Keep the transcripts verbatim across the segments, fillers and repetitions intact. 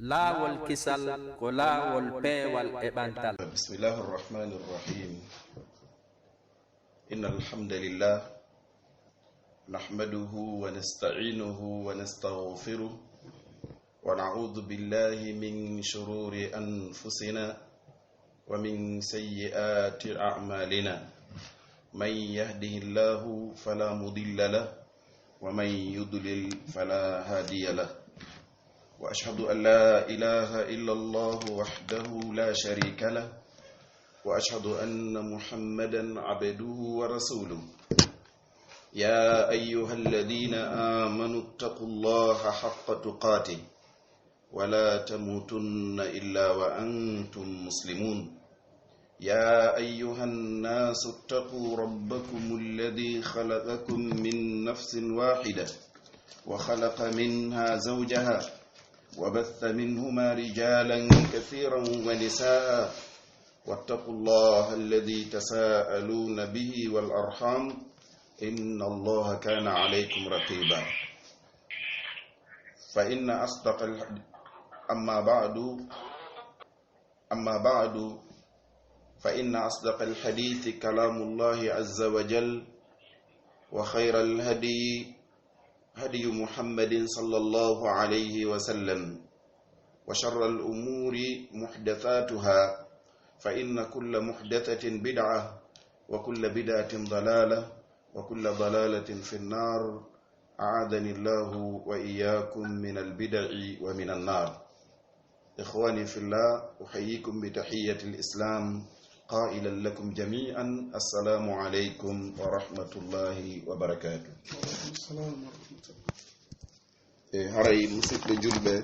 Laawol kisal ko laawol peewal e ɓantal. بسم الله الرحمن الرحيم. إن الحمد لله نحمده ونستعينه ونستغفره ونعوذ بالله من شرور أنفسنا ومن سيئات أعمالنا. من يهده الله فلا مضل له ومن يضلل فلا هادي له. وأشهد أن لا إله إلا الله وحده لا شريك له. وأشهد أن محمدا عبده ورسوله. يا أيها الذين آمنوا اتقوا الله حق تقاته ولا تموتن إلا وأنتم مسلمون. يا أيها الناس اتقوا ربكم الذي خلقكم من نفس واحدة وخلق منها زوجها وبث منهما رجالا كثيرا ونساء واتقوا الله الذي تساءلون به والأرحام إن الله كان عليكم رقيبا. فإن أصدق الحديث أما بعد أما بعد فإن أصدق الحديث كلام الله عز وجل وخير الهدي هدي محمد صلى الله عليه وسلم وشر الأمور محدثاتها فإن كل محدثة بدعة وكل بدعة ضلالة وكل ضلالة في النار. أعاذني الله وإياكم من البدع ومن النار. إخواني في الله، أحييكم بتحية الإسلام قائلا لكم جميعا السلام عليكم ورحمة الله وبركاته. E haray, musidɓe julɓe,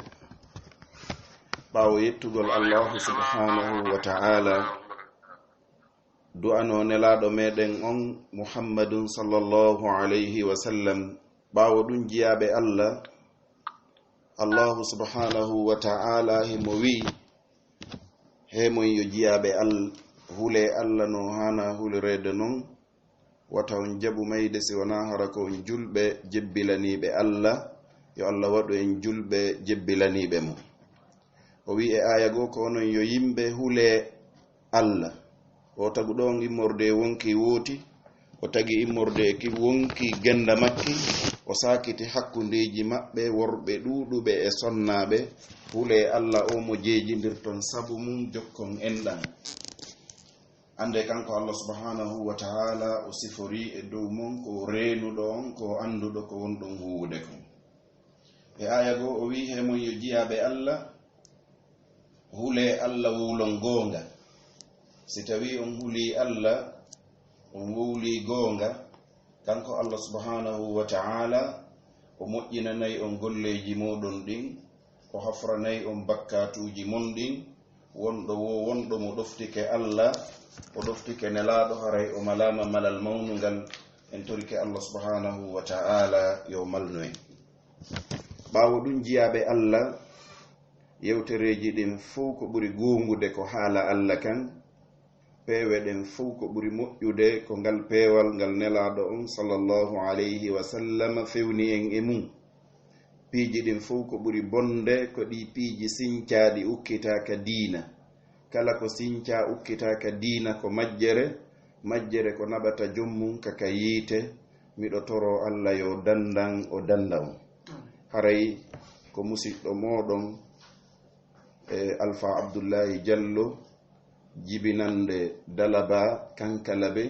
ɓaawo yettugol Allahu subhanahu wa ta'ala, du'ano nelaaɗo meɗen on Muhammadun sallallahu alayhi wa sallam, ɓaawo ɗum, jiyaaɓe Allah, Allahu subhanahu wa ta'ala himo wi'i, he mon yo jiyaaɓe Allah, hulee Allah no haana hulireede non, wata on jaɓu mayde si wanaa hara ko on julɓe jebbilaniiɓe Allah, yo Allah waɗu en julɓe jebbilaniiɓe mo. O wi'i e aaya goo ko onon yo yimɓe hulee Allah. O tagu ɗo on immorde e wonkii wooti, o tagi immorde e ki wonkii gennda makki, o saakiti hakkundeeji maɓɓe, worɓe ɗuuɗuɓe e sonnaaɓe. Hulee Allah o mo jeejindirton sabu mum, jokkon enɗan. Annde kanko Allah subhanahu wa ta'ala o siforii e dow mon ko reenuɗo on, ko annduɗo ko wonɗon huuwude kon. E aaya goo o wi'i, he mon yo jiyaaɓe Allah, hulee Allah wowlon goonga. Si tawii on hulii Allah, on wowlii goonga, kanko Allah subhanahu wa ta'ala o moƴƴinanay on golleeji mooɗon ɗin, o hafranay on bakkaatuuji mon ɗin. Wonɗo wo wonɗo mo ɗoftike Allah, o ɗoftike nelaaɗo, haray o malaama malal mawnungal. En torike Allah subhanahu wa ta'ala yo malnu en. Ɓaawo ɗum, jiyaaɓe Allah, yewtereeji ɗin fow ko ɓuri goongude ko haala Allah kan. Peewe ɗen fow ko ɓuri moƴƴude ko ngal peewal ngal nelaaɗo on sallallahu alayhi wa sallam fewni en e mum. Piiji ɗin fow ko ɓuri bonde ko ɗii piiji sincaaɗi ukkitaaka diina. Kala ko sincaa ukkitaaka diina ko majjere, majjere ko naɓata joom mum ka ka yiite. Miɗo toroo Allah yo dandan o danda on. Haray ko musiɗɗo mooɗon, e, Alfa Abdullahi Jallo, jibinande Dalaba Kankalabe,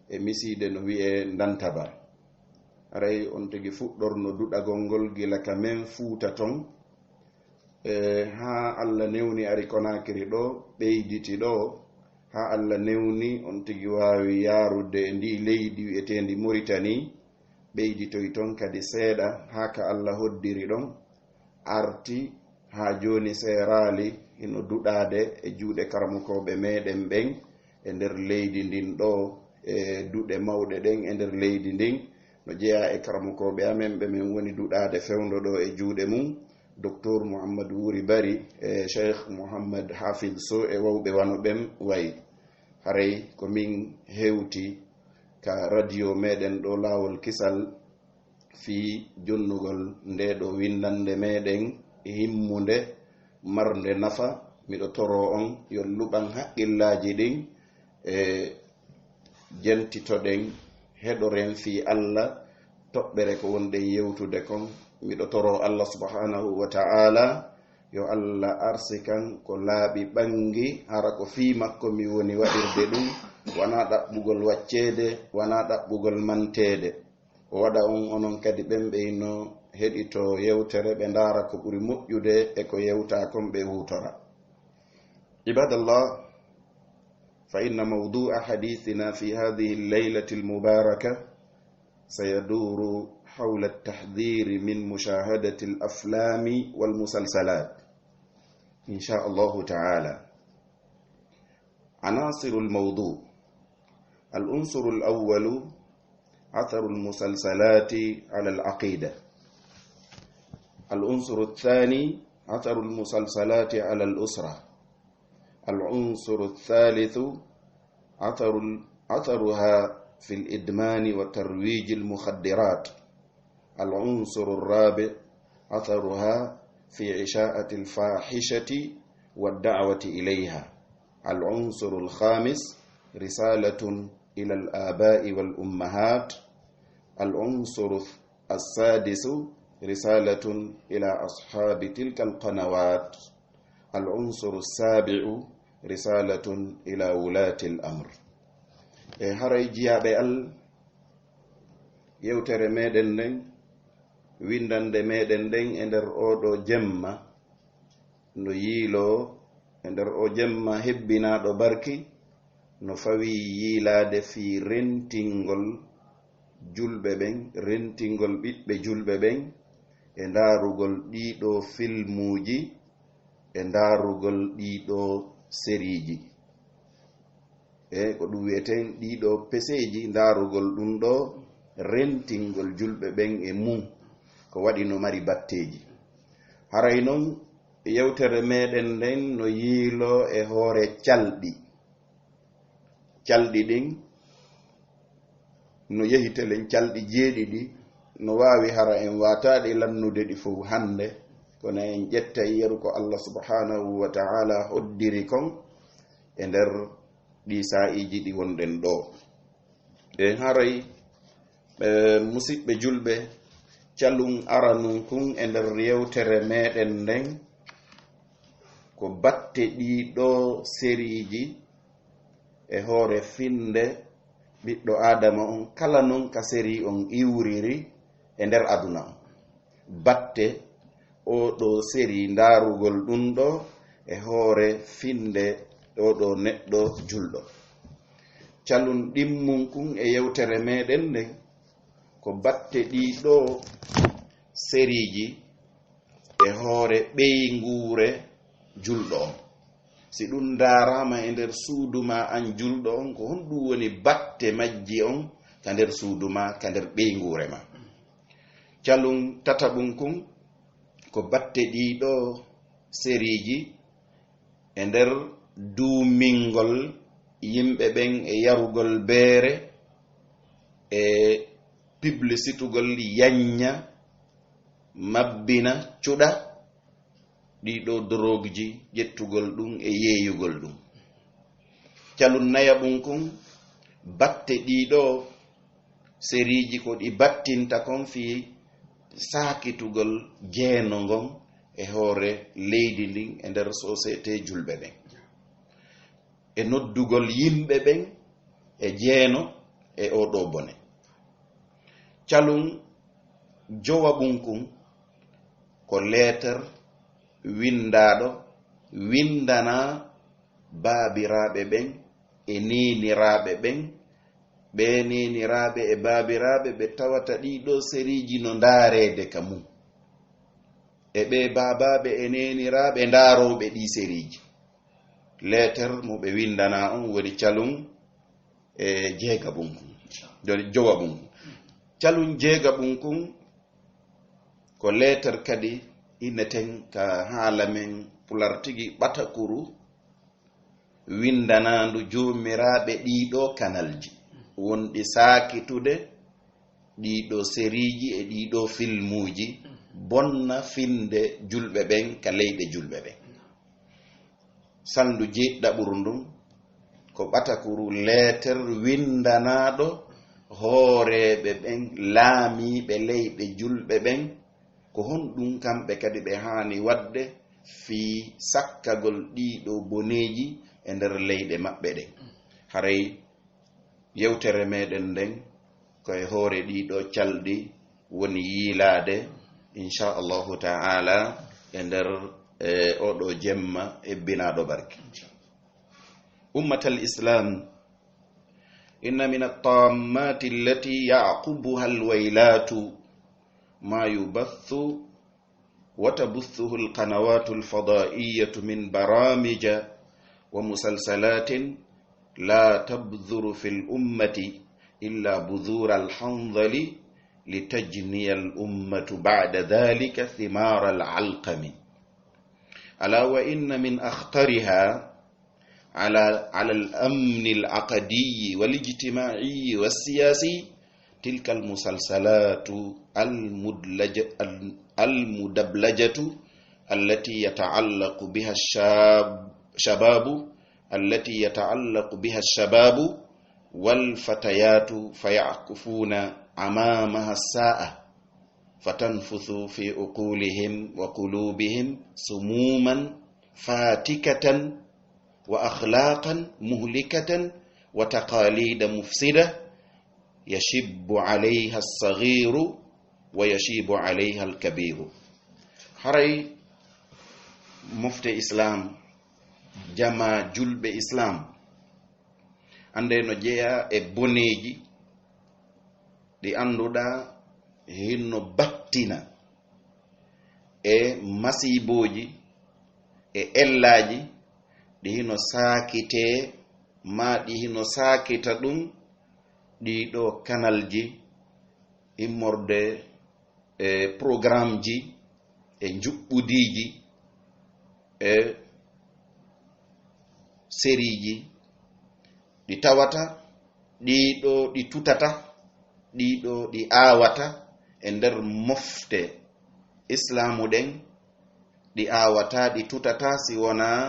e misiide no wi'ee Ndantaba. Haray on tigi fuɗɗorno duɗagol ngol gila ka men Fuuta ton, e, haa Allah newni ari Konaakiri ɗo, ɓeyditi ɗo, haa Allah newni on tigi waawi yaarude e ndii leydi wi'eteendi Moritani, ɓeyditoy ton kadi seeɗa, haa ka Allah hoddiri ɗon, arti haa jooni seeraali hino duɗaade e juuɗe karamokooɓe meɗen ɓen e nder leydi ndin ɗo, e duɗe mawɗe ɗen e nder leydi ndin. No jeyaa e karamokooɓe amen ɓe men woni duɗaade fewndo ɗo e juuɗe mum, Doktor Muhammad Wuri Bari e Cheikh Muhammad Hafiz Sow e wawɓe wano ɓen wayi. Haray ko min hewti ka radio meɗen ɗo Laawol Kisal fii jonnugol ndee ɗoo winndannde meɗen himmunde, marnde nafa. Miɗo toroo on yo luɓan haqqillaaji ɗin, e jentitoɗen, heɗoren fii Alla toɓɓere ko wonɗen yewtude kon. Miɗo toroo Alla subhanahu wa ta'ala yo Alla arsikan ko laaɓi ɓanngi, hara ko fii makko mi woni waɗirde ɗum, wanaa ɗaɓɓugol wacceede, wanaa ɗaɓɓugol manteede. O waɗa on onon kadi ɓen ɓe hino heɗitoo yewtere, ɓe ndaara ko ɓuri moƴƴude e ko yewtaa kon, ɓe huutora. عباد الله، فإن موضوع حديثنا في هذه الليلة المباركة سيدور حول التحذير من مشاهدة الأفلام والمسلسلات إن شاء الله تعالى. عناصر الموضوع. العنصر الأول: أثر المسلسلات على العقيدة. العنصر الثاني: أثر المسلسلات على الأسرة. العنصر الثالث: أثر، أثرها في الإدمان وترويج المخدرات. العنصر الرابع: أثرها في إشاعة الفاحشة والدعوة إليها. العنصر الخامس: رسالة إلى الآباء والأمهات. العنصر السادس: رسالة إلى أصحاب تلك القنوات. العنصر السابع: رسالة إلى ولاة الأمر. E haray, jiyaaɓe Alla, yewtere meɗen nden, winndannde meɗen nden e nder oo ɗoo jemma, no yiiloo e nder oo jemma hebbinaaɗo barki, no fawii yiilaade fii rentingol julɓe ɓen, rentingol ɓiɓɓe julɓe ɓen, e ndaarugol ɗii ɗoo filmuuji, e ndaarugol ɗii ɗoo seriiji. E ko ɗum wi'eten ɗii ɗoo peseeji, ndaarugol ɗum ɗoo, rentingol julɓe ɓen e mum, ko waɗi no mari batteeji. Haray non, yewtere meɗen nden no yiiloo e hoore calɗi. Calɗi ɗin no yehi telen calɗi jeeɗiɗi, no waawi hara en waataaɗi lannude ɗi fow hannde, kono en ƴettay yeru ko Allah subhanahu wa ta'ala hoddiri kon e nder ɗii saa'iiji ɗi wonɗen ɗoo. E haray, e, musiɓɓe julɓe, calun aranun kun e nder yewtere meɗen nden, ko batte ɗii ɗoo seriiji e hoore finnde ɓiɗɗo Aadama on, kala non ka serii on iwriri e nder aduna on. Batte oo ɗoo serii, ndaarugol ɗum ɗoo e hoore finnde oo ɗoo neɗɗo julɗo. Calun ɗimmun kun e yewtere meɗen nden, ko batte ɗii ɗoo seriiji e hoore ɓeynguure julɗo on. Si ɗum ndaaraama e nder suudu maa an julɗo on, ko honɗum woni batte majji on ka nder suudu maa, ka nder ɓeynguure maa? Calun tataɓun kun, ko batte ɗii ɗoo seriiji e nder duumingol yimɓe ɓen e yarugol beere e piblisitugol, yanña, mabbina, cuɗa ɗii ɗoo dorogji, ƴettugol ɗum e yeeyugol ɗum. Calun nayaɓun kun, batte ɗii ɗoo seriiji ko ɗi battinta kon fii saakitugol jeeno ngon e hoore leydi ndin e nder sosiyete julɓe ɓen, e noddugol yimɓe ɓen e jeeno e oo ɗoo bone. Calun jowaɓun kun, ko leeter winndaaɗo winndanaa baabiraaɓe ɓen e neeniraaɓe ɓen, ɓee neeniraaɓe e baabiraaɓe ɓe tawata ɗii ɗoo seriiji no ndaareede ka mum, e ɓee baabaaɓe e neeniraaɓe ndaarooɓe ɗii seriiji. Leeter mo ɓe winndanaa on woni calun e jeegaɓun kun, woni jowaɓun kun. Calun jeegaɓun kun, ko leeter kadi inneten ka haala men pular tigi, ɓatakuru winndanaandu joomiraaɓe ɗii ɗoo kanalji, wonɗi saakitude ɗii ɗoo seriiji e ɗii ɗoo filmuuji, bonna finnde julɓe ɓen ka leyɗe julɓe ɓen. Salndu jeeɗiɗaɓuru ndun ko ɓatakuru leeter winndanaaɗo hooreeɓe ɓen, laamiiɓe leyɗe julɓe ɓen, ko honɗun kamɓe kadi ɓe haani waɗde fii sakkagol ɗii ɗoo boneeji e nder leyɗe maɓɓe ɗen. Haray yewtere meɗen nden ko e hoore ɗii ɗoo calɗi woni yiilaade, inchallahu ta'ala, e nder, e, oo ɗoo jemma ebbinaaɗo barke. Ummatal Islam, inna min at-tammati allati ya'qubuha al-waylatu ma yubathu وتبثه القنوات الفضائية من برامج ومسلسلات لا تبذر في الأمة إلا بذور الحنظل لتجني الأمة بعد ذلك ثمار العلقم. ألا وإن من أخطرها على، على الأمن العقدي والاجتماعي والسياسي تلك المسلسلات المدلج-، المدبلجة التي يتعلق بها الشاب-، شباب، التي يتعلق بها الشباب والفتيات فيعكفون أمامها الساعة فتنفث في عقولهم وقلوبهم سموما فاتكة وأخلاقا مهلكة وتقاليد مفسدة يشب عليها الصغير ويشيب عليها الكبير. Haray mofte Islam, jamaa julɓe Islam, annde no jeyaa e boneeji ɗi annduɗaa hinno battina e masiibooji e ellaaji ɗi hino saakitee, maa ɗi hino saakita ɗum, ɗii ɗoo kanalji immorde e programmeji e njuɓɓudiiji e seriiji ɗi tawata ɗii ɗoo ɗi tutata, ɗii ɗoo ɗi aawata e nder mofte Islaamu ɗen, ɗi aawata, ɗi tutata si wonaa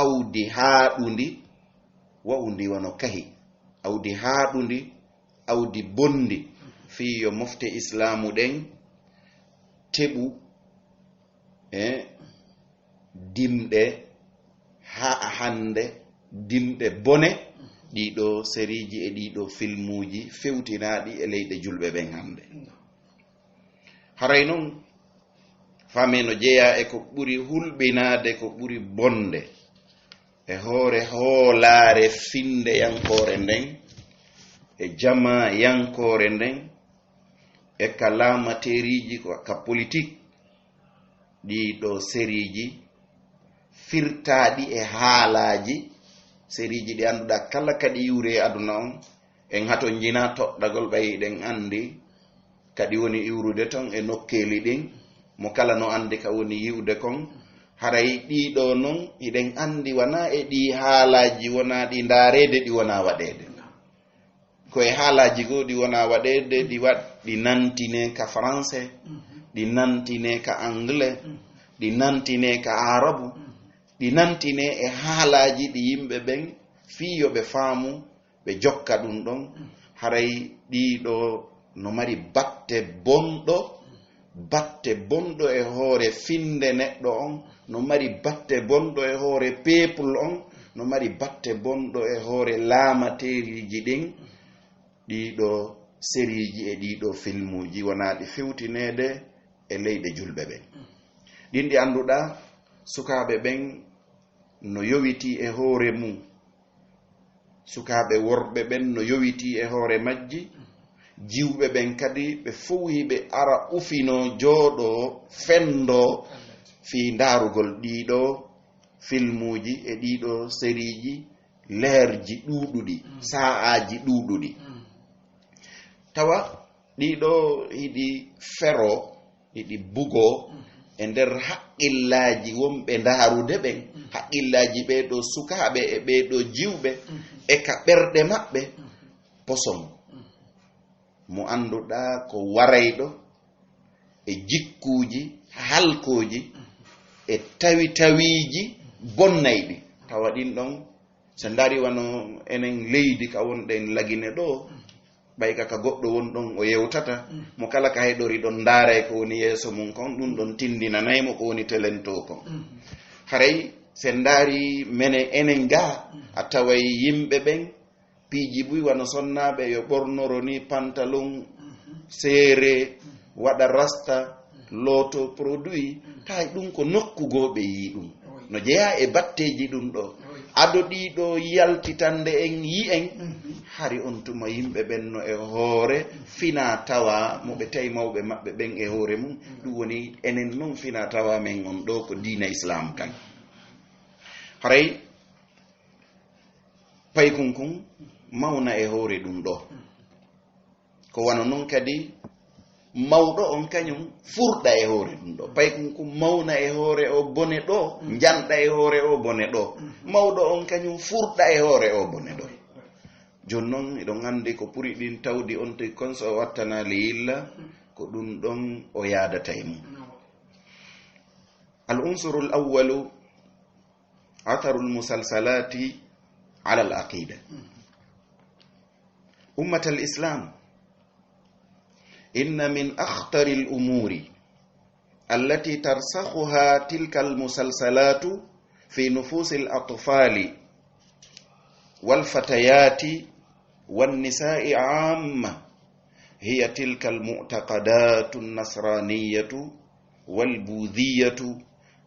awdi haaɗundi, wa'undi wano kahi, awdi haaɗundi, awdi bonndi, fii yo mofte Islaamu ɗen teɓu e dimɗe haa hannde, dimɗe bone, ɗii ɗoo seriiji e ɗii ɗoo filmuuji fewtinaaɗi e leyɗe julɓe ɓen hannde. Haray non, faamee no jeyaa e ko ɓuri hulɓinaade, ko ɓuri bonde e hoore hoolaare finndeyankoore nden, e jamaayankoore nden, e ka laamateeriiji, ko ka politik, ɗii ɗoo seriiji firtaaɗi e haalaaji, seriiji ɗi annduɗaa kala ka ɗi iwri e aduna on, en hatonjinaa toɗɗagol, ɓay hiɗen anndi ka ɗi woni iwrude ton e nokkeeli ɗin, mo kala no anndi ka woni yi'ude kon. Haray ɗii ɗoo non, hiɗen anndi wanaa e ɗii haalaaji, wonaa ɗi ndaareede, ɗi wonaa waɗeede. Ko e haalaaji goo ɗi wonaa waɗeede, ɗi waɗ-, ɗi nantinee ka français, ɗi nantinee ka anglais, ɗi nantinee ka aarabu, ɗi nantinee e haalaaji ɗi yimɓe ɓen fii yo ɓe faamu, ɓe jokka ɗum ɗon. Haray ɗii ɗoo no mari batte bonɗo, batte bonɗo e hoore finnde neɗɗo on, no mari batte bonɗo e hoore peuple on, no mari batte bonɗo e hoore laamateeriiji ɗin. Ɗii ɗoo seriiji e ɗii ɗoo filmuuji wonaa ɗi fewtineede e leyɗe julɓe ɓen. Ɗin ɗi annduɗaa sukaaɓe ɓen no yowitii e hoore mum. Sukaaɓe worɓe ɓen no yowitii e hoore majji. Jiwɓe ɓen kadi, ɓe fow hiɓe ara ufinoo, jooɗoo, fenndoo fii ndaarugol ɗii ɗoo filmuuji e ɗii ɗoo seriiji, leerji ɗuuɗuɗi, saa'aaji ɗuuɗuɗi. Tawa ɗii ɗoo hiɗi feroo, hiɗi bugoo e nder haqqillaaji wonɓe ndaarude ɓen, haqqillaaji ɓee ɗoo sukaaɓe e ɓee ɗoo jiwɓe, e ka ɓerɗe maɓɓe poson mo annduɗaa ko warayɗo e jikkuuji halkooji e tawi tawiiji bonnayɗi. Tawa ɗin ɗon, so ndaari wano enen leydi ka wonɗen Lagine ɗo, ɓay ka, ka goɗɗo won ɗon o yewtata, mo kala ka heɗori ɗon ndaaray ko woni yeeso mum kon, ɗum ɗon tindinanay mo ko woni telento kon. Haray se ndaari menen enen ga, a taway yimɓe ɓen, piiji buy wano sonnaaɓe yo ɓornoro ni pantalon seere, waɗa rasta, looto produit, tawi ɗum ko nokku goo ɓe yii ɗum. No jeyaa e batteeji ɗum ɗo. Ado ɗii ɗo yaltitande en yi en, hari on tuma yimɓe ɓen no e hoore fina tawa mo ɓe tawi mawɓe maɓɓe ɓen e hoore mum. Ɗum woni enen non fina tawa men on ɗo ko diina Islam kan. Haray paykun kun mawna e hoore ɗum ɗo. Ko wano non kadi mawɗo on kañum furɗa e hoore ɗum ɗo. Paykun kun mawna e hoore o bone ɗo, njanɗa e hoore o bone ɗo. Mawɗo on kañum furɗa e hoore o bone ɗo. Jooni non, eɗon anndi ko ɓuri ɗin tawdi on tigi kon so o wattanaali yilla, ko ɗum ɗon o yaadata e mum. Al unsurul awwalu, atharul musalsalati ala al aqida. Ummatal Islam, inna min akhtaril umuri allati tarsakhuha tilkal musalsalatu fi nufusil atfali wal fatayati wan nisa'i amma hiya tilkal mu'taqadatu nasraniyatu wal budhiyatu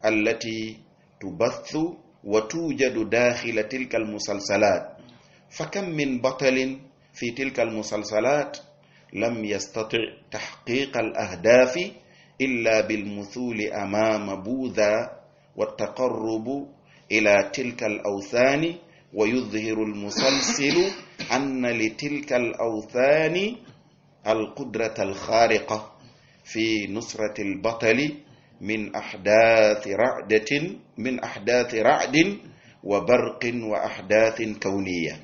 allati tubathu wa tujadu dakhila tilkal musalsalat. Fakam min batalin في تلك المسلسلات لم يستطع تحقيق الأهداف إلا بالمثول أمام بوذا والتقرب إلى تلك الأوثان، ويظهر المسلسل أن لتلك الأوثان القدرة الخارقة في نصرة البطل من أحداث رعدة، من أحداث رعد وبرق وأحداث كونية.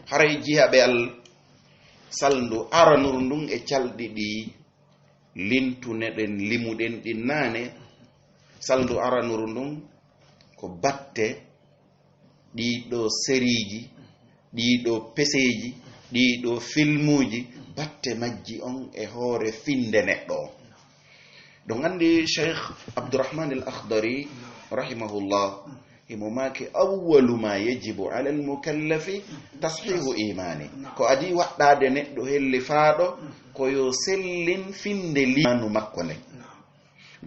Haray jiyaaɓe Alla, salndu aranuru ndun e calɗi ɗi lintuneɗen, limuɗen ɗin naane, salndu aranuru ndun ko batte ɗii ɗoo seriiji, ɗii ɗoo peseeji, ɗii ɗoo filmuuji, batte majji on e hoore finnde neɗɗo on. Ɗon anndi Cheikh Abdourahman Al Akhdari, rahimahullah, himo maaki, "Awwalu ma yajibu ala al mukallafi tashihu imani." Ko adii waɗɗaade neɗɗo hellifaaɗo, ko yo sellin finnde limaanu makko nden.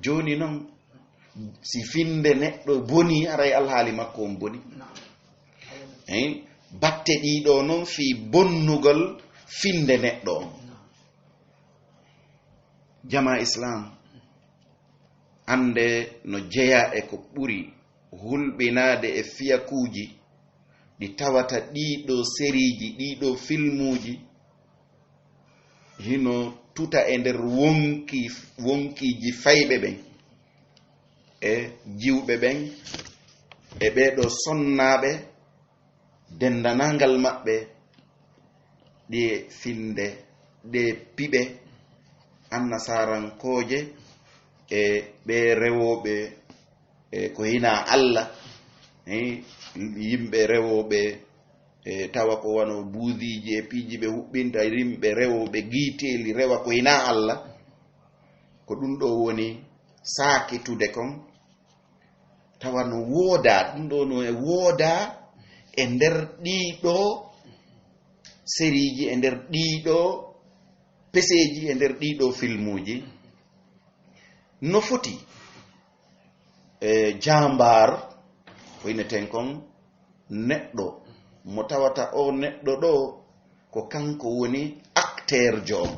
Jooni non, si finnde neɗɗo bonii, haray alhaali makko on boni. Hein? Batte ɗii ɗoo non fii bonnugol finnde neɗɗo on. Jama Islam, annde no jeyaa e ko ɓuri hulɓinaade e fiyakuuji ɗi tawata ɗii ɗoo seriiji, ɗii ɗoo filmuuji, hino tuta e nder wonki, wonkiiji fayɓe ɓen, e jiwɓe ɓen, e ɓee ɗoo sonnaaɓe, denndaangal maɓɓe, ɗee finnde, ɗee piɓe annasarankooje, e ɓee rewooɓe, e ko hinaa Alla, eh, yimɓe rewooɓe, e tawa ko wano buudiiji e piiji ɓe huɓɓinta, yimɓe rewooɓe giiteeli, rewa ko hinaa Alla. Ko ɗum ɗo woni saakitude kon, tawa no woodaa, ɗum ɗo no e woodaa e nder ɗii ɗoo seriiji, e nder ɗii ɗoo peseeji, e nder ɗii ɗoo filmuuji. No foti, e, jaambaar, ko ineten kon, neɗɗo mo tawata o neɗɗo ɗo, ko kanko woni acteurjo on.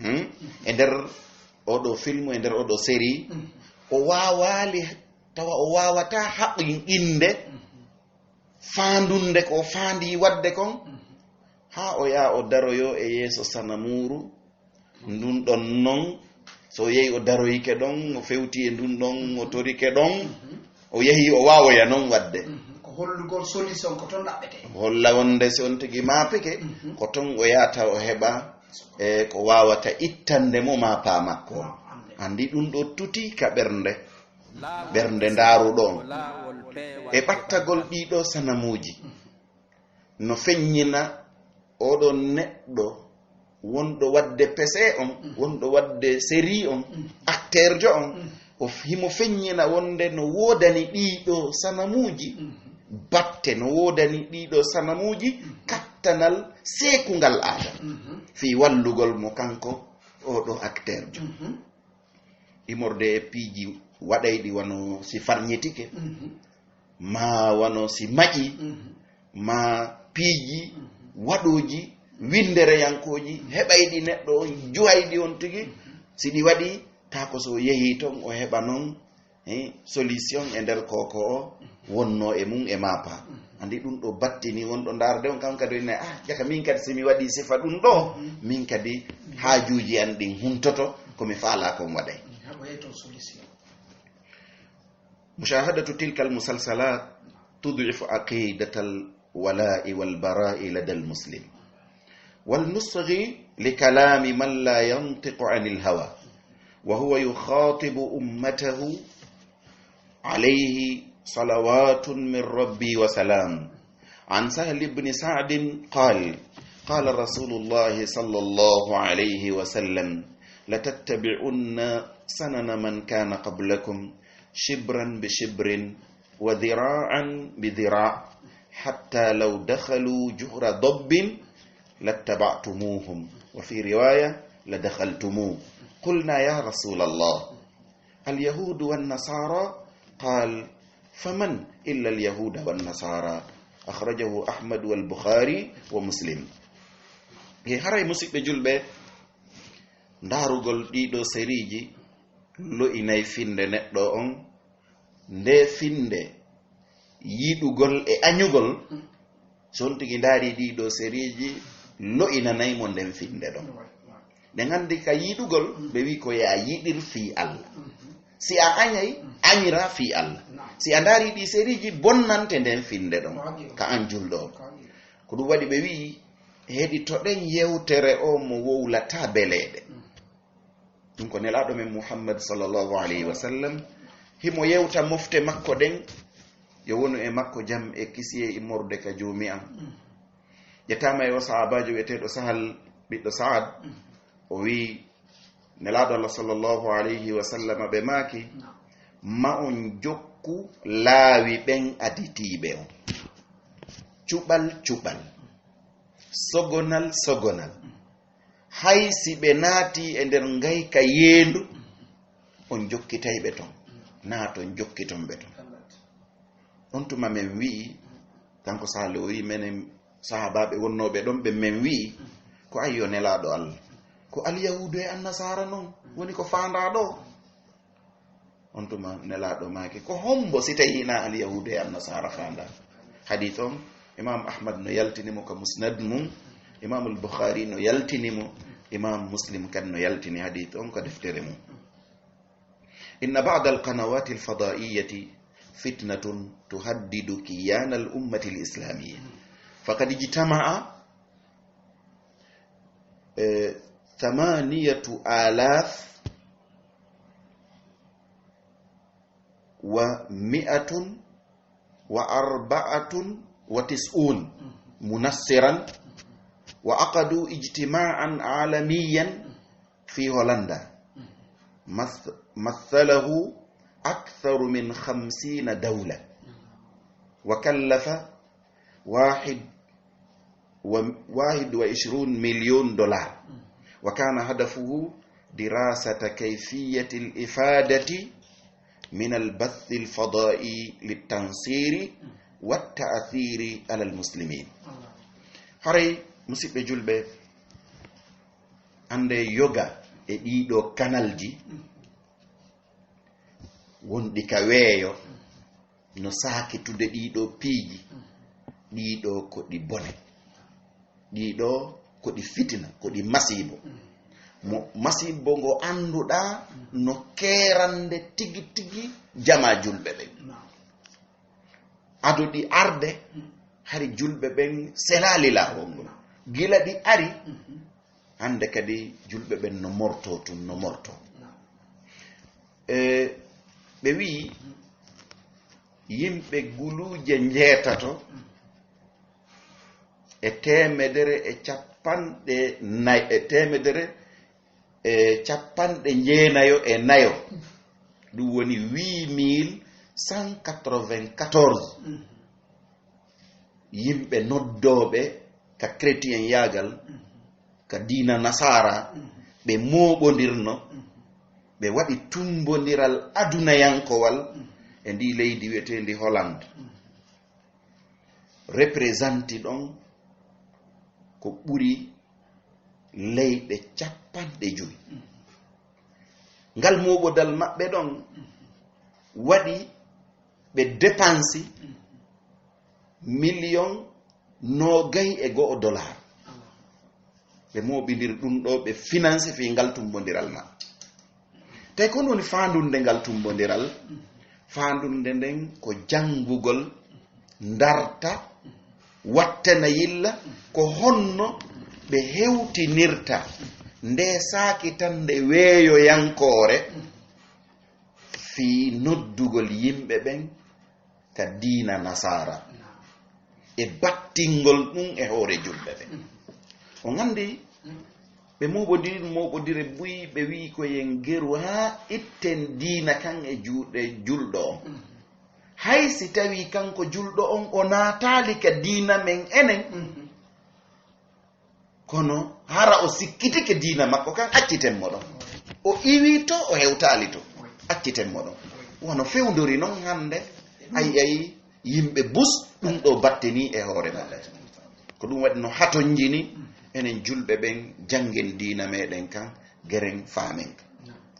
Hmm? E nder oɗo film, e nder oɗo série, o waawaali, tawa o waawataa haɓɓinɗinde, faandunde ko o faandii waɗde kon, haa o yaha o daroyoo e yeeso sanamuuru, ndun ɗon non, so o yehi o daroyike ɗon, o fewti e ndun ɗon, o torike ɗon, o yehi o waawoya non waɗde. Mhm. Ko hollugol solution ko ton ɗaɓɓete. Holla wonde si on tigi maapike, mhm, ko ton o yahata o heɓa, e ko waawata ittande mo maapa makko. Naam, ande. Andi ɗum ɗo tuti ka ɓernde. Ɓernde ndaaruɗo on. E ɓattagol ɗiɗo sanamuuji, no feññina oɗo neɗɗo wonɗo waɗde pese on, wonɗo waɗde série on, acteurjo on, o f-, himo feññina wonde no woodani ɗiɗo sanamuuji batte, no woodani ɗiɗo sanamuuji kattanal seekungal aadama fii wallugol mo kanko oɗo acteurjo. Imorde e piiji waɗayɗi wano si farñitike, maa wano si maƴi, maa piiji waɗooji winndereyankooji heɓayɗi neɗɗo on, juwayɗi on tigi, si ɗi waɗi, taa ko so o yehii ton, o heɓa non, eh, solution e nder ko, ko o wonnoo e mum e maapa. Andi ɗum ɗo battini wonɗo ndaarde on, kam kadi o ina, "Ah, jaka min kadi si mi waɗi sifa ɗum ɗo, min kadi haajuuji an ɗin huntoto, ko mi faalaa kon waɗay." Haɓoyee toon solution. مشاهدة تلك المسلسلات تضعف عقيدة الولاء والبراء لدى المسلم. ولنصغ لكلام من لا ينطق عن الهوى، وهو يخاطب أمته عليه صلوات من ربي وسلام. عن سهل بن سعد قال: قال رسول الله صلى الله عليه وسلم: لتتبعن سنن من كان قبلكم شبرا بشبر وذراعا بذراع حتى لو دخلوا جحر ضب لاتبعتموهم، وفي رواية لدخلتموه. قلنا: يا رسول الله، اليهود والنصارى؟ قال: فمن إلا اليهود والنصارى. أخرجه أحمد والبخاري ومسلم. He haray, musiɓɓe julɓe, ndaarugol ɗiɗo seriiji lo'inay finde neɗɗo on, nde finde yiɗugol e añugol, so on tigi ndaari ɗiɗo seriiji, lo'inanay mo nden finde ɗon. Ɗen anndi ka yiɗugol, ɓe wi ko ya yiɗir fii Allah. Si a añay, añira fii Allah. Si a ndaari ɗi seriiji, bonnante nden finde ɗon, ka an julɗo on. Ko ɗum waɗi ɓe wi, heɗitoɗen yewtere o mo wowlata beleeɗe. Ɗum ko Nelaaɗo men Muhammad sallallahu alayhi wa sallam. Himo yewta mofte makko ɗen, yo wonu e makko jam e kisiyee immorde ka Joomi am. Ƴettaama e o sahaabaajo wi'eteeɗo Sahal ɓiɗɗo Sa'ad, o wi'i, Nelaaɗo Allah sallallahu alayhi wa sallam ɓe maaki, ma on jokku laawi ɓen aditiiɓe on. Cuɓal cuɓal, sogonal sogonal. Hay si ɓe naati e nder ngayka yeendu, on jokkitay ɓe ton. Naaton, jokkiton ɓe ton. On tuma men wi'i, kanko Sahal o wi'i, menen sahaabaaɓe wonnooɓe ɗon ɓen, men wi'i, ko ayyo Nelaaɗo Allah, ko Alyahuudu e Annasaara non woni ko faandaa ɗo. On tuma Nelaaɗo maaki, ko hombo si tawi hinaa Alyahuudu e Annasaara faandaa? Hadiis on, Imaam Ahmad no yaltini mo ka Musnad mum, Imaam Al-Bukhari no yaltini mo, Imaam Muslim kadi no yaltini hadiis on ka deftere mum. إن بعض القنوات الفضائية فتنة تهدد كيان الأمة الإسلامية، فقد اجتمع، آه، ثمانية آلاف ومائة وأربعة وتسعون منصرا، وعقدوا اجتماعا عالميا في هولندا مث-، مثله أكثر من خمسين دولة، وكلف واحد و-، واحد وعشرون مليون دولار، وكان هدفه دراسة كيفية الإفادة من البث الفضائي للتنصير والتأثير على المسلمين. Haray, musiɓɓe julɓe, annde yoga e ɗiɗo kanalji wonɗi ka weeyo no saakitude ɗiɗo piiji. Ɗiɗo ko ɗi bone, ɗiɗo ko ɗi fitina, ko ɗi masiibo. Mo, masiibo ngo annduɗaa no keerande tigi tigi jamaa julɓe ɓen. Ado ɗi arde, hari julɓe ɓen selaali laawol ngol. Gila ɗi ari, hannde kadi julɓe ɓen no morto tun, no morto. E, ɓe wi'i, Yimɓe guluuje njeetato e teemedere e capanɗe nay, e teemedere e capanɗe njeenayo e nayo, ɗum woni huit mille cent quatre-vingt-quatorze. Yimɓe noddooɓe ka chrétien yaagal, ka diina nasaara, ɓe mooɓondirno, ɓe waɗi tumbondiral adunayankowal e ndi leydi wiyeteendi Hollande. Représenté ɗon ko ɓuri leyɗe capanɗe joyi. Ngal mooɓodal maɓɓe ɗon waɗi ɓe dépensi million noogay e go'o dollar. Ɓe mooɓindiri ɗum ɗo, ɓe finanse fii ngal tumbondiral maɓɓe. Tawi ko woni faandunde ngal tumbondiral? Faandunde nden ko janngugol, ndarta, wattana yilla ko honno ɓe hewtinirta nde saakitannde weeyoyankoore fii noddugol yimɓe ɓen ka diina nasaara e battingol ɗum e hoore julɓe ɓen. On anndi, ɓe mooɓodiri, mooɓodire buy, ɓe wi'i ko yen geru haa itten diina kan e juuɗe julɗo on. Hay si tawi kanko julɗo on o naataali ka diina men enen, kono hara o sikkitike diina makko kan, acciten mo ɗon. O iwi to, o hewtaali to, acciten mo ɗon. Wano fewndori non hannde, ay, ay, yimɓe bus, ɗum ɗo batte ni e hoore maɓɓe. Ko ɗum waɗi no hatonjini enen julɓe ɓen, janngen diina meɗen kan, geren faamen ka.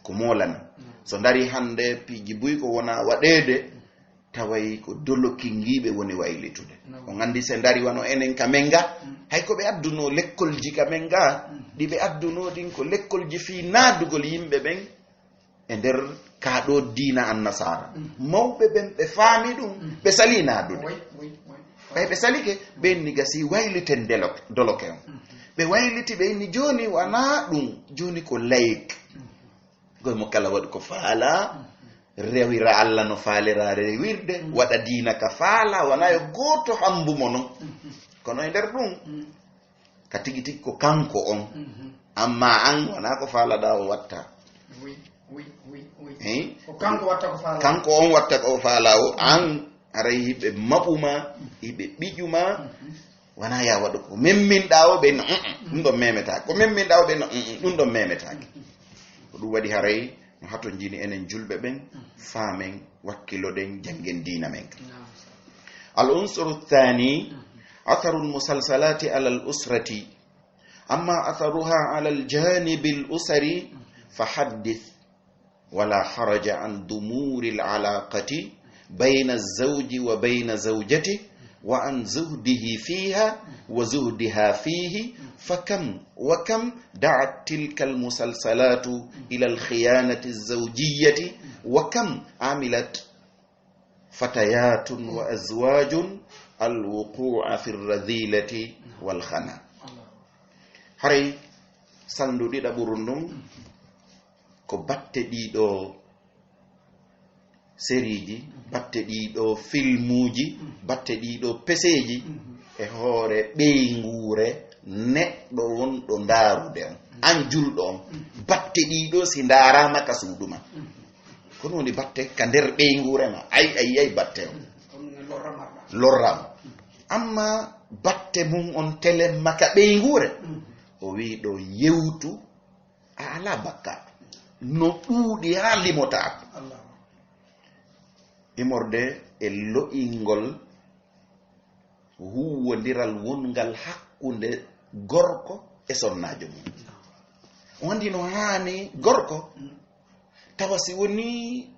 Ko moolana. So ndaari hannde piiji buy ko wona waɗeede, taway ko dolokingiiɓe woni waylitude. On anndi se ndaari wano enen ka men ga, hay ko ɓe addunoo lekkolji ka men ga, ɗi ɓe addunoo ɗin ko lekkolji fii naadugol yimɓe ɓen e nder kaa ɗo diina annasaara. Mawɓe ɓen ɓe faami ɗum, ɓe salii naadude. Ɓay ɓe salike, ɓen ni gasi wayliten doloke, doloke on. Ɓe wayliti, ɓe inni jooni wanaa ɗum, jooni ko layik. Goy mo kala waɗi ko faala, rewira Alla no faalira rewirde, waɗa diina ka faala, wanaa yo gooto hambu mo non. Kono e nder ɗum, ka tigi tigi ko kanko on. Amma an, wanaa ko faalaɗaa o watta. Wi, wi, wi, wi. Hein? Ko kanko watta ko faala. Kanko on watta ko faala o, an, haray hiɓe maɓu ma, hiɓe ɓiƴu ma, wanaa ya waɗu ko memminɗaa o, ɓe no, "Mm, mm, ɗum ɗon memetaake." Ko memminɗaa o, ɓe no, "Mm, mm, ɗum ɗon memetaake." Ko ɗum waɗi haray no hatonjini enen julɓe ɓen, faamen, wakkiloɗen, janngen diina men. Naam. Al unsuru thani, atharul musalsalati alal usrati. Amma atharuha alal janibil usari, fa haddith. ولا حرج عن ضمور العلاقة بين الزوج وبين زوجته وعن زهده فيها وزهدها فيه، فكم وكم دعت تلك المسلسلات إلى الخيانة الزوجية، وكم عملت فتيات وأزواج الوقوع في الرذيلة والخنا. Haray salndu ɗiɗaɓuru ndun ko batte ɗiɗo seriiji, batte ɗiɗo filmuuji, batte ɗiɗo peseeji e hoore ɓeynguure neɗɗo wonɗo ndaarude on. An julɗo on, batte ɗiɗo si ndaaraama ka suudu ma. Kono woni batte ka nder ɓeynguure ma. Ay, ay, ay, batte on. Lorra on. Amma batte mum on telemma ka ɓeynguure. O wi ɗo yewtu, a alaa bakka. No ɗuuɗi haa limotaako. Imorde e lo'ingol huuwondiral wongal hakkunde gorko e sonnaajo mum. On anndi no haani gorko, tawa si woni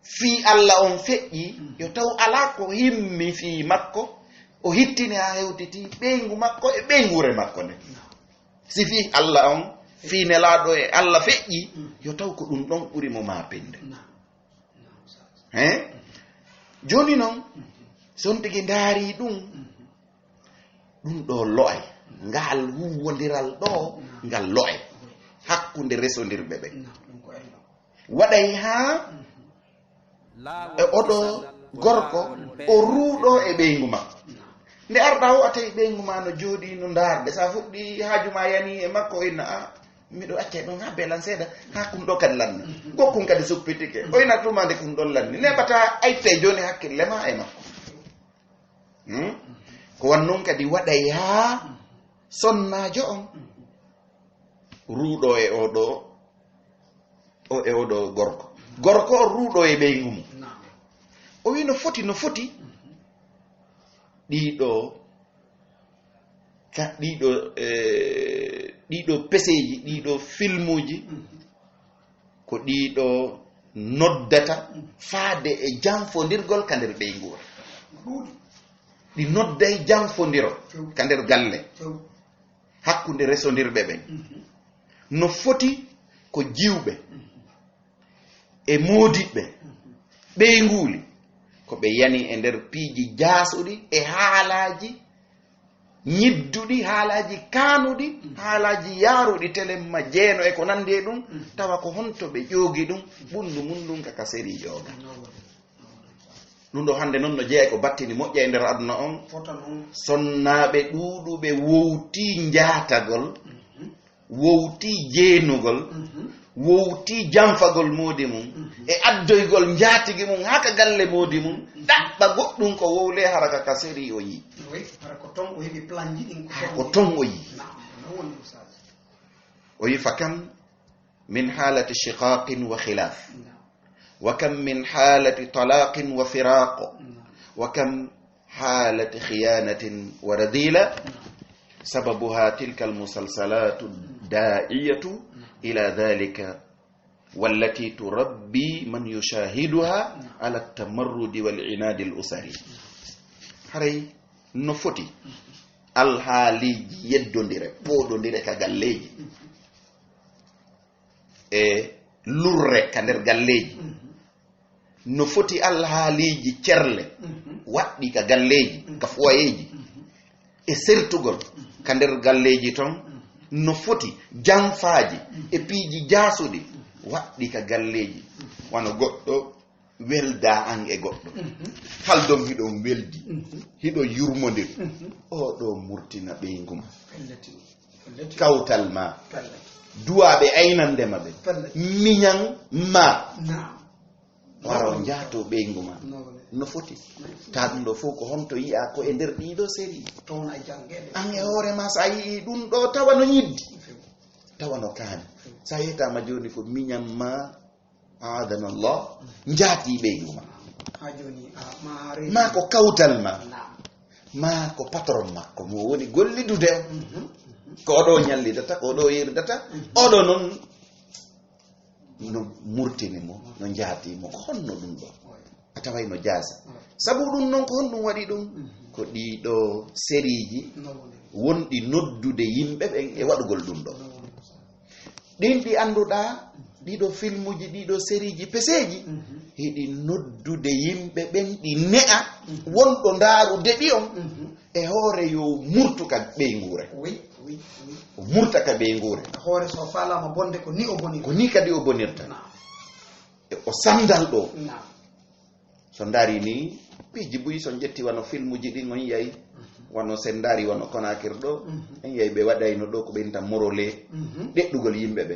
fii Alla on feƴƴi, yo taw alaa ko himmi fii makko, o hittini haa hewtiti ɓeyngu makko e ɓeynguure makko nden. Si fii Alla on, fii Nelaaɗo e Alla feƴƴi, yo taw ko ɗum ɗon ɓuri mo maapinde. Hein? Jooni non, so on tigi ndaari ɗum, ɗum ɗo lo'ay, ngal huuwondiral ɗo, ngal lo'ay hakkunde resondirɓe ɓen. Waɗay haa e oɗo Gorko, o ruuɗo e ɓeyngu makko. Nde arɗa o, a tawi ɓeyngu ma no jooɗi, no ndaarde. Sa fuɗɗi haaju ma yani e makko, o inna, "A, miɗo acca ɗum ha belan seeɗa, ha kun ɗo kadi lanni. Gokkun kadi suppitike." O ina tuma nde kun ɗon lanni. Neɓata ayte jooni hakkille ma e makko. Hmm? Ko wan non kadi waɗay ha sonnaajo on ruuɗo e oɗo, o e oɗo gorko. Gorko on ruuɗo e ɓeyngu mum. Naam. O wi no foti, no foti. Ɗiɗo, ka, ɗiɗo, eh, ɗiɗo peseji, ɗiɗo filmuji, ko ɗiɗo noddata faade e janfondirgol ka nder ɓeynguure. Ɗi nodday janfondiro ka nder galle. Hakkunde resondirɓe ɓen. No foti ko jiwɓe e moodiɓɓe ɓeynguuli, ko ɓe yani e nder piiji jaasuɗi e haalaaji ñidduɗi, haalaaji kaanuɗi, haalaaji yaaruɗi, telemma jeeno e ko nanndi e ɗum, tawa ko honto ɓe ƴoogi ɗum, ɓunndu mum ɗum ka ka seri ƴooga. Ɗum ɗo hannde noon no jeyaa ko battini moƴƴa e nder aduna on. Fota noon. Sonnaaɓe ɗuuɗuɓe wowtii njaatagol, wowtii jeenugol, wowtii janfagol moodi mum, e addoygol njaatigi mum haa ka galle moodi mum, ɗaɓɓa goɗɗum ko wowlee hara ka ka seri o yii. Oui, hara ko ton o heɓi plan ji ɗin, ko Hara ton ko o ton o yii. Naam, no woni, Oustaz? O yii fa kam من حالة شقاق وخلاف، وكم من حالة طلاق وفراق، وكم حالة خيانة ورذيلة، سببها تلك المسلسلات الداعية إلى ذلك، والتي تربي من يشاهدها على التمرد والعناد الأسري. Haray no foti alhaaliiji yeddondire, pooɗondire ka galleeji. E lurre ka nder galleeji. No foti alhaaliiji cerle waɗɗi ka galleeji, ka foyeeji, e sertugol ka nder galleeji ton. No foti janfaaji e piiji jaasuɗi waɗɗi ka galleeji, wano goɗɗo welda an e goɗɗo. Haldon hiɗon weldi, hiɗon yurmondir. Oɗo murtina ɓeyngu ma. Kawtal ma. Duwaaɓe aynande ma ɓe. Miñan ma. Wara o njaato ɓeyngu ma. No foti. Ta ɗum ɗo fof ko honto yi'a ko e nder ɗiɗo seri. An e hoore ma, sa yi'i ɗum ɗo, tawa no ñiddi. Tawa no kaani. Sa yetama jooni ko miñan ma, Aadana Allah, njaati ɓeyngu ma. Ha jooni, a, ma hari. Ma ko kawtal ma. Naam. Ma ko patron makko, mo woni gollidude. Mhm, mhm. Ko oɗo ñallidata, ko oɗo yerdata, oɗo noon no murtini mo, no njaati mo. Ko honno ɗum ɗo? A taway no jaasi. Sabu ɗum noon, ko honɗum waɗi ɗum? Mhm. Ko ɗiɗo seriiji wonɗi noddude yimɓe ɓen e waɗugol ɗum ɗo. Ɗin ɗi annduɗaa, ɗiɗo filmuji, ɗiɗo seriiji peseeji, hiɗi noddude yimɓe ɓen, ɗi ne'a wonɗo ndaarude ɗi on e hoore yo murtu ka ɓeynguure. Oui, oui, oui. O murta ka ɓeynguure. Hoore so faalaama bonde ko ni o bonirta. Ko ni kadi o bonirta. Naam. E o sanndal ɗo. Naam. So ndaari ni, piiji buy so njetti wano filmuji ɗin on yayi, wano sen ndaari wano Konakir ɗo, en yayi ɓe waɗayno ɗo ko ɓe inta morole, ɗeɗɗugol yimɓe ɓe.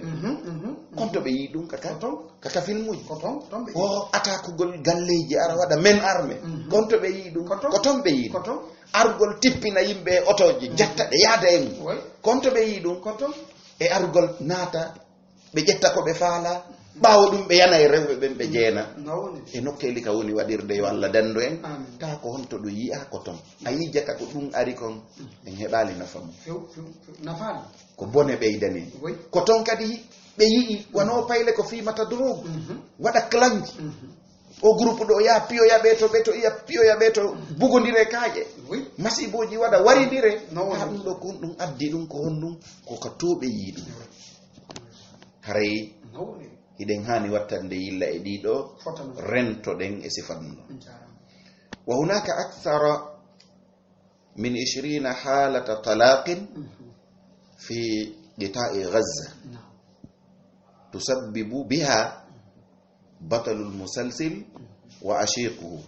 Kon to ɓe yi ɗum kaka, kaka filmuji. Ko ton, ton ɓe yi. O atakugol galleji ara waɗa men arme. Kon to ɓe yi ɗum. Ko ton. Ko ton ɓe yi ɗum. Ko ton. Arugol tippina yimɓe e otoji, jatta ɓe yaada e mum. Kon to ɓe yi ɗum. Ko ton. E arugol naata ɓe ƴetta ko ɓe faala, ɓaawo ɗum ɓe yana e rewɓe ɓen ɓe jeena. E nokkeeli ka woni waɗirde yo Allah danndu en, taa ko honto ɗum yi'a ko ton. A yii jaka ko ɗum ari kon, en heɓaali nafa mum. Few, few, few. Nafaali. Ko bone ɓeydani. Ko ton kadi ɓe yi'i, wano payle ko fiimata drogue, waɗa clank. O groupe ɗo ya piyoya ɓe to, ɓe to iya piyoya ɓe to, bugondire kaaƴe. Masiibooji waɗa warindire. Taa ɗum ɗo ko ɗum addi ɗum, ko honɗum? Ko ka to ɓe yii ɗum. Haray hiɗen haani wattande yilla e ɗiɗo, rentoɗen e sifa ɗum ɗo. Wa hunaka akthara min ishrina halata talaqin fi qita'i Gaza tusabbibu biha batalul musalsil wa ashiquhu.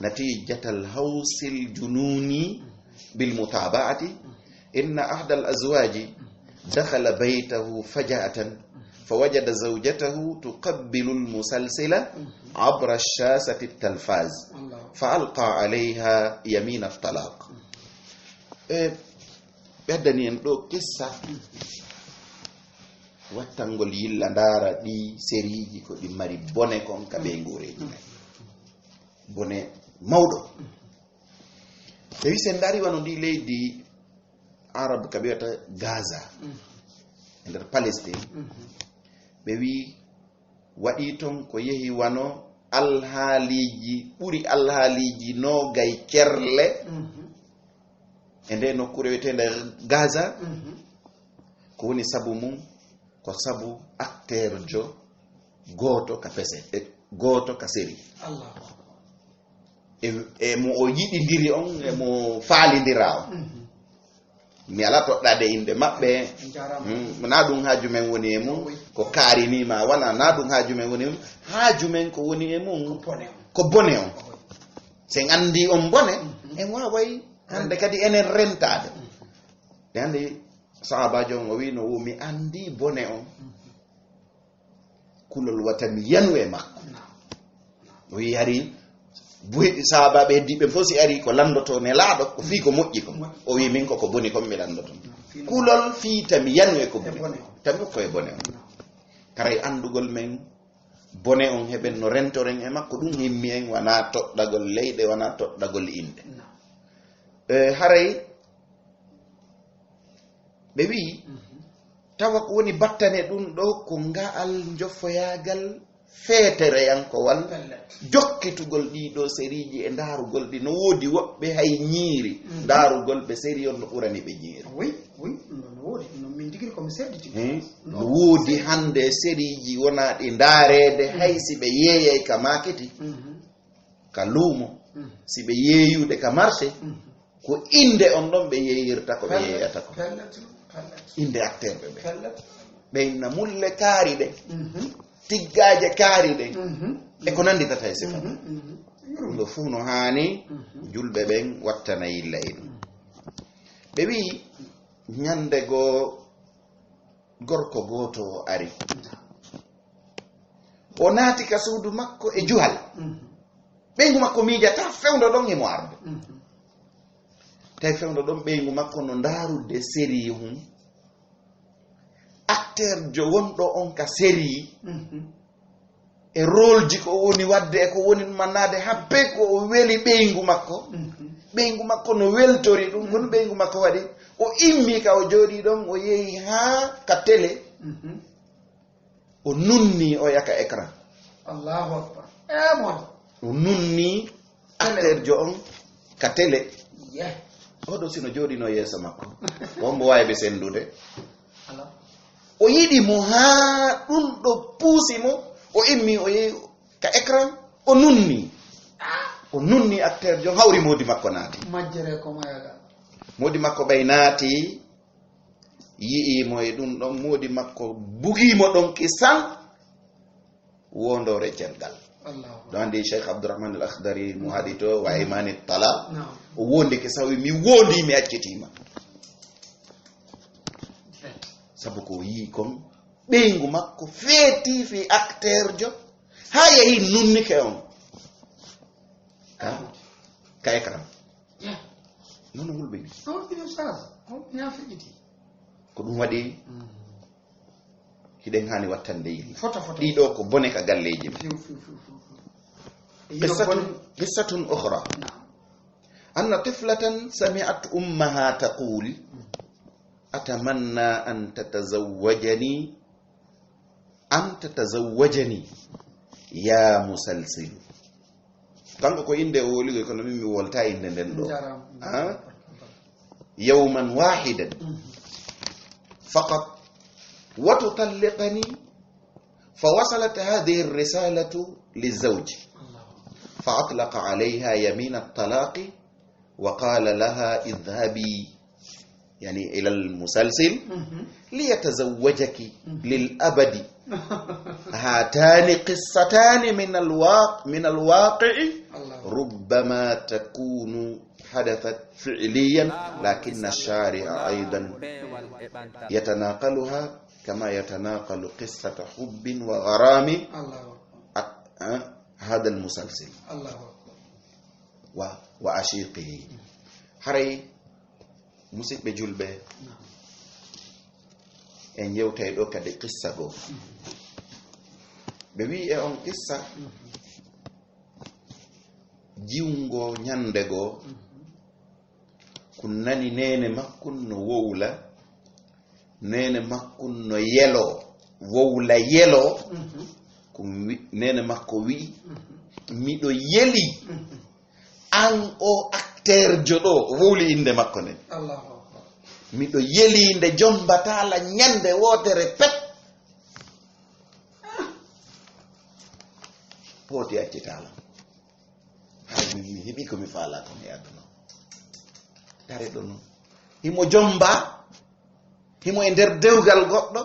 نتيجة الهوس الجنوني بالمتابعة، إن أحد الأزواج دخل بيته فجأة فوجد زوجته تقبل المسلسل عبر الشاشة التلفاز، فألقى عليها يمين الطلاق. E, ɓeddani en ɗo kissa wattangol yilla ndaara ɗi seriiji ko ɗi mari bone kon ka ɓe nguureeji men. Bone mawɗo. Ɓe wi sen ndaari wano ndi leydi Arab ka ɓe wiyata Gaza, e nder Palestine, ɓe wi waɗi ton ko yehi wano alhaaliiji, ɓuri alhaaliiji noogay cerle e nde nokkuure wiyeteende Gaza. Ko woni sabu mum? Ko sabu acteurjo gooto ka pese, e gooto ka série. Allahu akbar. E, e mo o yiɗindiri on, e mo faalindira on. Mi ala toɗɗade innde maɓɓe. Jarama. Hmm, na ɗum haaju men woni e mum. Ko kaariniima wona, na ɗum haaju men woni e mum. Haaju men ko woni e mum ko bone on. Ko bone on. Sen anndi on bone, en waaway hannde kadi enen rentaade. Ɗe anndi sahaabaajo on o wi no wo mi anndi bone on. Kulol wata mi yanu e makko. O wi hari buy sahaabaaɓe heddiiɓe fof si ari ko lanndoto nelaaɗo ko fii ko moƴƴi ko. O wi min koko boni kon mi lanndoto. Kulol fii tami yanu e ko boni. Tami ko e bone on. Karay anndugol men bone on heɓen no rentoren e makko, ɗum himmi en, wona toɗɗagol leyɗe, wona toɗɗagol innde. E, haray ɓe wi'i, tawa ko woni battane ɗum ɗo ko nga'al njofoyaagal feetereyankowal, jokkitugol ɗii ɗoo seriiji e ndaarugol ɗi. No woodi woɓɓe hay ñiiri, ndaarugol ɓe seri on no ɓurani ɓe ñiiri. Oui, oui, ɗum ɗon no woodi. Ɗum ɗon min tigi ko mi sedditi. Hmm? No woodi hannde seriiji wonaa ɗi ndaareede hay si ɓe yeeyay ka maaketi, ka luumo, si ɓe yeeyude ka marché, ko innde on ɗon ɓe yeeyirta ko ɓe yeeyata ko. Pellet, pellet. Innde acteurɓe ɓe. Pellet. Ɓe inna mulle kaari ɗen, tiggaaje kaari ɗen, e ko nannditata e sifa ɗon. Ɗum ɗo fuu no haani julɓe ɓen wattana yilla e ɗum. Ɓe wi'i, ñannde goo gorko gooto o ari. O naati ka suudu makko e juhal. Ɓeyngu makko miijata fewndo ɗon himo arde. Tawi fewndo ɗon ɓeyngu makko no ndaarude série hun. Acteurjo wonɗo on ka série, e rôleji ko o woni waɗde e ko woni ɗumannaade, haɓɓe ko o weli ɓeyngu makko. Ɓeyngu makko no weltori ɗum, kono ɓeyngu makko waɗi, o immi ka o jooɗii ɗon, o yehi haa ka télé, o nunni o yaka écran. Allahu akbar. E mon. O nunni acteurjo on ka télé. Oɗo sino jooɗino yeeso makko, wonmo waawi ɓe senndude. O yiɗi mo haa ɗum ɗo puusi mo, o immi, o yehi ka écran, o nunni. O nunni acteurjo, hawri moodi makko naati. Majjere ko mayaga. Moodi makko ɓay naati, yi'i mo e ɗum ɗon, moodi makko bugii mo ɗon kisan, wondoore cellal. Allahu. Ɗo anndi Cheikh Abdourahman Al Akhdari mo haɗi to, wa imani tala. Naam. O wondi kisan, o wi, "Mi wondi, mi accitiima." Sabu ko o yi'i kon, ɓeyngu makko feeti fii acteurjo, haa yehi nunnike on. Ka? Ka écran. Nono hulɓe. On ina sara, on ina feƴƴiti. Ko ɗum waɗi, hiɗen haani wattande yimɓe. Fota, fota. Ɗiɗo ko bone ka galleeji men. Fiw, fiw, fiw, fiw, fiw. Qissatun, qissatun ukhra. Naam. Anna tiflatan sami'at ummaha taqul, "Atamanna an tatazawwajani, an tatazawwajani ya musalsilu." Kanko ko innde o woligo, kono min mi wolta innde nden ɗo. Njaram. Ha? Yawman wahidan. Faqat. Wa tutalliqani. Fa wasalat hadhihi ar-risalatu lizawji. Fa atlaqa alayha yamin at-talaqi wa qala laha idhhabi, yani, ila al-musalsil, liyatazawwajaki lil abadi. هاتان قصتان من الواقع، من الواقع، ربما تكون حدثت فعليا، لكن الشارع أيضا يتناقلها كما يتناقل قصة حب وغرام، أ-، أ-، هذا المسلسل و-، وعشيقه. Haray, musidɓe julɓe, en yewtay ɗo kadi qissa goo. Ɓe wi'i e on qissa, jiwngo ñande goo, kun nani neene makkun no wowla, neene makkun no yelo, wowla yelo. Kun wi-, neene makko wi'i, "Miɗo yeli an o acteurjo ɗo," o wowli innde makko nden. Miɗo yeli nde jombataa la ñande wootere pet. Pooti accitaa la. Hay min mi heɓi ko mi faalaa kon e aduna. Tare ɗo non. Himo jomba, himo e nder dewgal goɗɗo.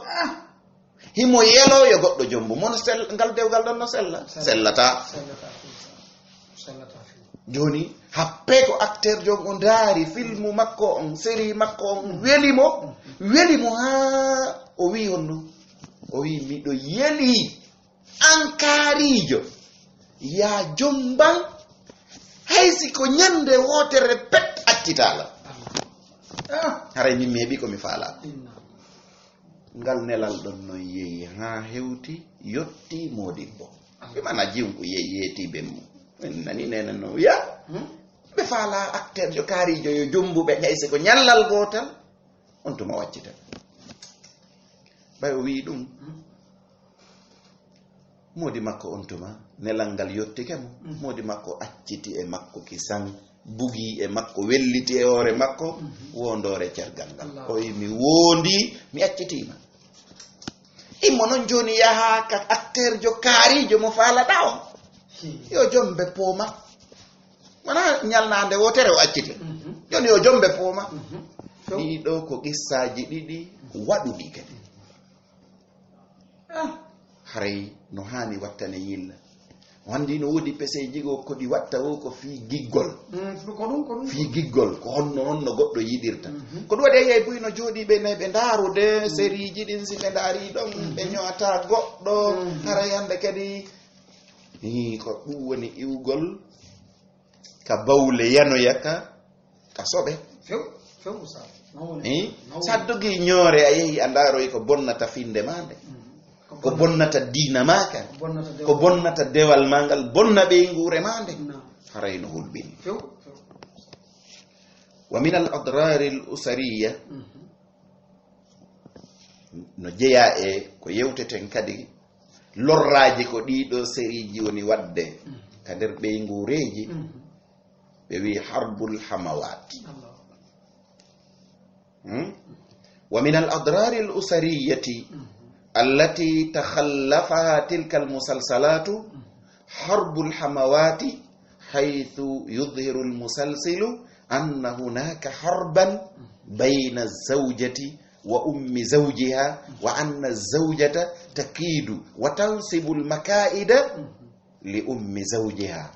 Himo yelo yo goɗɗo jombo. Mono sel-, ngal dewgal ɗon no sella? Sella. Sellataa. Sellataa. Sellataa. Jooni, happe ko acteur jom o ndaari filmu makko on, série makko on, weli mo, weli mo haa o wi'i honno? O wi'i, "Miɗo yeli." An kaariijo, yaa jomban, hay si ko ñande wootere pet accitaa la. Ah, haray min mi heɓi ko mi faalaa. Inna. Ngal nelal ɗon non yehi haa hewti, yotti moodibbo. Ah. Ɓe mana jiwun ko yehi, yeeti ben mum. En nani nene no wi'a. Hmm? Ɓe faalaa acteur jo kaariijo yo jombu ɓe, hay si ko ñallal gootal, on tuma o accita. Ɓay o wi'i ɗum. Hmm? Moodi makko on tuma, nelal ngal yottike mo. Mhm. Moodi makko acciti e makko kisan, bugi e makko, welliti e hoore makko, mhm, wondoore cergal ngal. Allah. O wi, "Mi wondi, mi accitiima." Immo non jooni yaha ka acteur jo kaariijo mo faalaɗaa on. Hmm. Yo jombe pooma. Wona ñalnaande wootere o accite. Mhm. Jooni yo jombe pooma. Mhm. Ɗii ɗoo ko qissaaji ɗiɗi waɗuɗi kadi. Ah, haray no haani wattane yilla. O anndi no woodi peseeji goo ko ɗi watta wo ko fii giggol. Mm, ko ɗum, ko ɗum. Fii giggol, ko honno, honno goɗɗo yiɗirta. Mhm. Ko ɗum waɗi a yiyay buy no jooɗii ɓe nayi ɓe ndaarude, mm, seriiji ɗin, si ɓe ndaarii ɗon, mhm, ɓe ño'ata goɗɗo, mhm, haray hannde kadi, ii, ko ɗum woni iwgol ka bawle yanoya ka, ka soɓe. Few, few, Oustaz. Mawɗo. Eh? Mawɗo. Sa dogii ñoore, a yehi a ndaaroyi ko bonnata finnde maa nde. Mm. Ko bonnata diina maa kan. Ko bonnata dewal. Ko bonnata dewal maa ngal, bonna ɓeynguure maa nde. Naam. Haray no hulɓini. Few, few. Wa min al adrari al usariya. Mhm. No jeyaa e ko yewteten kadi, lorraaji ko ɗii ɗoo seriiji woni waɗde ka nder ɓeynguureeji, ɓe wi'i harbul hamawat. Hmm? Wa min al adrari al usariyati allati takhallafaha tilka al musalsalatu harbul hamawati, haythu yudhiru al musalsilu anna hunaka harban bayna az zawjati wa ummi zawjiha, wa anna az zawjata takidu wa tansibu al makaida li ummi zawjiha.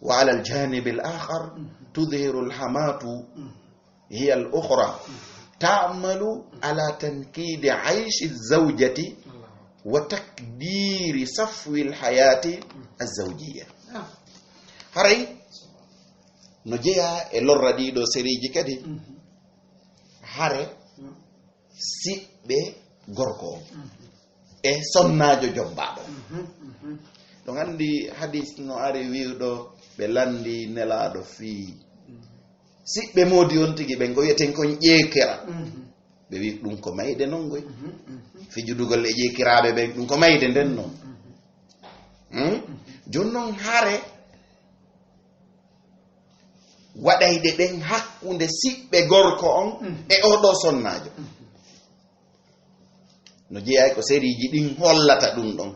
Wa ala al janib al akhar, tudhiru al hamatu hiya al ukhra, ta'malu ala tankidi aishi az zawjati wa takdiri safwi al hayati az zawjiya. Haray no jeyaa e lorra ɗii ɗoo seriiji kadi. Hare siɓɓe gorko on e sonnaajo jombaaɗo. Ɗon anndi hadis no ari wi'uɗo ɓe lanndi Nelaaɗo fii siɓɓe moodi on tigi ɓen ko wi'eten kon ƴeekira. Ɓe wi'i ɗum ko mayde non ngoy. Fijudugol e ƴeekiraaɓe ɓen ɗum ko mayde nden non. Hmm? Jooni non hare waɗayɗe ɗen hakkunde siɓɓe gorko on e oo ɗoo sonnaajo. No jeyaa e ko seriiji ɗin hollata ɗum ɗon.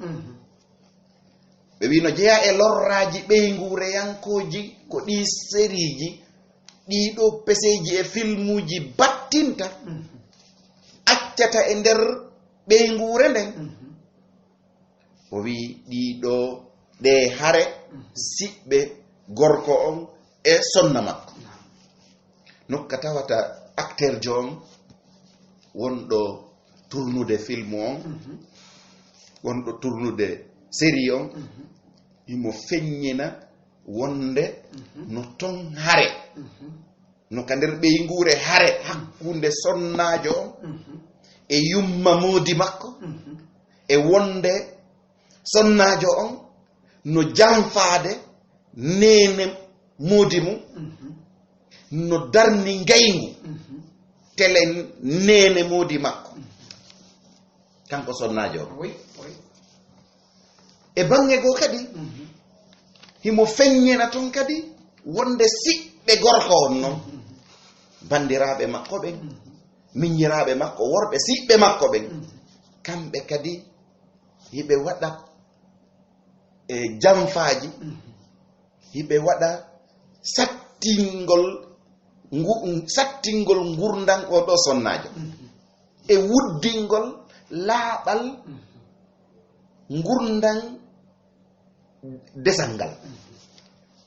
Ɓe wi'i no jeyaa e lorraaji ɓeynguureyankooji ko ɗii seriiji, ɗii ɗoo peseeji e filmuuji battinta, accata e nder ɓeynguure nden. O wi ɗiɗo ɗe hare, siɓɓe gorko on e sonna makko. Nokka tawata acteurjo on wonɗo tournude film on, wonɗo tournude série on, himo feññina wonde no ton hare, no ka nder ɓeynguure hare hakkunde sonnaajo on e yumma moodi makko, e wonde sonnaajo on no janfaade neene moodi mum, no darni ngayngu tele neene moodi makko, kanko sonnaajo on. E baŋŋe goo kadi, himo feññina ton kadi wonde siɓɓe gorko on non, banndiraaɓe makko ɓen, miñiraaɓe makko worɓe, siɓɓe makko ɓen, kamɓe kadi hiɓe waɗa e janfaaji, hiɓe waɗa sattingol ngu-, sattingol ngurndan oo ɗoo sonnaajo, e wuddingol laaɓal ngurndan desal ngal.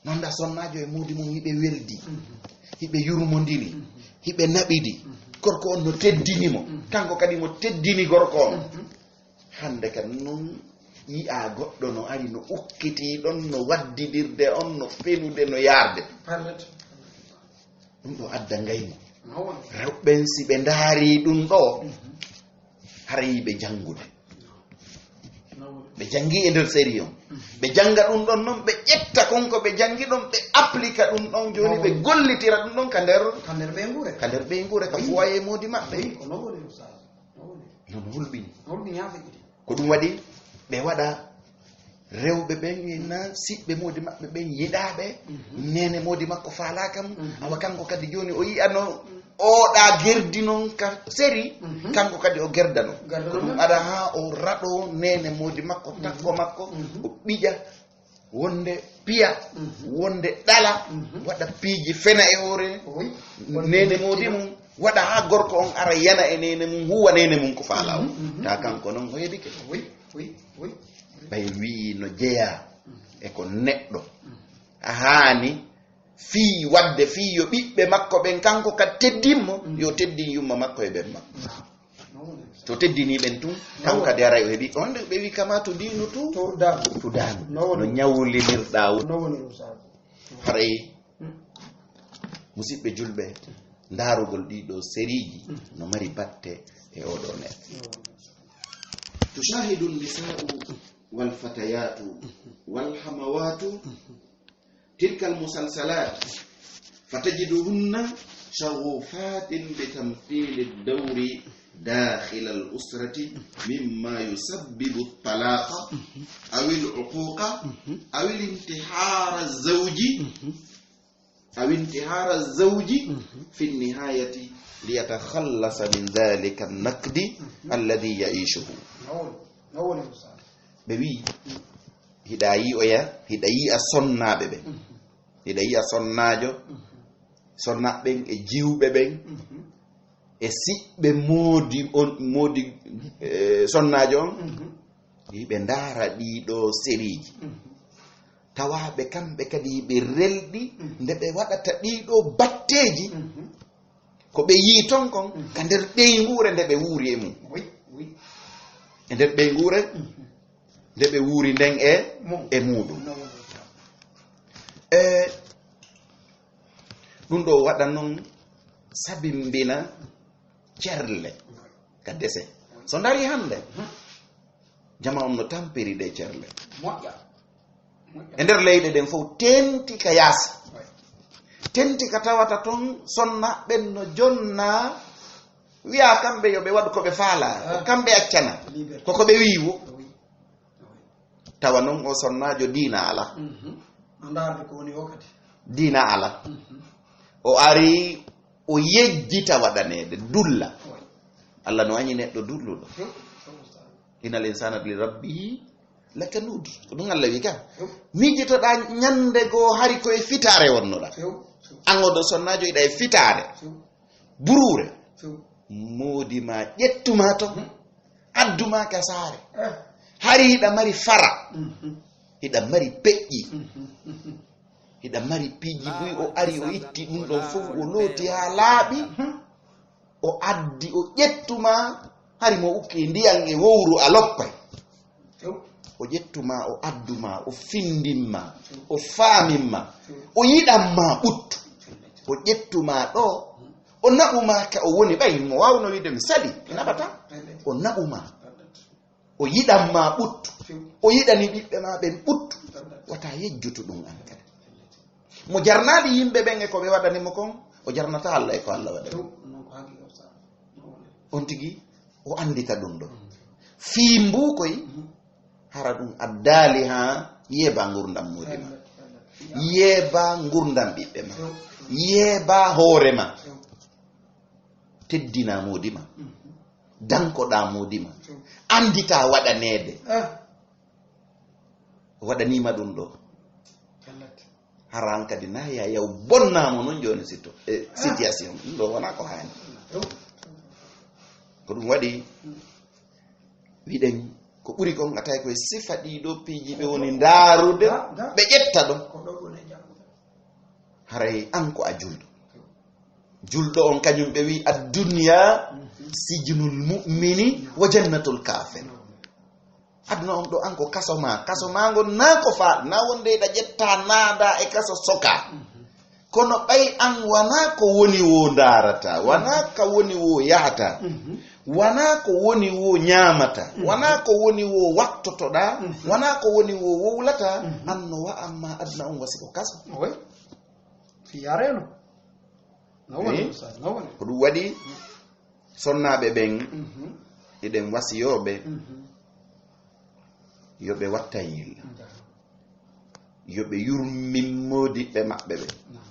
Nanda sonnaajo e moodi mum hiɓe weldi, hiɓe yurmondiri, hiɓe naɓidi. Gorko on no teddini mo, kanko kadi mo teddini gorko on. Hannde kan non yi'a goɗɗo no ari, no ukkiti ɗon, no waddidirde on, no fenude, no yaarde. Ɗum ɗo adda ngaygu. Rewɓe ɓen, si ɓe ndaari ɗum ɗo, hara yiɓe janngude. Ɓe janngi e nder série on. Ɓe jannga ɗum ɗon non, ɓe ƴetta kon ko ɓe janngi ɗon, ɓe applika ɗum ɗon, jooni ɓe gollitira ɗum ɗon ka nder, ka nder ɓeynguure, ka nder ɓeynguure, ka foyer moodi maɓɓe. Wi, ko non woni, Oustaz. Non woni. Non hulɓini. Non hulɓini haa feƴƴiti. Ko ɗum waɗi ɓe waɗa rewɓe ɓen e na siɓɓe moodi maɓɓe ɓen yiɗaaɓe. Neene moodi makko faalaaka mo. Awa kanko kadi jooni o yi'ano oɗa gerdi non ka série, kanko kadi o gerdano. Gerdano. Ko ɗum aɗa haa o raɗo neene moodi makko, takko makko, o ɓiƴa wonde piya, wonde ɗala, waɗa piiji fena e hoore neene moodi mum, waɗa haa gorko on ara yana e neene mum, huwa neene mum ko faalaa on. Ta kanko non o yedike. Ɓay wi'i no jeyaa e ko neɗɗo haani fii waɗde, fii yo ɓiɓɓe makko ɓen, kanko kadi teddin mo, yo teddin yumma makko e ɓen makko. To teddini ɓen tun, kanko kadi aray o heɓi. On ɓe wi kama to diinu tu, to daanu. To daanu. No woni. No ñawlinirɗaa woni. No woni ɗum sabu. Haray, musidɓe julɓe, ndaarugol ɗiɗo sériiji no mari batte e oɗo neɗɗo. تشاهد النساء والفتيات والحموات تلك المسلسلات فتجدهن شغوفات بتمثيل الدور داخل الأسرة، مما يسبب الطلاق أو العقوق أو الانتحار الزوج، أو انتحار الزوج في النهاية، ليتخلص من ذلك النكد الذي يعيشه. No woni, no woni, Ustaz. Ɓe wi'i, hiɗa yi'oya, hiɗa yi'a sonnaaɓe ɓen. Hiɗa yi'a sonnaajo, sonnaaɓe ɓen e jiwɓe ɓen, e siɓɓe moodi on, moodi, eh, sonnaajo on, hiɓe ndaara ɗiɗo sériiji. Tawa ɓe kamɓe kadi hiɓe relɗi nde ɓe waɗata ɗiɗo batteeji. Ko ɓe yi'i ton kon, ka nder ɓeynguure nde ɓe wuuri e mum. Oui, oui. E nder ɓeynguure nde ɓe wuuri nden e, e muuɗum. E ɗum ɗo waɗa non sabimbina cerle ka dese. So ndaari hannde, jama on no tampiri ɗe cerle. Moƴƴa. Moƴƴa. E nder leyɗe ɗen fof, tenti ka yaasi. Oui. Tenti ka tawata ton sonna ɓen no jonna, wi'a kamɓe yo ɓe waɗu ko ɓe faala, ko kamɓe accana. Liberté. Ko ko ɓe wi'i wo. Oui. Tawa non o sonnaajo diina ala. Mhm. A ndaarde ko woni o kadi. Diina ala. Mhm. O ari, o yejjita waɗaneede, dulla. Oui. Allah no añi neɗɗo dulluɗo. Yo, yo, Ustaz. Innal insana li rabbihi lakanud. Ko ɗum Allah wi ka. Yo. Miijitoɗaa ñande goo hari ko e fitaare wonnoɗaa. Yo, yo. An oɗo sonnaajo iɗa e fitaare. Yo. Buruure. Yo. Moodi ma ƴettu ma ton. Hmm. Addu ma ka saare. Hari hiɗa mari fara. Hiɗa mari peƴƴi. Hiɗa mari piiji buy. O ari, o itti ɗum ɗon fof, o looti haa laaɓi. O addi, o ƴettuma, hari mo ukki ndiyan e wowru a loppay. O ƴettuma, o adduma, o findinma, o faamimma, o yiɗanma ɓuttu. O ƴettuma ɗo, o naɓuma ka o woni, ɓay mo waawno wiide mi sali, mi naɓata. O naɓuma, o yiɗanma ɓuttu, o yiɗani ɓiɓɓe ma ɓen ɓuttu. Wata yejjutu ɗum an kadi. Mo jarnaali yimɓe ɓen e ko ɓe waɗani mo kon, o jarnata Allah e ko Allah waɗani mo. On tigi, o andita ɗum ɗo. Fii mbu koy, hara ɗum addaali haa yeeba ngurdam moodi ma. Yeeba ngurdam ɓiɓɓe ma. Yeeba hoore ma. Teddina moodi ma. Dankoɗa moodi ma. Andita waɗaneede. O waɗanima ɗum ɗo. Hara an kadi na ya yaw bonnamo non joni sito-, e situation. Ɗum ɗo wona ko haani. Ko ɗum waɗi, wiɗen ko ɓuri kon, a tawi koye sifa ɗiɗo piiji ɓe woni ndaarude, ɓe ƴetta ɗon. Haray an ko a julɗo. Julɗo on kañum ɓe wi, "Addunya sijnul mu'mini wa jannatul kafir." Aduna on ɗo an ko kaso ma. Kaso ma ngon na ko fa, na wonde ɗa ƴetta naada e kaso soka. Kono ɓay an wana ko woni wo ndaarata, wana ka woni wo yahata, wana ko woni wo ñaamata, wana ko woni wo wattotoɗa, wana ko woni wo wowlata, an no wa amma aduna on wasi ko kaso. Oui. Fiyareno. No woni, eh? Ustaz, no woni? Ko ɗum waɗi sonnaaɓe ɓen, mhm, eɗen wasiyooɓe, mhm, yo ɓe wattan yilla. Nja. Yo ɓe yurmin moodiɓɓe maɓɓe ɓen. Naam.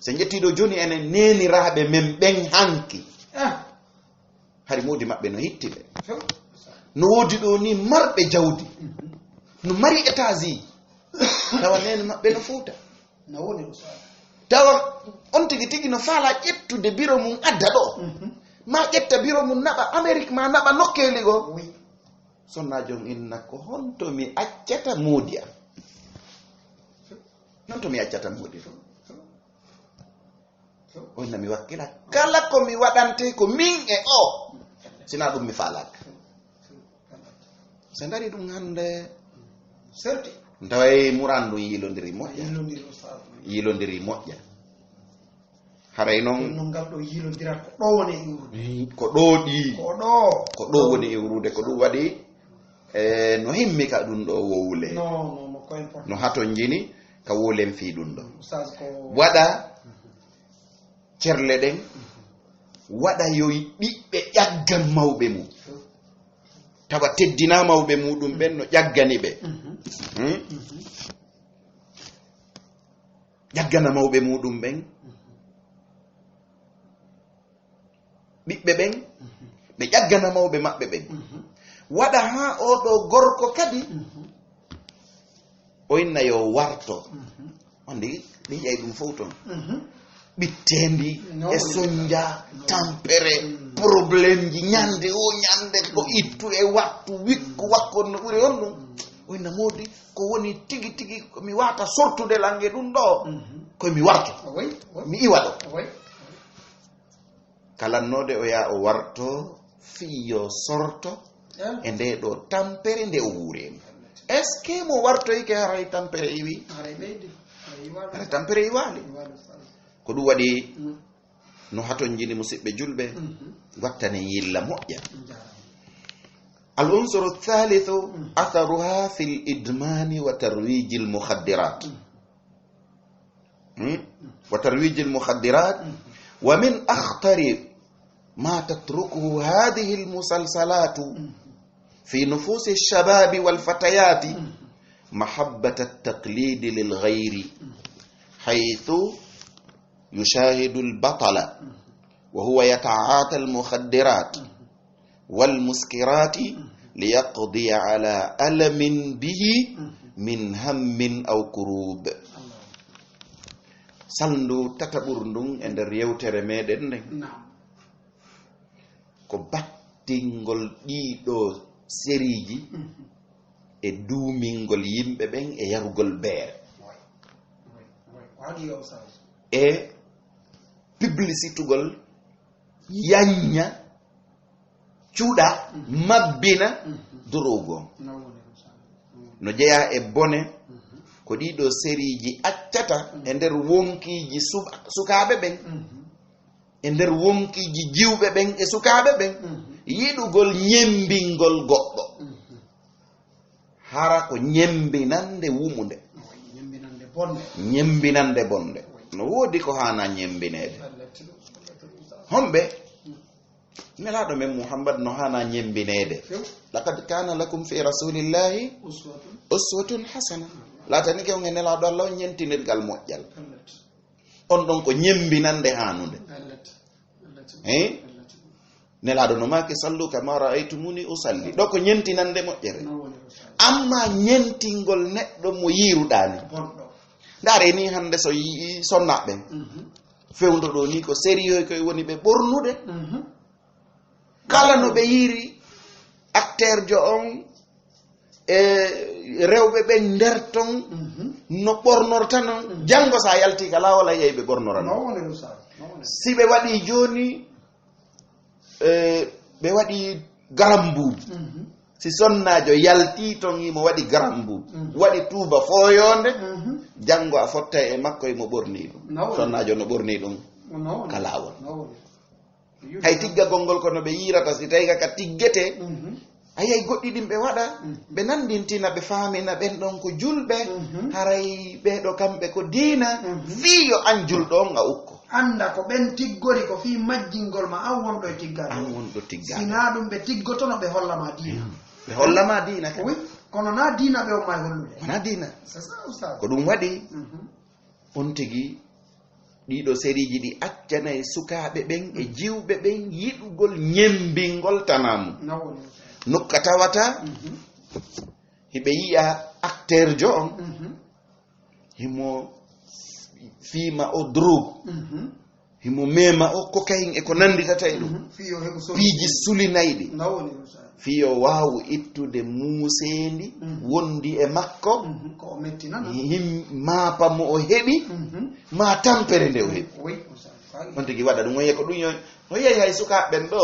So en ƴettii ɗo jooni, enen neeniraaɓe men ɓen hanki. Ah. Hari moodi maɓɓe no hitti ɓe. Few. No woodi ɗo ni marɓe jawdi. Mhm. No mari étage. Tawa neene maɓɓe no Fuuta. No woni Ustaz. Tawa on tigi tigi no faala ƴettude biro mum adda ɗo. Mhm. Ma ƴetta biro mum naɓa Amérique, ma naɓa nokkeeli goo. Oui. Sonna jom inna ko honto mi accata moodi am? Honto mi accata moodi am? O inna mi wakkila kala ko mi waɗante ko min e o. Sina ɗum mi faalaaka. So ndari ɗum hannde, serti, ndaway muran ɗum yiilondiri moƴƴa. Yiilondiri, ustaz. Yiilondiri moƴƴa. Haray noon. Kono noon ngal ɗo yiilondiral ko ɗo woni e iwrude. Ko ɗo ɗi. Ko ɗo. Ko ɗo woni iwrude. Ko ɗum waɗi, e, no himmi ka ɗum ɗo wowle. No, no, no, ko important. No hatonjini ka wolen fii ɗum ɗo. Ustaz ko waɗa cerle ɗen, waɗa yo ɓiɓɓe ƴaggan mawɓe mum. Tawa teddina mawɓe muɗum ɓen no ƴaggani ɓe. Mhm. Hmm? Mhm. Ƴaggana mawɓe muɗum ɓen. Mhm. Ɓiɓɓe ɓen, mhm, ɓe ƴaggana mawɓe maɓɓe ɓen. Mhm. Waɗa haa oo ɗoo gorko kadi, mhm, o inna yo warto. Mhm. Wonde ɗi ƴay ɗum fof toon. Mhm. Ɓitteendi, no, e woni sonja, no, tampere, mm, problème ji ñande o ñande, ko, mm, ittu e wattu, wikku, mm, wakkon no ɓuri on ɗum. Mm. O inna moodi ko woni tigi tigi ko mi wata sortude lange ɗum ɗo. Mhm. Ko mi warto. Oui, oui. Mi iwa ɗo. Oui. Kalannoode o yaa o warto fii yo sorto, ah, e ndee ɗoo tampere nde o wuureeni. Est-ce que mo wartoyke haray tampere iwi? Haray ɓeydi. Haray iwaali. Haray tampere iwaali. Iwaali, ustaz. Ko ɗum waɗi, mm, no hatonjini musidɓe julɓe, mhm, wattanen yilla moƴƴa. Njaaraama. Al unsuru thalithu, mm, atharuha fil idmani wa tarwijil mukhaddirat. Mm. Hmm? وترويج المخدرات. ومن أخطر ما تتركه هذه المسلسلات في نفوس الشباب والفتيات محبة التقليد للغير، حيث يشاهد البطل وهو يتعاطى المخدرات والمسكرات ليقضي على ألم به من هم أو كروب. Salndu tataɓuru ndun e nder yewtere meɗen nden. Naam. Ko bat-, tingol ɗiɗo seriiji e duumingol yimɓe ɓen e yarugol beere e publicitugol, yañña, cuɗa, mabbina dorogu on. No jeyaa e bone ko ɗiɗo seriiji accata e nder wonkiiji sub- sukaaɓe ɓen, e nder wonkiiji jiwɓe ɓen e sukaaɓe ɓen, yiɗugol ñembingol goɗɗo. Hara ko ñembinande wumunde. Ñembinande bonde. Ñembinande bonde. No woodi ko haana ñembineede. Homɓe? Nelaaɗo men Muhammad no haana ñembineede. Laqad kana lakum fi rasulillahi uswatun hasana. Laatanike on e Nelaaɗo Allah on ñentinirgal moƴƴal. On ɗon ko ñembinande haanunde. Hein? Nelaaɗo no maaki, "Sallu kama ra'aytumuni usalli." Ɗo ko ñentinande moƴƴere. Amma ñentingol neɗɗo mo yiiruɗaa ni. Ndaare ni hannde so yi- sonnaaɓe ɓen. Fewndo ɗo ni ko sérieux koye woni ɓe ɓornude. Kala no ɓe yiiri acteur jo on e rewɓe ɓen nder ton no ɓornorta non, janngo so a yalti ka laawol a yiyay ɓe ɓornora non. Si ɓe waɗi jooni, e, ɓe waɗi garambuubu. Si sonnaajo yalti ton imo waɗi garambuubu, waɗi tuuba fooyoonde, janngo a fottay e makko imo ɓorni ɗum. Sonnaajo no ɓorni ɗum ka laawol. Hay tiggagol ngol ko no ɓe yiirata, si tawi ka tiggetee, a yiyay goɗɗi ɗin ɓe waɗa, ɓe nanndintina, ɓe faamina ɓen ɗon ko julɓe, haray ɓee ɗo kamɓe ko diina, fii yo an julɗo on a ukko. Annda ko ɓen tiggori ko fii majjingol ma an wonɗo e tiggaade. An wonɗo tiggaade. Si naa ɗum ɓe tiggotono, ɓe holla ma diina. Ɓe holla ma diina ka. Oui, kono naa diina ɓe on ma e hollude. Wonaa diina. C'est ça, Oustaz. Ko ɗum waɗi, on tigi ɗiɗo seriiji ɗi accanay sukaaɓe ɓen e jiwɓe ɓen yiɗugol ñembingol tanaa mum. Nokka tawata hiɓe yi'a acteur jo on, himo fiima o drogue, himo mema o cocaïne e ko nannditata e ɗum. Piiji sulinayɗi. Fii yo waawu ittude muuseendi wondi e makko, him maapa mo o heɓi, maa tampere nde o heɓi. On tigi waɗa ɗum, o yiya ko ɗum yo, o yiyay hay sukaaɓe ɓen ɗo,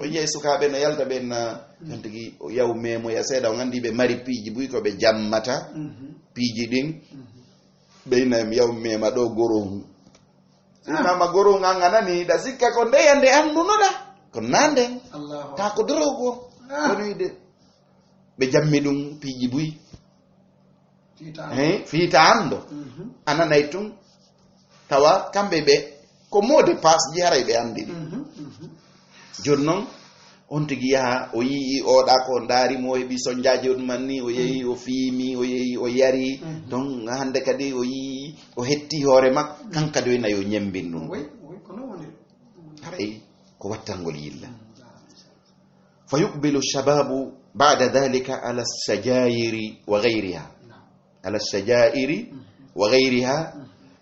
o yiyay sukaaɓe no yalta ɓen, na, on tigi o yaw memoya seeɗa, on anndi ɓe mari piiji buy ko ɓe jammata, piiji ɗin, ɓeyna yaw mema ɗo goron. Mama goron an a nani, ɗa sikka ko ndeya nde anndunoɗa, ko naa nden. Taa ko dorogu on. Kono ɓe jammi ɗum piiji buy. Fiita anndo. Hein, fiita anndo. A nanay tun. Tawa kamɓe ɓe, ko mot de passe ji haray ɓe anndi ɗi. Jooni non, on tigi yaha, o yi'i oɗa ko ndaari mo, o heɓi sonjaaji on man ni, o yehi, o fiimi, o yehi, o yari. Donc, hannde kadi o yi'i, o hetti hoore makko, kan kadi o ina yo ñembin ɗum. Oui, oui, ko non woni. Haray, ko wattangol yilla. فيقبل الشباب بعد ذلك على السجائر وغيرها، على السجائر وغيرها،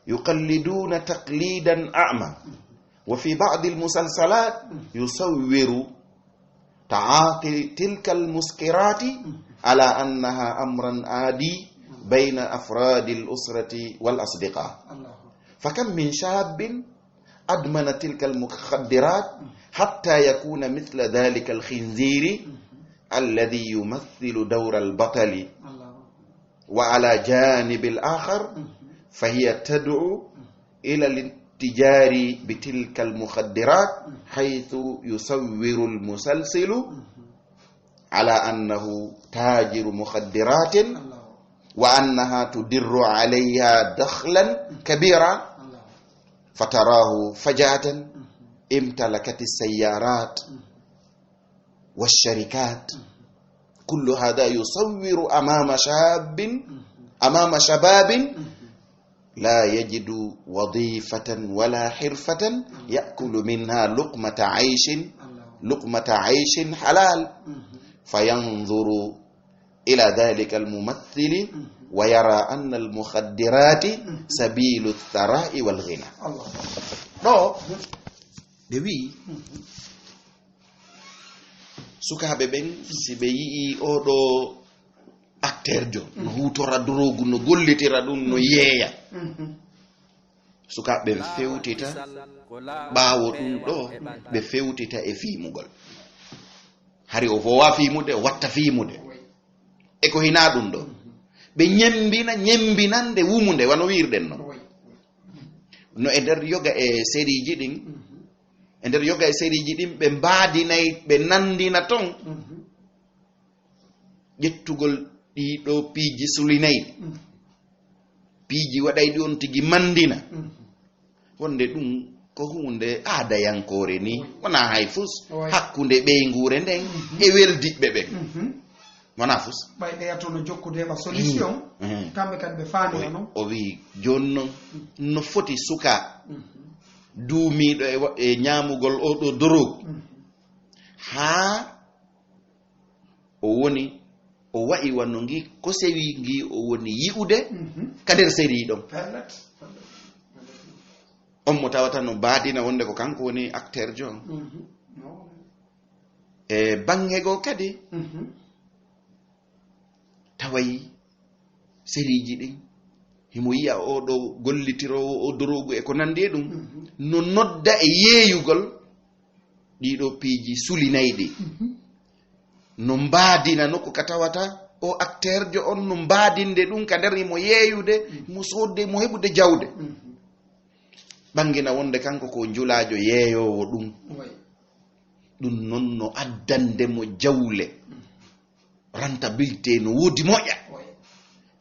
يقلدون تقليدا أعمى، وفي بعض المسلسلات يصور تعاطي تلك المسكرات على أنها أمرا عادي بين أفراد الأسرة والأصدقاء. فكم من شاب أدمن تلك المخدرات حتى يكون مثل ذلك الخنزير الذي يمثل دور البطل. وعلى جانب الآخر فهي تدعو إلى الاتجار بتلك المخدرات، حيث يصور المسلسل على أنه تاجر مخدرات، وأنها تدر عليها دخلا كبيرا، فتراه فجأة امتلكت السيارات والشركات. كل هذا يصور أمام شاب، أمام شباب لا يجد وظيفة ولا حرفة يأكل منها لقمة عيش، لقمة عيش حلال، فينظر إلى ذلك الممثل ويرى أن المخدرات سبيل الثراء والغنى. Ɗo ɓe wi'i Sukaaɓe ɓen, si ɓe yi'ii oo ɗoo acteurjo no huutora dorogu, no gollitira ɗum, no yeeya, sukaaɓe ɓen fewtita. Ɓaawo ɗum ɗoo, ɓe fewtita e fiimugol. Hari o foowa fiimude, o watta fiimude. E ko hinaa ɗum ɗoo, ɓe ñemmbina, ñemmbinande wumunde, wano wiirɗen non. No e nder yoga e sériiji ɗin, e nder yoga e sériiji ɗin, ɓe mbaadinay, ɓe nanndina ton ƴettugol ɗii ɗoo piiji sulinayɗi, piiji waɗayɗi on tigi manndina. Wonde ɗum ko huunde aadayankoore ni, wonaa hay fus hakkunde ɓeynguure nden e weldiɓɓe ɓen. Wonaa fus. Ɓay ɓe yattono jokkude heɓa solution, kamɓe kadi ɓe faami. O wi, o wi, jooni non, no foti suka duumiiɗo e wa-, e ñaamugol oo ɗoo dorogu, haa o woni, o wa'i wano ngi ko sewi ngi o woni yi'ude ka nder série ɗon. On mo tawata no mbaadina wonde ko kanko woni acteurjo on. E bannge goo kadi, taway sériiji ɗin, himo yi'a oo ɗoo gollitiroowo oo dorogu e ko nanndi e ɗum, no nodda e yeeyugol ɗii ɗoo piiji sulinayɗi. No mbaadina nokku ka tawata oo acteurjo on no mbaadinde ɗum ka nder himo yeeyude, himo soodde, himo heɓude jawde. Ɓangina wonde kanko ko njulaajo yeeyoowo ɗum. Ɗum non no addande mo jawle. Rentabilité no woodi moƴƴa.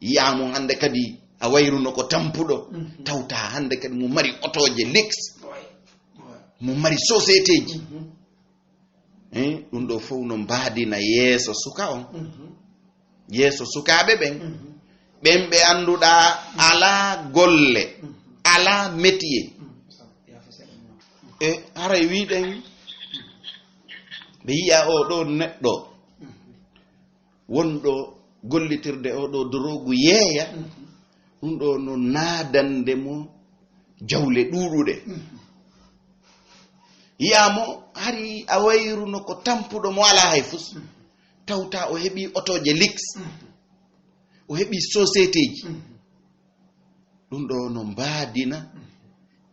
Yi'aa mo hannde kadi a wayruno ko tampuɗo, tawta hannde kadi mo mari otooje luxe, mo mari sociétéji. Eh, ɗum ɗoo fof no mbaadina yeeso suka on, yeeso sukaaɓe ɓen, ɓen ɓe annduɗaa alaa golle, alaa métier. E haray wiɗen ɓe yi'a oo ɗoo neɗɗo wonɗo gollitirde oo ɗoo dorogu yeeya, ɗum ɗoo no naadande mo jawle ɗuuɗuɗe. Yi'aa mo hari a wayruno ko tampuɗo mo alaa hay fus, tawta o heɓii otooje luxe, o heɓii sociétéji. Ɗum ɗoo no mbaadina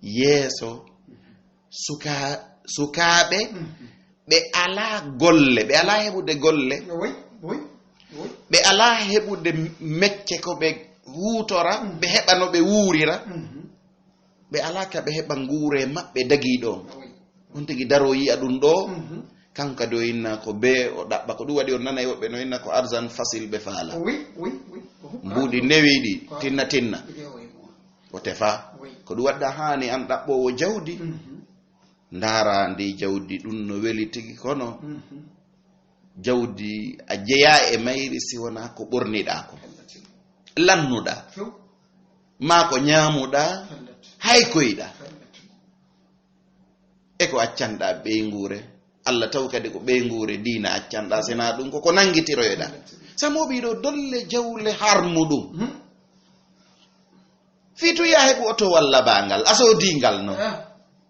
yeeso suka-, sukaaɓe ɓe alaa golle, ɓe alaa heɓude golle, ɓe alaa heɓude mecce ko ɓe huutora, ɓe heɓa no ɓe wuurira, ɓe alaa ka ɓe heɓa nguure maɓɓe dagii ɗoo. On tigi daroo yi'a ɗum ɗoo, kanko kadi o inna ko bee o ɗaɓɓa. Ko ɗum waɗi on nana e woɓɓe no inna ko argent facile ɓe faala. Mbuuɗi newiiɗi, tinna tinna. O tefa. Ko ɗum waɗi haani an ɗaɓɓoowo jawdi, ndaara ndi jawdi ɗum no weli tigi, kono jawdi a jeyaa e mayri si wonaa ko ɓorniɗaa ko, lannuɗaa, maa ko ñaamuɗaa, hay koyɗaa. E ko accanɗaa ɓeynguure Allah, taw kadi ko ɓeynguure diina accanɗaa, sinaa ɗum ko ko nanngitiroyɗaa. Sabu o ɓii ɗoo dolle jawle harmu ɗum. Fii tun yaa heɓu oto walla baangal, a soodii ngal non.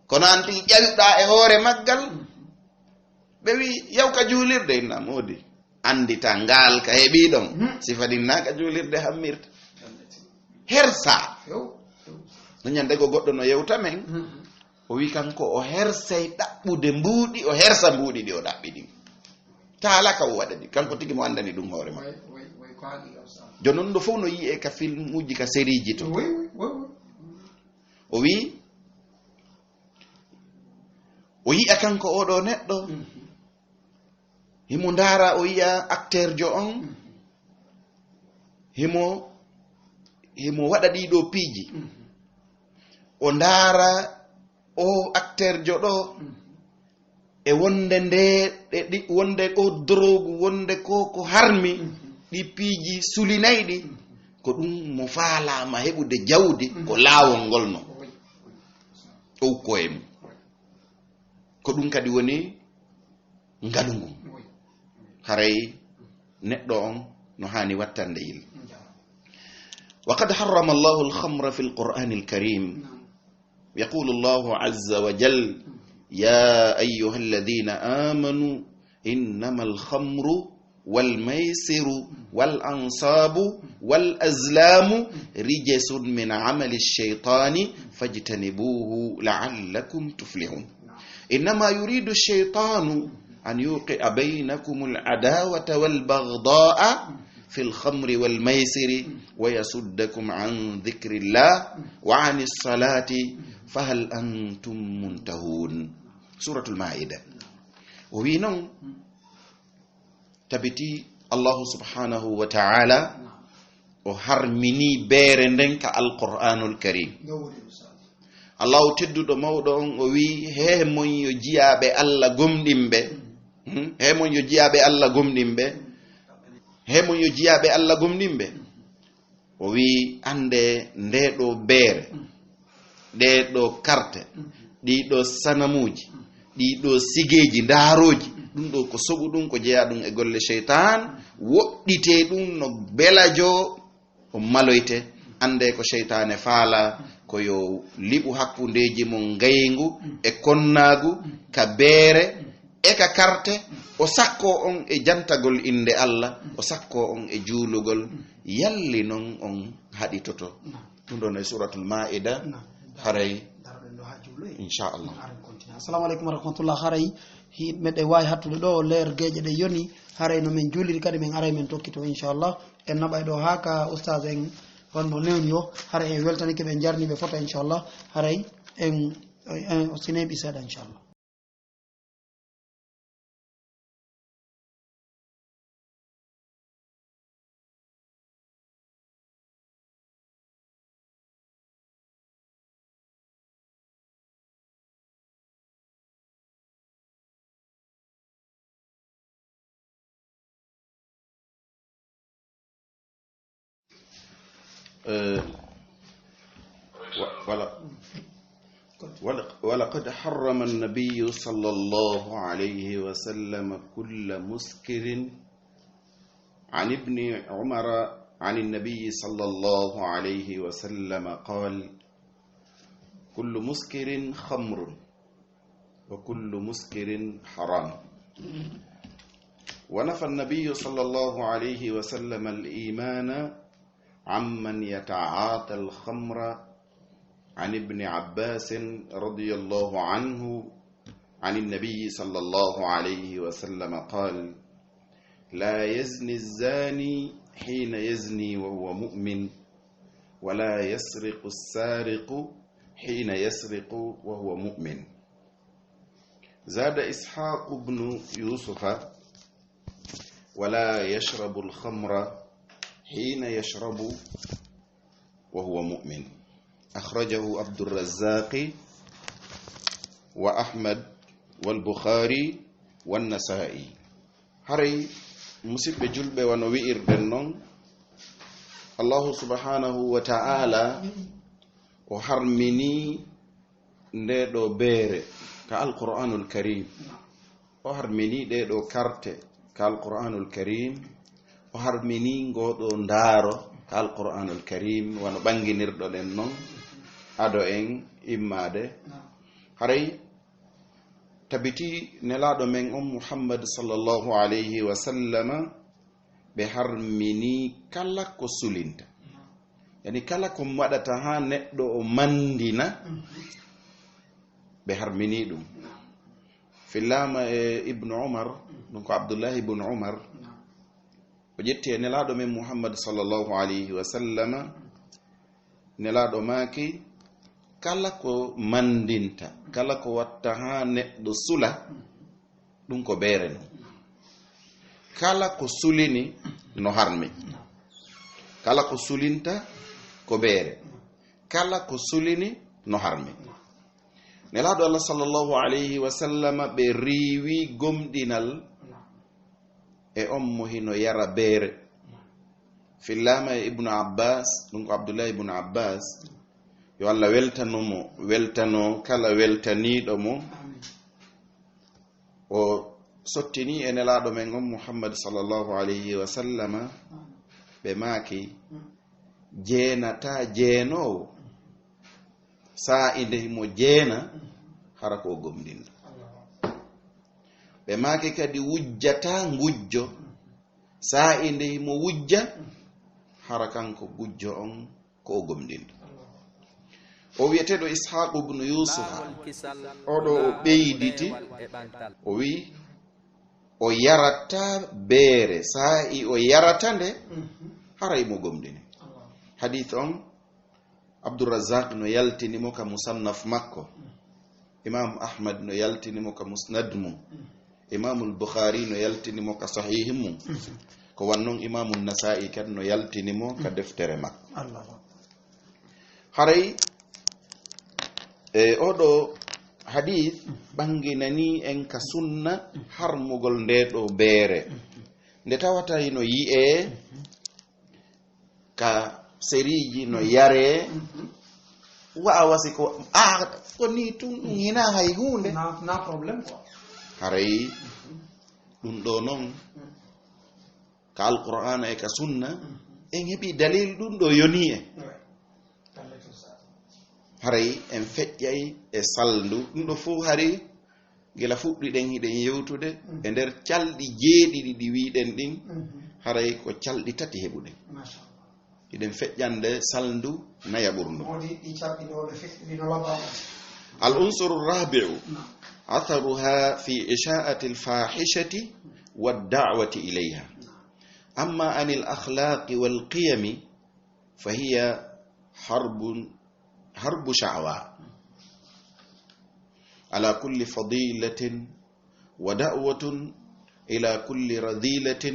Kono an tigi ƴawuɗaa e hoore maggal, ɓe wi, "Yaw ka juulirde," inna moodi. Anndita ngal ka heɓii ɗon, sifa ɗin naa ka juulirde hammirta. Hersa. No ñande ko goɗɗo no yewta men, o wi kanko o hersay ɗaɓɓude mbuuɗi, o hersa mbuuɗi ɗi o ɗaɓɓi ɗin. Taala ka o waɗa ɗi, kanko tigi mo anndani ɗum hoore makko. Jooni non ɗo fof no yi'e ka filmuuji, ka sériiji to. O wi, o yi'a kanko oo ɗoo neɗɗo, himo ndaara, o yi'a acteurjo on, himo, himo waɗa ɗii ɗoo piiji. O ndaara oo acteurjo ɗoo, e wonde nde, ɗe ɗi, wonde o dorogu, wonde ko, ko harmi, ɗi piiji sulinayɗi, ko ɗum mo faalaama heɓude jawdi, ko laawol ngol non. O ukkoo e mum. Ko ɗum kadi woni ngalu ngun. Haray neɗɗo on no haani wattande yil. وقد حرم الله الخمر في القرآن الكريم. يقول الله عز وجل: يا أيها الذين آمنوا إنما الخمر والميسر والأنصاب والأزلام رجس من عمل الشيطان فاجتنبوه لعلكم تفلحون. إنما يريد الشيطان أن يوقع بينكم العداوة والبغضاء في الخمر والميسر ويصدكم عن ذكر الله وعن الصلاة فهل أنتم منتهون. Suratul Maida. O wi noon, tabiti Allahu subhanahu wa ta'ala o harmini beere nden ka Alqur'anul Karim. Allahu tedduɗo mawɗo on o wi, "He mon yo jiyaaɓe Allah gomɗinɓe." Hmm? "He mon yo jiyaaɓe Allah gomɗinɓe." "He mon yo jiyaaɓe Allah gomɗinɓe." O wi, "Annde nde ɗo beere, ɗe ɗo karte, ɗi ɗo sanamuuji, ɗi ɗo sigeeji ndaarooji, ɗum ɗo ko soɓu ɗum, ko jeyaa ɗum e golle seytaan, woɗɗitee ɗum no belajo o maloyte. Annde ko seytaane faala, ko yo liɓu hakkundeeji mon ngayngu e konnaagu ka beere e ka karte, o sakko on e jantagol innde Allah, o sakko on e juulugol. Yalli non on haɗitoto?" Ɗum ɗon e Suratul Maida. Haray, daroɗen ɗo haa juuloy. Inchallah. Haren continue. Assalamu aleykum wa rahmatullah. Haray hi-, meɗen waawi hattude ɗo, leer geeƴe ɗe yoni. Haray no men juuliri kadi, men aray men tokkito, inchallah. En naɓay ɗo haa ka ustaas en, honno newni o. Haray en weltanike ɓe, jarni ɓe fota, inchallah. Haray en, en, en, o sineeɓi seeɗa, inchallah. Eh, wa-, wala. ولق-، ولقد حرم النبي صلى الله عليه وسلم كل مسكر. عن ابن عمر عن النبي صلى الله عليه وسلم قال: كل مسكر خمر، وكل مسكر حرام. ونفى النبي صلى الله عليه وسلم الإيمان عمن يتعاطى الخمر. عن ابن عباس رضي الله عنه عن النبي صلى الله عليه وسلم قال: لا يزني الزاني حين يزني وهو مؤمن، ولا يسرق السارق حين يسرق وهو مؤمن. زاد إسحاق بن يوسف: ولا يشرب الخمر حين يشرب وهو مؤمن. أخرجه عبد الرزاق وأحمد والبخاري والنسائي. Haray, musiɓɓe julɓe, wano wi'irɗen non, Allahu subhanahu wa ta'ala o harmini nde ɗo beere ka Alqur'anul Karim. O harmini ɗe ɗo karte ka Alqur'anul Karim. O harmini ngo ɗo ndaaro ka Alqur'anul Karim, wano ɓanginirɗo ɗen non ado en immaade. Haray tabiti Nelaaɗo men on Muhammad sallallahu alayhi wa sallama, ɓe harmini kala ko sulinta. Yani kala ko waɗata haa neɗɗo o manndina, ɓe harmini ɗum. Fillaama e Ibnu Umar, ɗum ko Abdullahi ibnu Umar, o ƴetti e Nelaaɗo men Muhammad sallallahu alayhi wa sallama, Nelaaɗo maaki, kala ko manndinta, kala ko watta haa neɗɗo sula, ɗum ko beere non. Kala ko sulini no harmi. Kala ko sulinta ko beere. Kala ko sulini no harmi. Nelaaɗo Allah sallallahu alayhi wa sallama, ɓe riiwi gomɗinal e on mo hino yara beere. Fillaama e Ibnu Abbas, ɗum ko Abdullahi Ibnu Abbas, yo Allah weltano mo, weltano kala weltaniiɗo mo. O sottini e Nelaaɗo men on Muhammad sallallahu alayhi wa sallama, ɓe maaki, jeenataa jeenoowo, saa inde mo jeena, hara ko o gomɗinɗo. Ɓe maaki kadi wujjataa ngujjo, saa'i nde himo wujja, hara kanko gujjo on ko o gomɗinɗo. O wi'eteeɗo Ishaaqu ibnu Yuusufa, o ɗo o ɓeyditi, o wi'i, o yarataa beere, saa'i o yarata nde, haray mo gomɗini. Hadiis on, Abdurrazzaq no yaltini mo ka Musannaf makko. Imam Ahmad no yaltini mo ka Musnad mum. Imamul Bukhari no yaltini mo ka Sahih mum. Ko wannon Imamu Nasa'i kadi no yaltini mo ka deftere makko. Allahu Akbar. Haray, e oɗo hadith ɓanginani en ka sunna harmugol nde ɗo beere. Nde tawata hino yi'ee ka seriiji no yaree, wa'a wasi ko, ah, ko ni tun ɗum hinaa hay huunde. Na, na problème quoi. Haray ɗum ɗo non, ka Alqur'aana e ka sunna, en heɓi dalil ɗum ɗo yoni en. Ouais. Haray en feƴƴay e salndu, ɗum ɗo fof hari gila fuɗɗiɗen hiɗen yewtude e nder calɗi jeeɗiɗi ɗi wiɗen ɗin, haray ko calɗi tati heɓuɗen. Machallah. Hiɗen feƴƴande salndu nayaɓurndu. Wodi ɗi calɗi ɗo ɓe feƴƴuɗi no labba on. Al unsuru rabi'u, naam, atharuha fi isha'ati al fahishati wad da'wati ilayha. Amma anil akhlaqi wal qiyami, فهي حرب، حرب شعواء على كل فضيلة، ودعوة إلى كل رذيلة،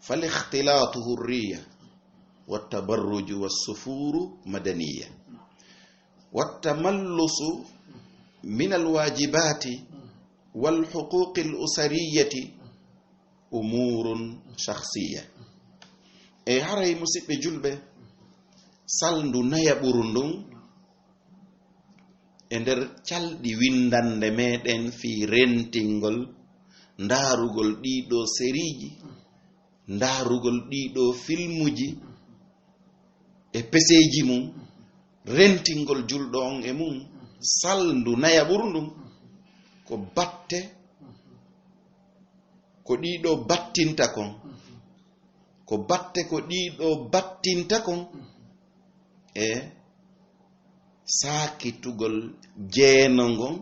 فالاختلاط حرية، والتبرج والسفور مدنية، والتملص من الواجبات والحقوق الأسرية أمور شخصية. E haray, musiɓɓe julɓe, salndu nayaɓuru ndun e nder calɗi winndannde meɗen fii rentingol, ndaarugol ɗiɗo seriiji, ndaarugol ɗiɗo filmuji e peseeji mum, rentingol julɗo on e mum, salndu nayaɓuru ndun ko batte ko ɗiɗo battinta kon, ko batte ko ɗiɗo battinta kon e saakitugol jeeno ngon,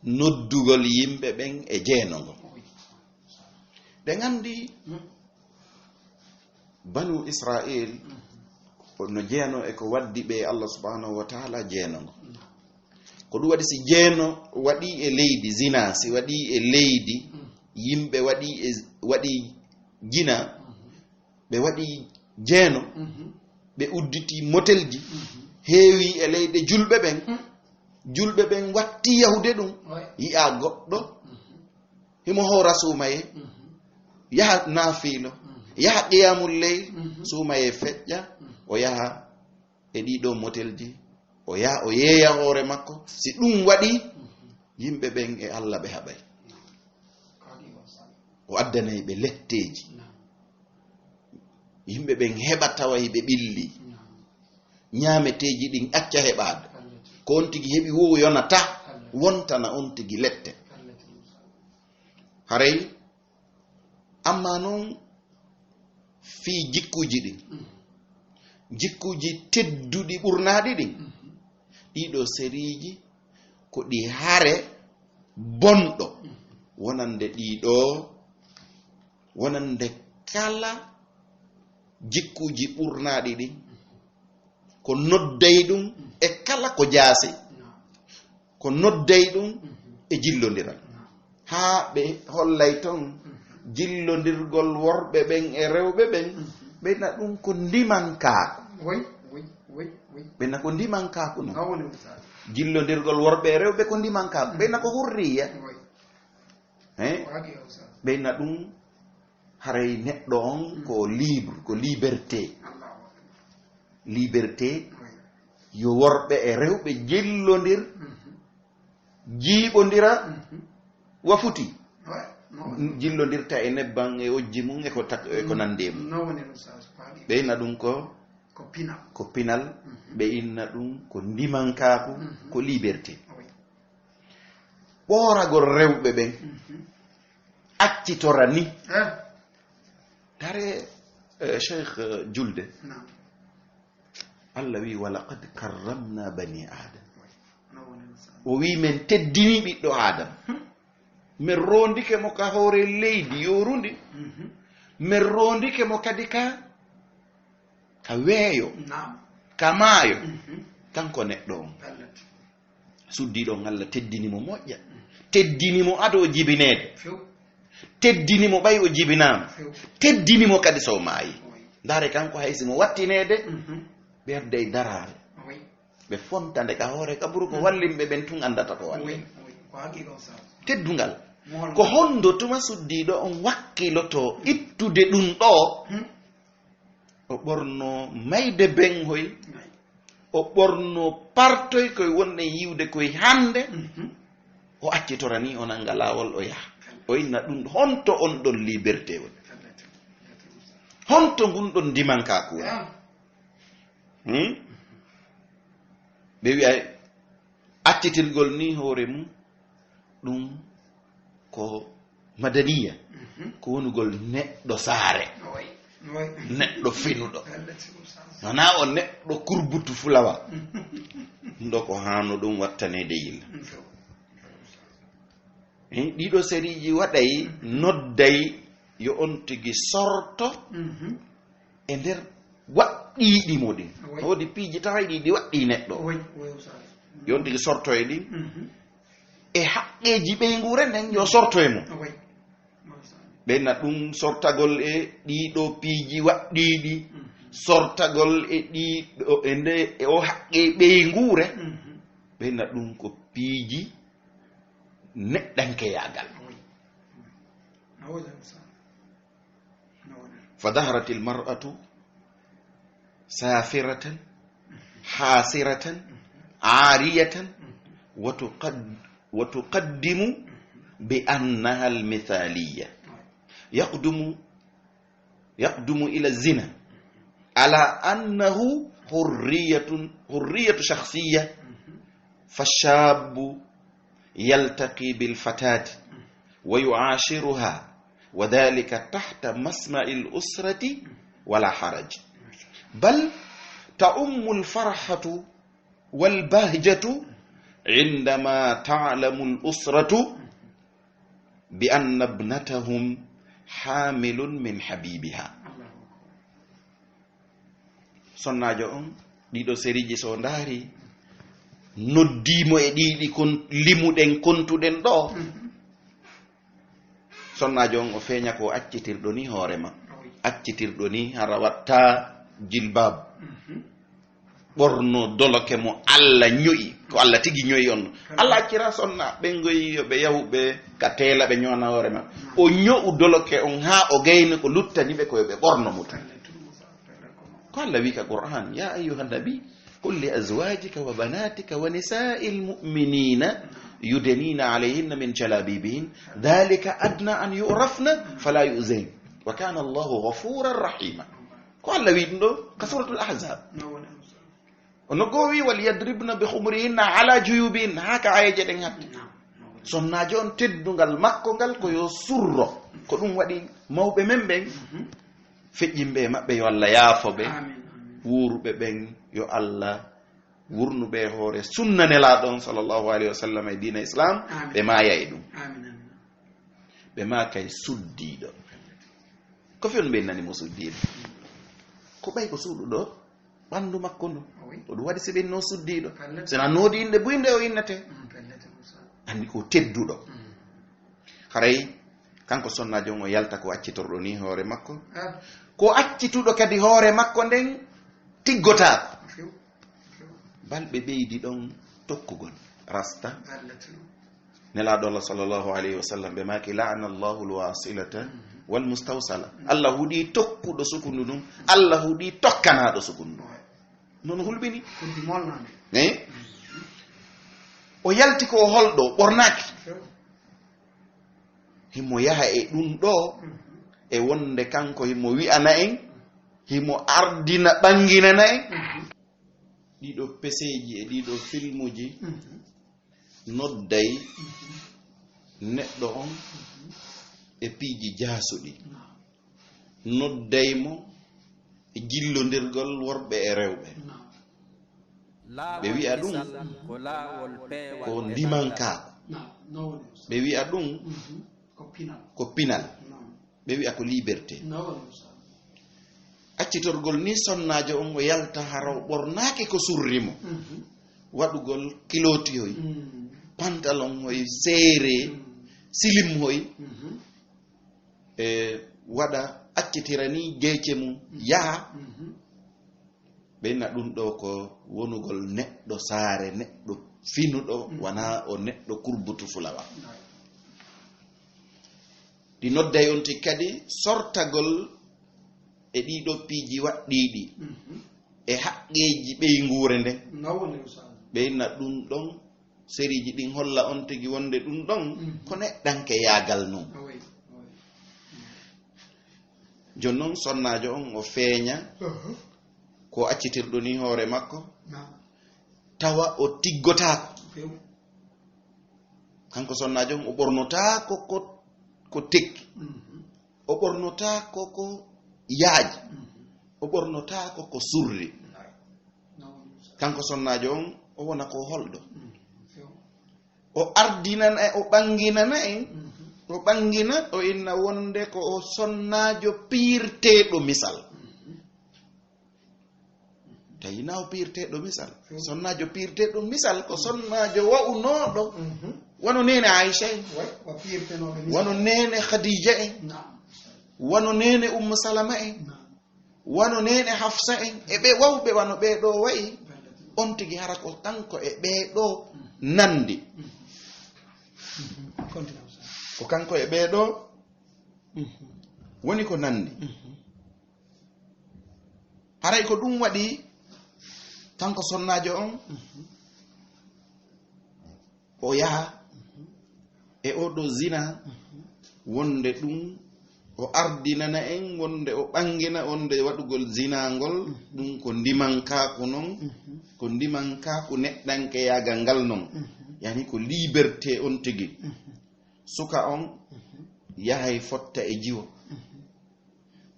noddugol yimɓe ɓen e jeeno ngon. Ɗen anndi Banu Israil no jeeno e ko waddi ɓe Allah subhanahu wa ta'ala jeeno ngo. Ko ɗum waɗi si jeeno waɗi e leydi, zina si waɗi e leydi, yimɓe waɗi e, waɗi jina, ɓe waɗi jeeno, ɓe udditi motelji, heewi e leyɗe julɓe ɓen. Julɓe ɓen watti yahude ɗum, yi'a goɗɗo himo hoora suumaye, yaha naafiilo, yaha qiyamul leyl, suumaye feƴƴa, o yaha e ɗiɗo motelji, o yaha, o yeeya hoore makko. Si ɗum waɗi, yimɓe ɓen e Allah ɓe haɓay. O addanay ɓe letteeji. Yimɓe ɓen heɓa tawa hiɓe ɓilli. Ñaameteeji ɗin acca heɓaade. Ko on tigi heɓi wo yonata, wontana on tigi lette. Haray, amma non fii jikkuuji ɗin, jikkuuji tedduɗi ɓurnaaɗi ɗin, ɗiɗo seriiji ko ɗi hare bonɗo wonande ɗiɗo, wonande kala jikkuuji ɓurnaaɗi ɗin, ko nodday ɗum e kala ko jaasi, ko nodday ɗum e jillondiral. Haa ɓe hollay ton jillondirgol worɓe ɓen e rewɓe ɓen, ɓe na ɗum ko ndimankaaku. Ɓe na ko ndimankaaku non. Jillondirgol worɓe e rewɓe ko ndimankaaku. Ɓe na ko hurriya. Hein? Ɓe na ɗum haray neɗɗo on ko libre, ko liberté. Liberté, yo worɓe e rewɓe jillondir, jiiɓondira, wa futi. Jillondirta e nebban e ojji mum e ko tak-, e ko nandi e mum. Ɓe inna ɗum ko, ko pinal. Ɓe inna ɗum ko ndimankaaku, ko liberté. ɓooragol rewɓe ɓen, accitora ni. Dare, eh, Cheikh, eh, julde. Allah wi, "Walaqad karramna bani Adam." O wi, "Men teddini ɓiɗɗo Adam." Men rondike mo ka hoore leydi yorundi. Men rondike mo kadi ka, ka weeyo, ka maayo. Kanko neɗɗo on. Suddiiɗo on, Allah teddini mo moƴƴa. Teddini mo ado o jibineede. Teddini mo ɓay o jibinaama. Teddini mo kadi so o maayi. Ndaare kanko hay si mo wattineede, ɓeyda e daraare. Ɓe fonta nde ka hoore kaburu ko wallimɓe ɓen tun anndata ko walli. Teddungal. Ko honno tuma suddiiɗo on wakkiloto ittude ɗum ɗo? O ɓorno mayde beŋhoy, o ɓorno partoy koy wonɗen yiwde koy hannde, o accitora ni o nannga laawol o yaha. O inna ɗum, honto on ɗon liberté on? Honto ngun ɗon ndimankaaku woni? Hmm? Ɓe wi'ay accitirgol ni hoore mum, ɗum ko madaniya, ko wonugol neɗɗo saare, neɗɗo finuɗo. Wonaa o neɗɗo kurbutu fulawa. Ɗum ɗo ko haano ɗum wattaneede yimɓe. Eh, ɗiɗo seriiji waɗay, nodday yo on tigi sorto e nder waɗɗiiɗi mo ɗin. Woodi piiji tawayɗi ɗi waɗɗii neɗɗo. Yo on tigi sorto e ɗin. E haqqeeji ɓeynguure nden yo sorto e mum. Ɓeyna ɗum sortagol e ɗiɗo piiji waɗɗiiɗi, sortagol e ɗiɗo, e nde, e o haqqe ɓeynguure. Ɓeyna ɗum ko piiji neɗɗankeyaagal. فظهرت المرأة سافرة حاسرة عارية وتقد-، وتقدم بأنها المثالية. يقدم، يقدم إلى الزنا على أنه حرية، حرية شخصية، فالشاب يلتقي بالفتاة ويعاشرها، وذلك تحت مسمع الأسرة ولا حرج، بل تعم الفرحة والبهجة عندما تعلم الأسرة بأن ابنتهم حامل من حبيبها. Sonnaajo on, ɗiɗo seriiji so ndaari, noddii mo e ɗiɗi kon limuɗen, kontuɗen ɗo. Sonnaajo on o feeña ko accitirɗo ni hoore ma. Accitirɗo ni hara watta jilbab. Ɓorno doloke mo Allah ño'i, ko Allah tigi ño'i on. Allah accira sonna ɓe ngoyi yo ɓe yahu ɓe ka teela ɓe ño'ana hoore ma. O ño'u doloke on haa o gayni ko luttani ɓe ko yo ɓe ɓorno mo tun. Ko Allah wi ka Qur'an, "Ya ayyuhan nabi, qul li azwajika wa banatika wa nisa'il mu'minina yudnina alayhinna min jalabibihin, dhalika adna an yu'rafna fala yu'zain. Wa kana Allahu ghafuran rahima." Ko Allah wi ɗum ɗo ka Suratul Ahzab. Ono goo wi, "Wal yadribna bi khumurihinna ala juyubihinna," haa ka ayeje ɗen hatti. Sonnaajo on teddungal makko ngal ko yo surro. Ko ɗum waɗi mawɓe men ɓen, feƴƴinɓe e maɓɓe yo Allah yaafo ɓe. Wuuruɓe ɓen yo Allah wurnu ɓe e hoore sunna Nelaaɗo on sallallahu alayhi wa sallam e diina Islam, ɓe maaya e ɗum. Ɓe maa kay suddiiɗo. Ko fi on ɓe nani mo suddiiɗo? Ko ɓay ko suuɗuɗo ɓanndu makko ndu. Ko ɗum waɗi si ɓe no suddiiɗo. Sina noodi innde buy nde o innete. Anndi ko tedduɗo. Haray kanko sonnaajo on o yalta ko accitorɗo ni hoore makko. Ko accituɗo kadi hoore makko nden tiggotaako. Balɓe ɓeydi ɗon tokkugol rasta. Nelaaɗo Allah sallallahu alayhi wa sallam ɓe maaki, "La'ana Allahu al-wasilata wal mustawsala." Allah huɗi tokkuɗo sukundu ndun, Allah huɗi tokkanaaɗo sukundu ndun. Non hulɓini. Eh? O yalti ko o holɗo, ɓornaaki. Himo yaha e ɗum ɗo, e wonde kanko himo wi'ana en, himo ardina ɓanginana en. Ɗiɗo peseeji e ɗiɗo filmuji nodday Neɗɗo on e piiji jaasuɗi, nodday mo e jillondirgol worɓe e rewɓe. Ɓe wi'a ɗum ko ndimankaaku. Ɓe wi'a ɗum ko pinal. Ɓe wi'a ko liberté. Accitorgol ni sonnaajo on o yalta hara o ɓornaaki ko surri mo. Waɗugol kilooti hoy, pantalon hoy seere, silim hoy, e waɗa accitira ni jeece mum yaha. Ɓe inna ɗum ɗo ko wonugol neɗɗo saare, neɗɗo finuɗo, wona o neɗɗo kurbutu fulawa. Ɗi nodday on ti kadi sortagol e ɗiɗo piiji waɗɗiiɗi e haqqeeji ɓeynguure nden. Ɓe inna ɗum ɗon, seriiji ɗin holla on tigi wonde ɗum ɗon ko neɗɗanke yaagal non. Jooni non sonnaajo on o feeña ko accitirɗo ni hoore makko, tawa o tiggotaako. Kanko sonnaajo on o ɓornotaako ko, ko tekki, o ɓornotaako ko yaaji, o ɓornotaako ko surri. Kanko sonnaajo on o wona ko holɗo? O ardinana e o ɓanginana en, o ɓangina, o inna wonde ko o sonnaajo piirteeɗo misal. Tawi na o piirteeɗo misal. Sonnaajo piirteeɗo misal ko sonnaajo wa'unooɗo, wano neene Aisha en, wano neene Khadija en, wano neene Ummu Salama en, wano neene Hafsa en, e ɓe wawɓe wano ɓee ɗo wa'i. On tigi hara ko kanko e ɓee ɗo nandi. Ko kanko e ɓee ɗo woni ko nandi. Haray ko ɗum waɗi kanko sonnaajo on o yaha e oo ɗoo zina, wonde ɗum o ardinana en, wonde o ɓangina, wonde waɗugol zina ngol, ɗum ko ndimankaaku non, ko ndimankaaku neɗɗankeyaagal ngal non, yani ko liberté on tigi. Suka on yahay fotta e jiwo,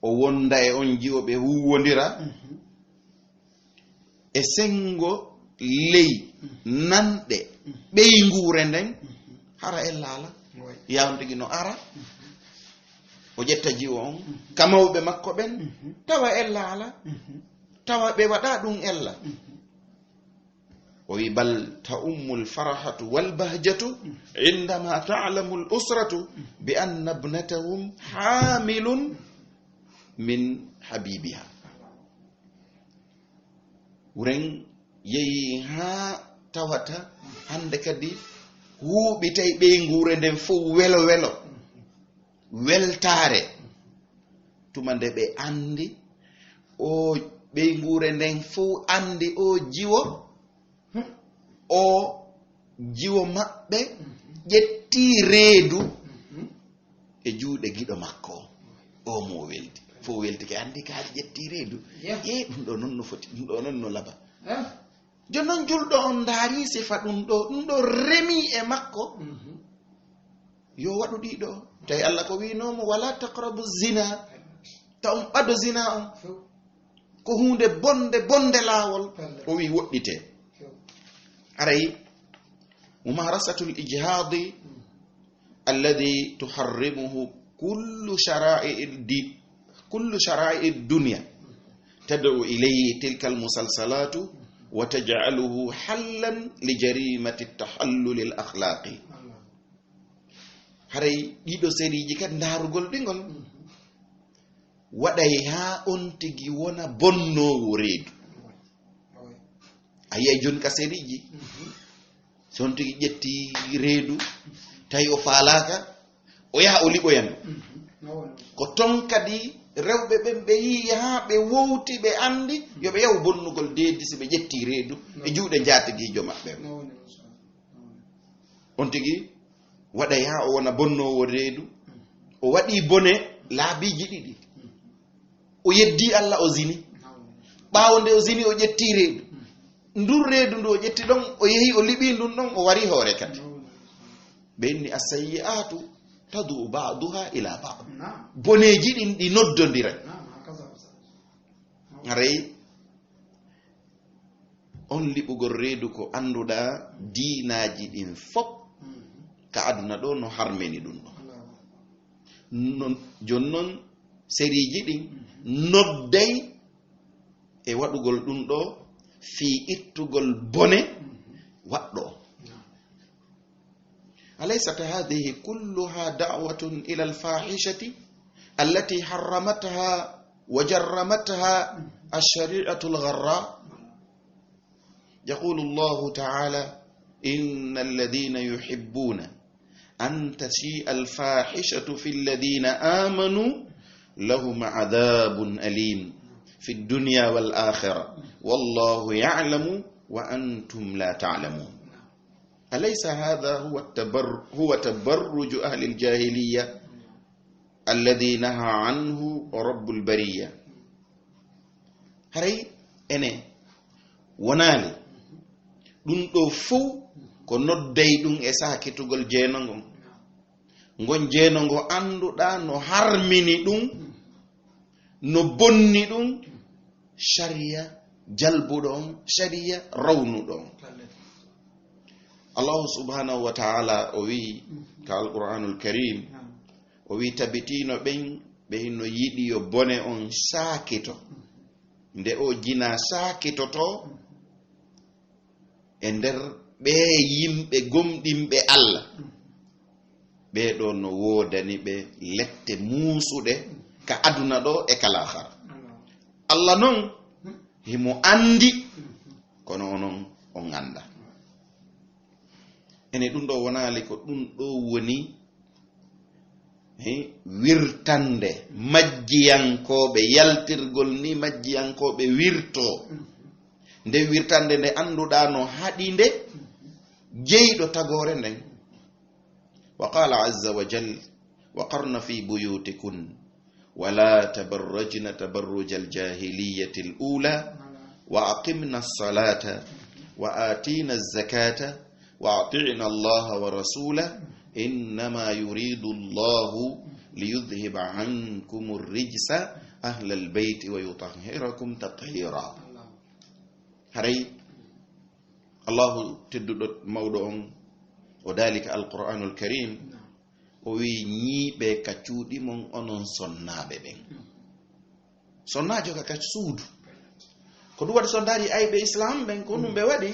o wonda e on jiwo, ɓe huwwondira e senngo ley nanɗe ɓeynguure nden, hara ella ala. Yawon tigi no ara, o ƴetta jiwo on ka mawɓe makko ɓen, tawa ella ala, tawa ɓe waɗa ɗum ella. O wi, "Bal ta'ummul farahatu wal bahjatu indama ta'lamul usratu bi anna ibnatahum hamilun min habibiha." Wuren yehi haa tawata hannde kadi huuɓitay ɓeynguure nden fof welo welo, weltaare. Tuma nde ɓe anndi, o ɓeynguure nden fof anndi o jiwo, o jiwo maɓɓe ƴetti reedu e juuɗe giɗo makko o. O mo weldi, fof weldi ke anndi kaari ƴetti reedu. Ƴee, ɗum ɗo noon no foti, ɗum ɗo noon no laba. Jooni noon julɗo on ndaari sifa ɗum ɗo, ɗum ɗo remi e makko. Yo waɗu ɗiɗo. Tawi Allah ko wiinoo mo, "Wala taqrabu zina." Ta on ɓado zina on. Ko huunde bonde, bonde laawol. O wi woɗɗite. Aray, mumarasatul ijhadi alladhi tuharrimuhu kullu shara'i di-, kullu shara'i dunya tad'u ilayhi tilka al-musalsalatu wa taj'aluhu hallan li jarimati at-tahallul al-akhlaqi. Haray ɗiɗo seriiji kadi ndaarugol ɗi ngol waɗay haa on tigi wona bonnoowo reedu. A yiyay jooni ka seriiji, so on tigi ƴetti reedu, tawi o faalaaka, o yaha o liɓoyan. Ko ton kadi rewɓe ɓen ɓe yi'i haa ɓe wowti, ɓe anndi, yo ɓe yahu bonnugol deedi si ɓe ƴetti reedu e juuɗe njaatigiijo maɓɓe. On tigi waɗay haa o wona bonnoowo reedu. O waɗi bone laabiiji ɗiɗi. O yeddi Allah, o zini. Ɓaawo nde o zini, o ƴetti reedu. Ndun reedu ndu o ƴetti ɗon, o yehi, o liɓi ndun ɗon, o wari hoore kadi. Ɓe inni, "As-sayyi'atu tad'u ba'duha ila ba'd." Naam. Boneeji ɗin ɗi noddondiray. Naam, hakaza, ustaz. Haray on liɓugol reedu ko annduɗaa diinaaji ɗin fof ka aduna ɗo no harmini ɗum ɗo. Non, jooni non seriiji ɗin nodday e waɗugol ɗum ɗo fii ittugol bone waɗɗo. أليست هذه كلها دعوة إلى الفاحشة التي حرمتها وجرمتها الشريعة الغراء؟ يقول الله تعالى: إن الذين يحبون أن تشيع الفاحشة في الذين آمنوا لهم عذاب أليم في الدنيا والآخرة والله يعلم وأنتم لا تعلمون. أليس هذا هو التبر-، هو تبرج أهل الجاهلية الذي نهى عنه رب البرية؟ Haray ene wonaali ɗum ɗo fow ko nodday ɗum e saakitugol jeeno ngon. Ngon jeeno ngo annduɗaa no harmini ɗum, no bonni ɗum, sariya jalbuɗo on, sariya rawnuɗo on. Allahu subhanahu wa ta'ala o wi'i ka Alqur'anul Karim, o wi'i tabitino ɓen ɓe hino yiɗi yo bone on saakito. Nde o jina saakitoto, e nder ɓee yimɓe gomɗinɓe Allah, ɓee ɗoo no woodani ɓe lette muusuɗe ka aduna ɗoo e ka laahara. Allah non, himo anndi, kono onon on anndaa. Ene ɗum ɗoo wonaali ko ɗum ɗoo woni He, wirtande majjiyankooɓe, yaltirgol ni majjiyankooɓe wirtoo. Nde wirtande nde annduɗaa no haɗi nde jeyɗo tagoore nden. وقال عز وجل: وقرن في بيوتكن ولا تبرجن تبرج الجاهلية الأولى وأقمن الصلاة وآتين الزكاة وأطعن الله ورسوله إنما يريد الله ليذهب عنكم الرجس أهل البيت ويطهركم تطهيرا. Haray Allahu tedduɗo mawɗo on o daali ka Alqur'anul Karim, o wi, "Ñiiɓe ka cuuɗi mon onon sonnaaɓe ɓen." Sonnaajo ka, ka suudu. Ko ɗum waɗi so ndaari ayɓe Islam ɓen, ko ɗum ɓe waɗi.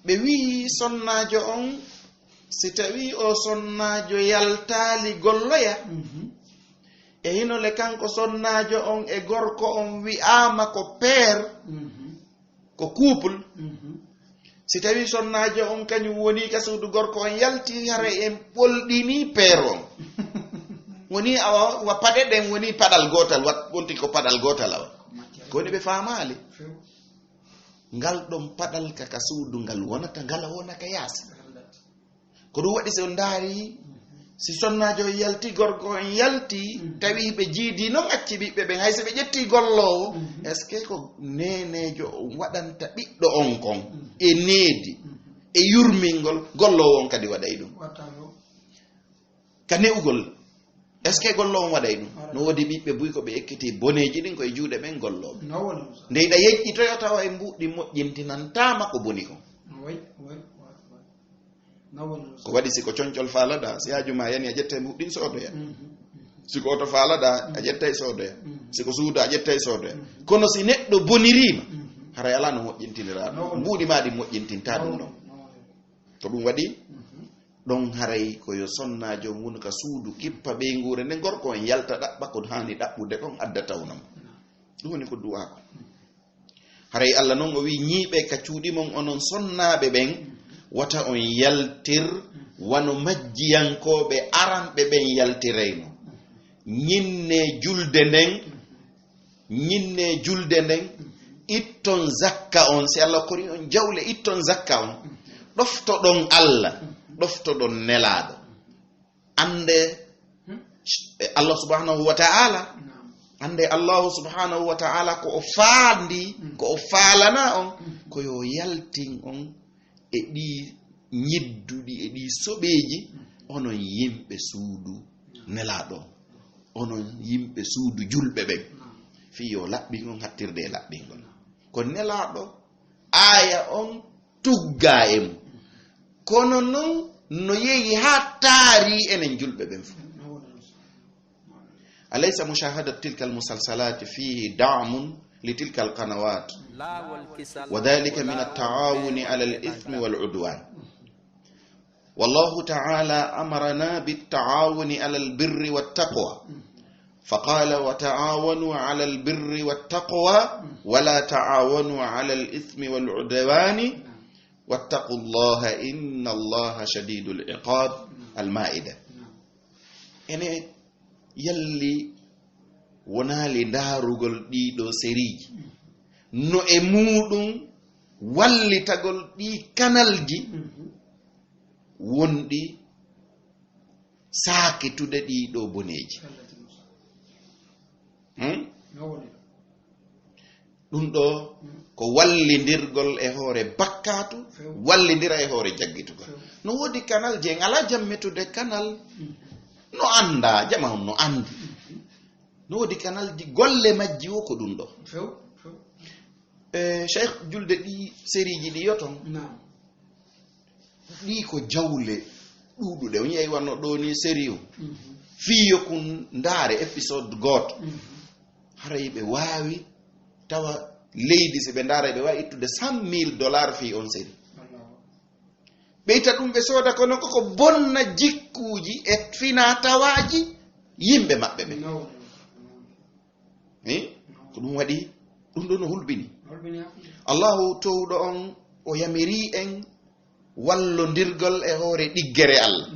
Ɓe wi'i sonnaajo on, si tawi o sonnaajo yaltaali golloya, e hino le kanko sonnaajo on e gorko on wi'aama ko peer, ko couple. Si tawi sonnaajo on kañum woni ka suudu gorko on yalti, haray en ɓolɗini peer on. Woni awa, wa paɗe ɗen woni paɗal gootal, wat wonti ko paɗal gootal awa. Ko woni ɓe faamaali. Ngal ɗon paɗal ka, ka suudu ngal wonata, ngal wona ka yaasi. Ko ɗum waɗi, si on ndaari, si sonnaajo on yalti, gorko on yalti, tawi ɓe jiidi non acci ɓiɓɓe ɓen, hay so ɓe ƴetti golloowo, est-ce que ko neeneejo on waɗanta ɓiɗɗo on kon e needi, e yurmingol, golloowo on kadi waɗay ɗum? Ka ne'ugol, est-ce que golloowo on waɗay ɗum? No woodi ɓiɓɓe buy ko ɓe ekkiti boneeji ɗin ko e juuɗe ɓen gollooɓe. Nde iɗa yeƴƴitoyo tawa e mbuuɗi moƴƴintinantaama ko boni kon. Ko waɗi si ko concol faalaɗaa, si haaju ma yani a ƴettay mbuuɗin soodoya. Si ko oto faalaɗaa, a ƴettay soodoya. Si ko suudu a ƴettay soodoya. Kono si neɗɗo boniriima, haray alaa no moƴƴintiniraa ɗum. Mbuuɗi maa ɗin moƴƴintintaa ɗum ɗon. Ko ɗum waɗi, ɗon haray ko yo sonnaajo on wonu ka suudu kippa ɓeynguure nden, gorko on yalta ɗaɓɓa ko haani ɗaɓɓude kon adda tawna mo. Ɗum woni ko du'aa kon. Haray Allah non o wi'i, "Ñiiɓe ka cuuɗi mon onon sonnaaɓe ɓen, wata on yaltir wano majjiyankooɓe aranɓe ɓen yaltirayno. Ñinnee julde nden, ñinnee julde nden, itton zakka on, si Allah kori on jawle, itton zakka on, ɗoftoɗon Allah, ɗoftoɗon Nelaaɗo." Annde, eh, Allah subhanahu wa ta'ala, annde Allah subhanahu wa ta'ala ko o faandi, ko o faalana on, ko yo yaltin on e ɗi ñidduɗi e ɗi soɓeeji, onon yimɓe suudu Nelaaɗo, onon yimɓe suudu julɓe ɓen, fii yo laɓɓingol hattirde e laɓɓingol. Ko Nelaaɗo aaya on tuggaa e mum. Kono non no yehi haa taari enen julɓe ɓen fof. أليس مشاهدة تلك المسلسلات فيه دعم لتلك القنوات؟ وذلك من التعاون على الإثم والعدوان. والله تعالى أمرنا بالتعاون على البر والتقوى، فقال: "وتعاونوا على البر والتقوى ولا تعاونوا على الإثم والعدوان واتقوا الله إن الله شديد العقاب." المائدة. Ene yalli wonaali ndaarugol ɗiiɗo seriiji, no e muuɗum wallitagol ɗii kanalji wonɗi saakitude ɗiiɗo boneeji. Hmm? Ɗum ɗo ko wallindirgol e hoore bakkaatu, wallindira e hoore jaggitugol. No woodi kanal je en alaa jammetude kanal no anndaa, jama on no anndi. No woodi kanalji golle majji wo ko ɗum ɗo. E Cheikh julde ɗi seriiji ɗi yo ton. Ɗi ko jawle ɗuuɗuɗe. On yi'ay wano ɗo ni sérieux. Fii yo kun ndaare épisode gooto. Haray ɓe waawi tawa leydi, si ɓe ndaara, ɓe waawi ittude cent mille dollars fii on série. Ɓe ita ɗum, ɓe sooda, kono koko bonna jikkuuji e fina tawaaji yimɓe maɓɓe ɓe. Eh? Ko ɗum waɗi, ɗum ɗo no hulɓini. Allahu towɗo on, o yamiri en wallondirgol e hoore ɗiggere Allah.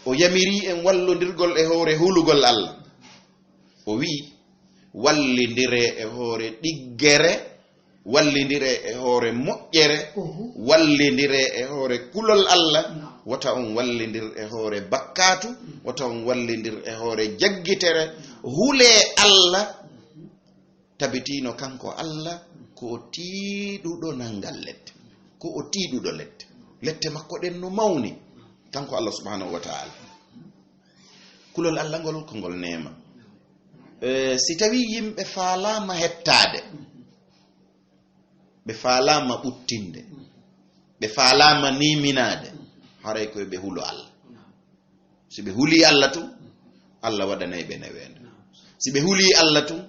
O yamiri en wallondirgol e hoore hulugol Allah. O wi'i, "Wallindire e hoore ɗiggere, wallindire e hoore moƴƴere, wallindire e hoore kulol Allah, wota on wallindir e hoore bakkaatu, wota on wallindir e hoore jaggitere, hulee Allah." Tabitiino kanko Allah ko o tiiɗuɗo nanngal lette, ko o tiiɗuɗo lette. Lette makko ɗen no mawni, kanko Allah subhanahu wa ta'ala. Kulol Allah ngol ko ngol neema. E, si tawii yimɓe faalaama hettaade, ɓe faalaama ɓuttinde, ɓe faalaama niiminaade, haray ko yo ɓe hulo Allah. Si ɓe hulii Allah tun, Allah waɗanay ɓe neweende. Si ɓe hulii Allah tun,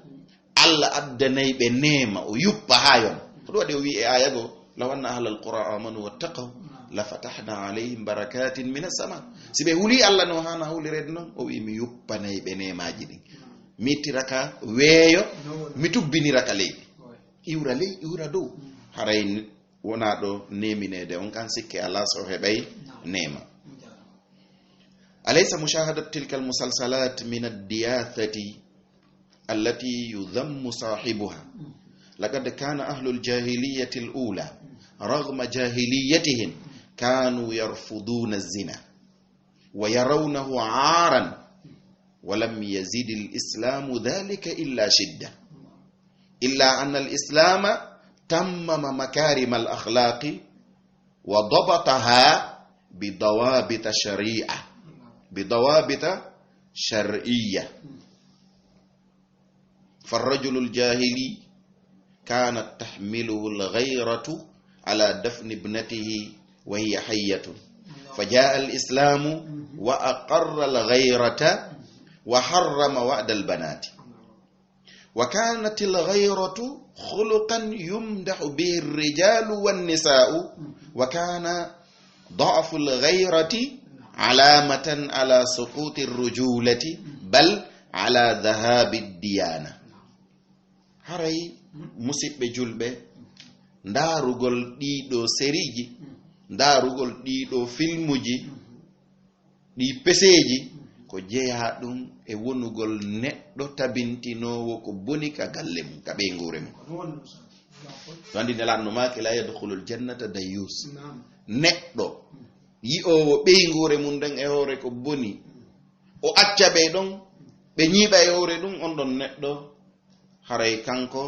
Allah addanay ɓe neema, o yuppa haa yona. Ko ɗum waɗi o wi'i e aaya goo, "Law anna ahlal qura amanu wattaqaw, la fatahna alayhim barakatin minas sama." Si ɓe hulii Allah no haana hulireede non, o wi'i, "Mi yuppanay ɓe neemaaji ɗin. Mi ittira ka weeyo, mi tubbinira ka leydi." Iwra ley, iwra dow. Haray wonaa ɗo neemineede on kan sikke alaa so heɓay neema. أليس مشاهدة تلك المسلسلات من الدياثة التي يذم صاحبها؟ لقد كان أهل الجاهلية الأولى رغم جاهليتهم كانوا يرفضون الزنا ويرونه عارا ولم يزد الإسلام ذلك إلا شدة. إلا أن الإسلام تمم مكارم الأخلاق وضبطها بضوابط شريعة، بضوابط شرعية. فالرجل الجاهلي كانت تحمله الغيرة على دفن ابنته وهي حية، فجاء الإسلام وأقر الغيرة وحرم وأد البنات. وكانت الغيرة خلقا يمدح به الرجال والنساء، وكان ضعف الغيرة علامة على سقوط الرجولة، بل على ذهاب الديانة. Haray, musiɓɓe julɓe, ndaarugol ɗiiɗo seriiji, ndaarugol ɗiiɗo filmuji, ɗi peseeji, ko jeyaa ɗum e wonugol neɗɗo tabintinoowo ko boni ka galle mum, ka ɓeynguure mum. Ɗum anndi Nelaaɗo no maaki, "La yadkhulul jannata dayyus." Neɗɗo yi'oowo ɓeynguure mum nden e hoore ko boni, o acca ɓe ɗon, ɓe ñiiɓa e hoore ɗum, on ɗon neɗɗo haray kanko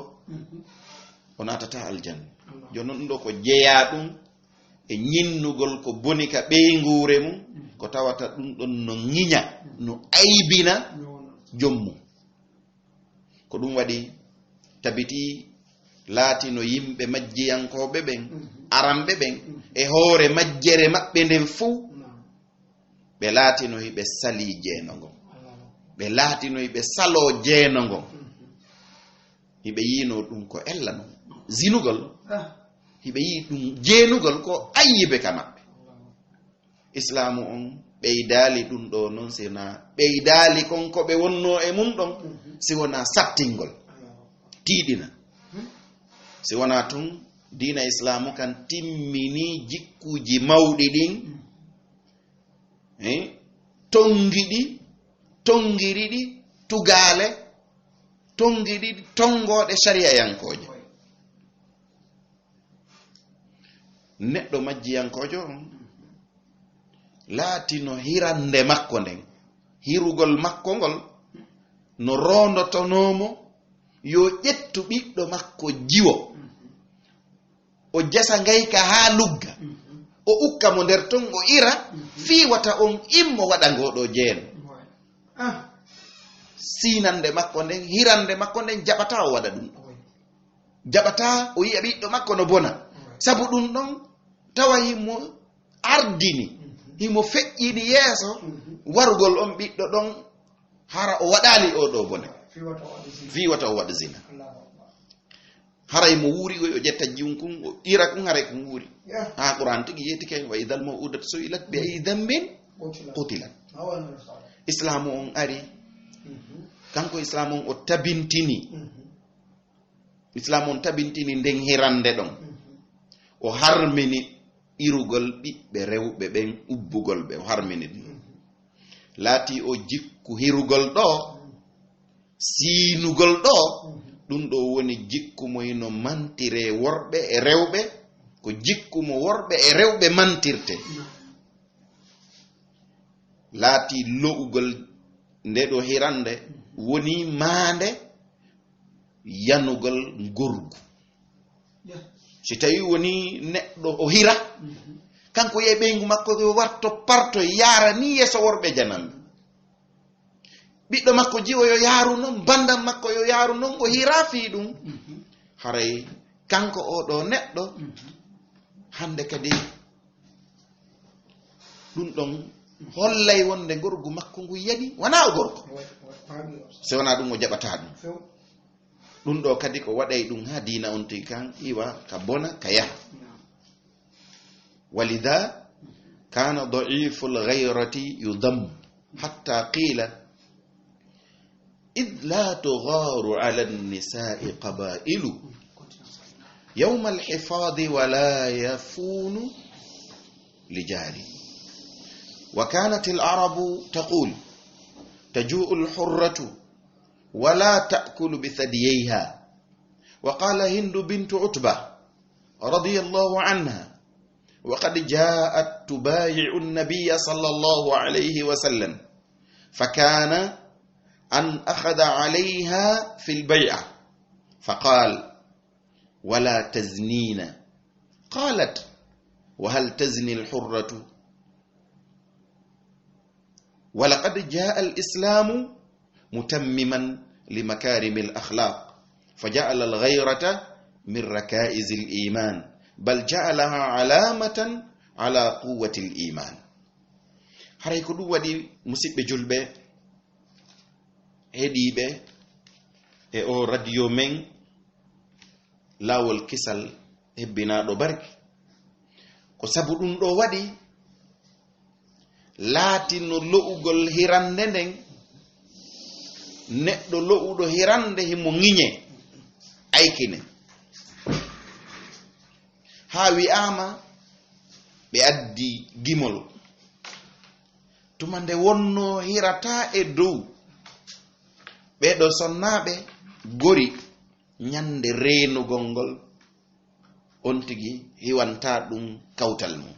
o naatataa aljanna. Jooni non ɗum ɗo ko jeyaa ɗum e ñinnugol ko boni ka ɓeynguure mum, ko tawata ɗum ɗon no ŋiña, no aybina joom mum. Ko ɗum waɗi tabiti laatino yimɓe majjiyankooɓe ɓen, aranɓe ɓen, e hoore majjere maɓɓe nden fuu, ɓe laatino hiɓe salii jeeno ngon. Ɓe laatino hiɓe saloo jeeno ngon. Hiɓe yiinoo ɗum ko ella non. Zinugol, hiɓe yii ɗum jeenugol ko ayyibe ka maɓɓe. Islaamu on ɓeydaali ɗum ɗo non, si wonaa ɓeydaali kon ko ɓe wonnoo e mum ɗon, si wonaa sattingol, tiiɗina. Si wonaa tun, diina Islaamu kan timmini jikkuuji mawɗi ɗin, eh, tongi ɗi, tongiri ɗi, tugaale, tongi ɗi, tongooɗe sariyayankooje. Neɗɗo majjiyankoojo on laatino hirande makko nden, hirugol makko ngol no roondotonoo mo yo ƴettu ɓiɗɗo makko jiwo, o jasa ngayka haa lugga, o ukka mo nder ton, o ira, fii wata on immo waɗa ngoo ɗoo jeeno. Siinande makko nden, hirande makko nden, jaɓataa o waɗa ɗum ɗoo. Jaɓataa o yi'a ɓiɗɗo makko no bona. Sabu ɗum ɗon, tawa himo ardini, himo feƴƴini yeeso warugol on ɓiɗɗo ɗon, hara o waɗaali oo ɗoo bone. Fii wata o waɗa zina. Haray mo wuuri, o ƴetta jiwun kun, o ira kun, haray kun wuuri. Haa Qur'an tigi yeetike, "Wa idhal maw'udatu su'ilat bi ayyi dhanbin qutilat." Islaamu on ari, kanko Islaamu on o tabintini. Islaamu on tabintini nden hirande ɗon. O harmini irugol ɓiɓɓe rewɓe ɓen, ubbugol ɓe, o harmini ɗum. Laatii o jikku hirugol ɗoo, siinugol ɗoo, ɗum ɗoo woni jikku mo hino mantiree worɓe e rewɓe, ko jikku mo worɓe e rewɓe mantirtee. Laatii lo'ugol nde ɗoo hirande woni maande yanugol ngorgu. Si tawii woni neɗɗo o hira, kanko yehi ɓeyngu makko yo warto parto yaara nii yeeso worɓe jananɓe. Ɓiɗɗo makko jiwo yo yaaru non, banndam makko yo yaaru non, o hira fii ɗum. Haray kanko oo ɗoo neɗɗo, hannde kadi ɗum ɗon hollay wonde ngorgu makko ngu yani, wanaa o gorko. Si wanaa ɗum, o jaɓataa ɗum. Ɗum ɗoo kadi ko waɗay ɗum haa diina on tigi kan iwa ka bona, ka yaha. ولذا كان ضعيف الغيرة يذم حتى قيل: إذ لا تغار على النساء قبائل يوم الحفاظ ولا يفون لجار. وكانت العرب تقول: تجوع الحرة ولا تأكل بثدييها. وقال هند بنت عتبة رضي الله عنها، وقد جاءت تبايع النبي صلى الله عليه وسلم، فكان أن أخذ عليها في البيعة، فقال: ولا تزنين. قالت: وهل تزني الحرة؟ ولقد جاء الإسلام متمما لمكارم الأخلاق، فجعل الغيرة من ركائز الإيمان، بل جعلها علامة على قوة الإيمان. Haray ko ɗum waɗi, musiɓɓe julɓe, heɗiiɓe e o radio men, Laawol Kisal hebbinaaɗo barki. Ko sabu ɗum ɗoo waɗi, laatino lo'ugol hirande nden, neɗɗo lo'uɗo hirande himo ŋiñe, aykine. Haa wi'aama ɓe addi gimol. Tuma nde wonnoo hirataa e dow, ɓee ɗoo sonnaaɓe gori ñande reenugol ngol, on tigi hiwantaa ɗum kawtal mum,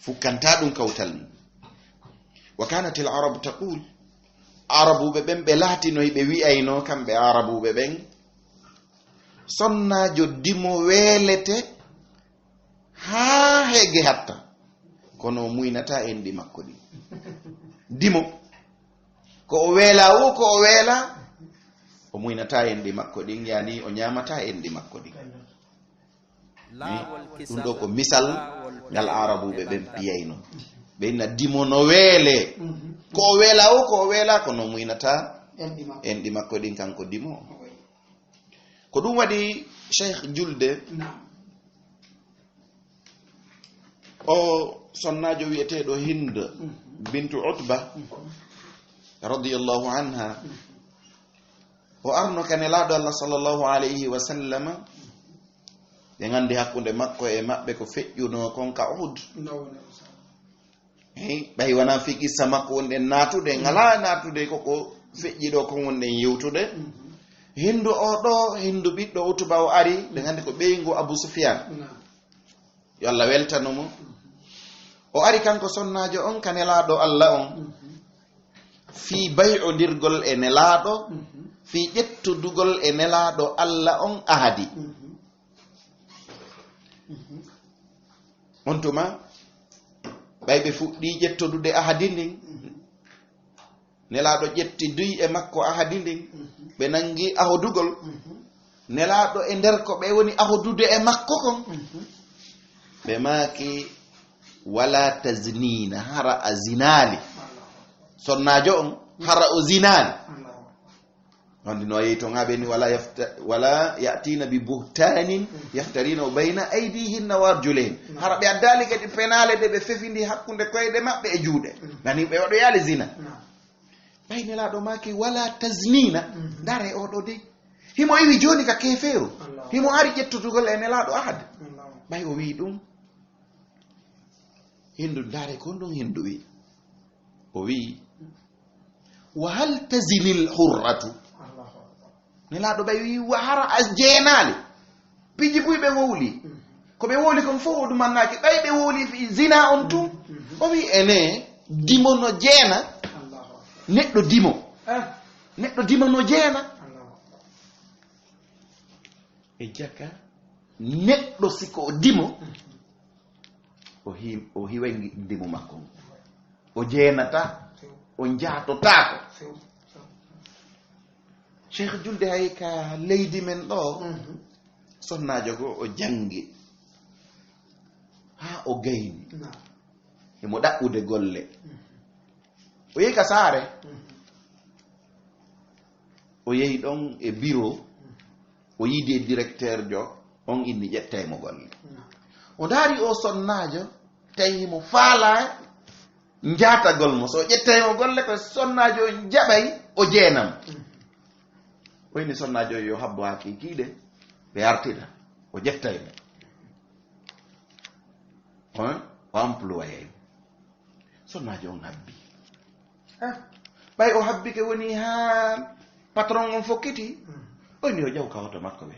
fukkantaa ɗum kawtal mum. وكانت العرب تقول, Arabuuɓe ɓen ɓe laatinoyi ɓe wi'aynoo, kamɓe Arabuuɓe ɓen, sonnaajo dimo weelete haa Ege hatta. Kono o muynata enɗi makko ɗin. Dimo. Ko o weela o, ko o weela, o muynata enɗi makko ɗin, yani o ñaamata enɗi makko ɗin. Ɗum ɗo ko misal ngal Arabuɓe ɓen piyayno. Ɓe inna dimo no weele. Ko o weela o, ko o weela, kono o muynata enɗi makko ɗin, kanko dimo. Ko ɗum waɗi Cheikh Julde, o sonnaajo wi'eteeɗo Hind bintu Utba, radiyallahu anha, o arno ka Nelaaɗo Allah, sallallahu alayhi wa sallama. Ɓe nganndi hakkunde makko e maɓɓe ko feƴƴunoo kon ka Uhud. Hey, ɓay wonaa fii qissa makko wonɗen naatude, ngalaa naatude, ko ko feƴƴi ɗo kon wonɗen yewtude. Hindu o ɗo, Hindu ɓiɗɗo Utba, o ari, ɓe nganndi ko ɓeyngu Abu Sufyan. Yo Allah weltano mo. O ari kanko sonnaajo on ka Nelaaɗo Allah on. Fii bay'ondirgol e Nelaaɗo, fii ƴettodugol e Nelaaɗo Allah on ahadi. On tuma, ɓay ɓe fuɗɗii ƴettodude ahadi ndin, Nelaaɗo ƴetti duy e makko ahadi ndin, ɓe nangi ahodugol. Nelaaɗo e nder ko ɓe woni ahodude e makko kon, ɓe maaki, "Wala taznina, hara a zinaali." Sonnaajo on, hara o zinaali. Wonde no yehi ton haa ɓe ni, "Wala yafta-, wala ya'tina bi buhtanin yaftarina bayna aydihinna wa arjulihin." Hara ɓe addaali kadi penaale ɗe ɓe fefindi hakkunde koyɗe maɓɓe e juuɗe. Nani ɓe waɗoyaali zina. Ɓay Nelaaɗo maaki, "Wala taznina." Ndare oɗo dey. Himo iwi jooni ka keefeeru. Himo ari ƴettotugol e Nelaaɗo ahad. Ɓay o wi'i ɗum. Hindu, ndaare ko ɗum Hindu wi. O wi, "Wa hal tazinil hurratu?" Nelaaɗo ɓay wi, "Wa hara a jeenaali?" Piiji buy ɓe wowli. Ko ɓe wowli kon fof o dumannaaki. Ɓay ɓe wowli fi zina on tun. O wi, "Ene, dimo no jeena?" Neɗɗo dimo. Neɗɗo dimo no jeena. E jaka, neɗɗo si ko o dimo, o hi-, o hiway ngi-, ndimu makko ngu. O jeenata, o jaatotaako. Cheikh Julde, hay ka leydi men ɗo, sonnaajo go o janngi haa o gayni. Himo ɗaɓɓude golle. O yehi ka saare. O yehi ɗon e biro, o yiidi e directeur jo, on inni ƴettay mo golle. O ndaari o sonnaajo, tawi mo faalaa njaatagol mo. So ƴettay mo golle, ko sonnaajo on jaɓay o jeenam. O inni sonnaajo yo habbo haa kiikiiɗe, ɓe artira, o ƴettay mo. On, o employé. Sonnaajo on habbi. Ah, ɓay o habbike woni haa patron on fokkiti. O inni o ƴaw ka oto makko ɓe.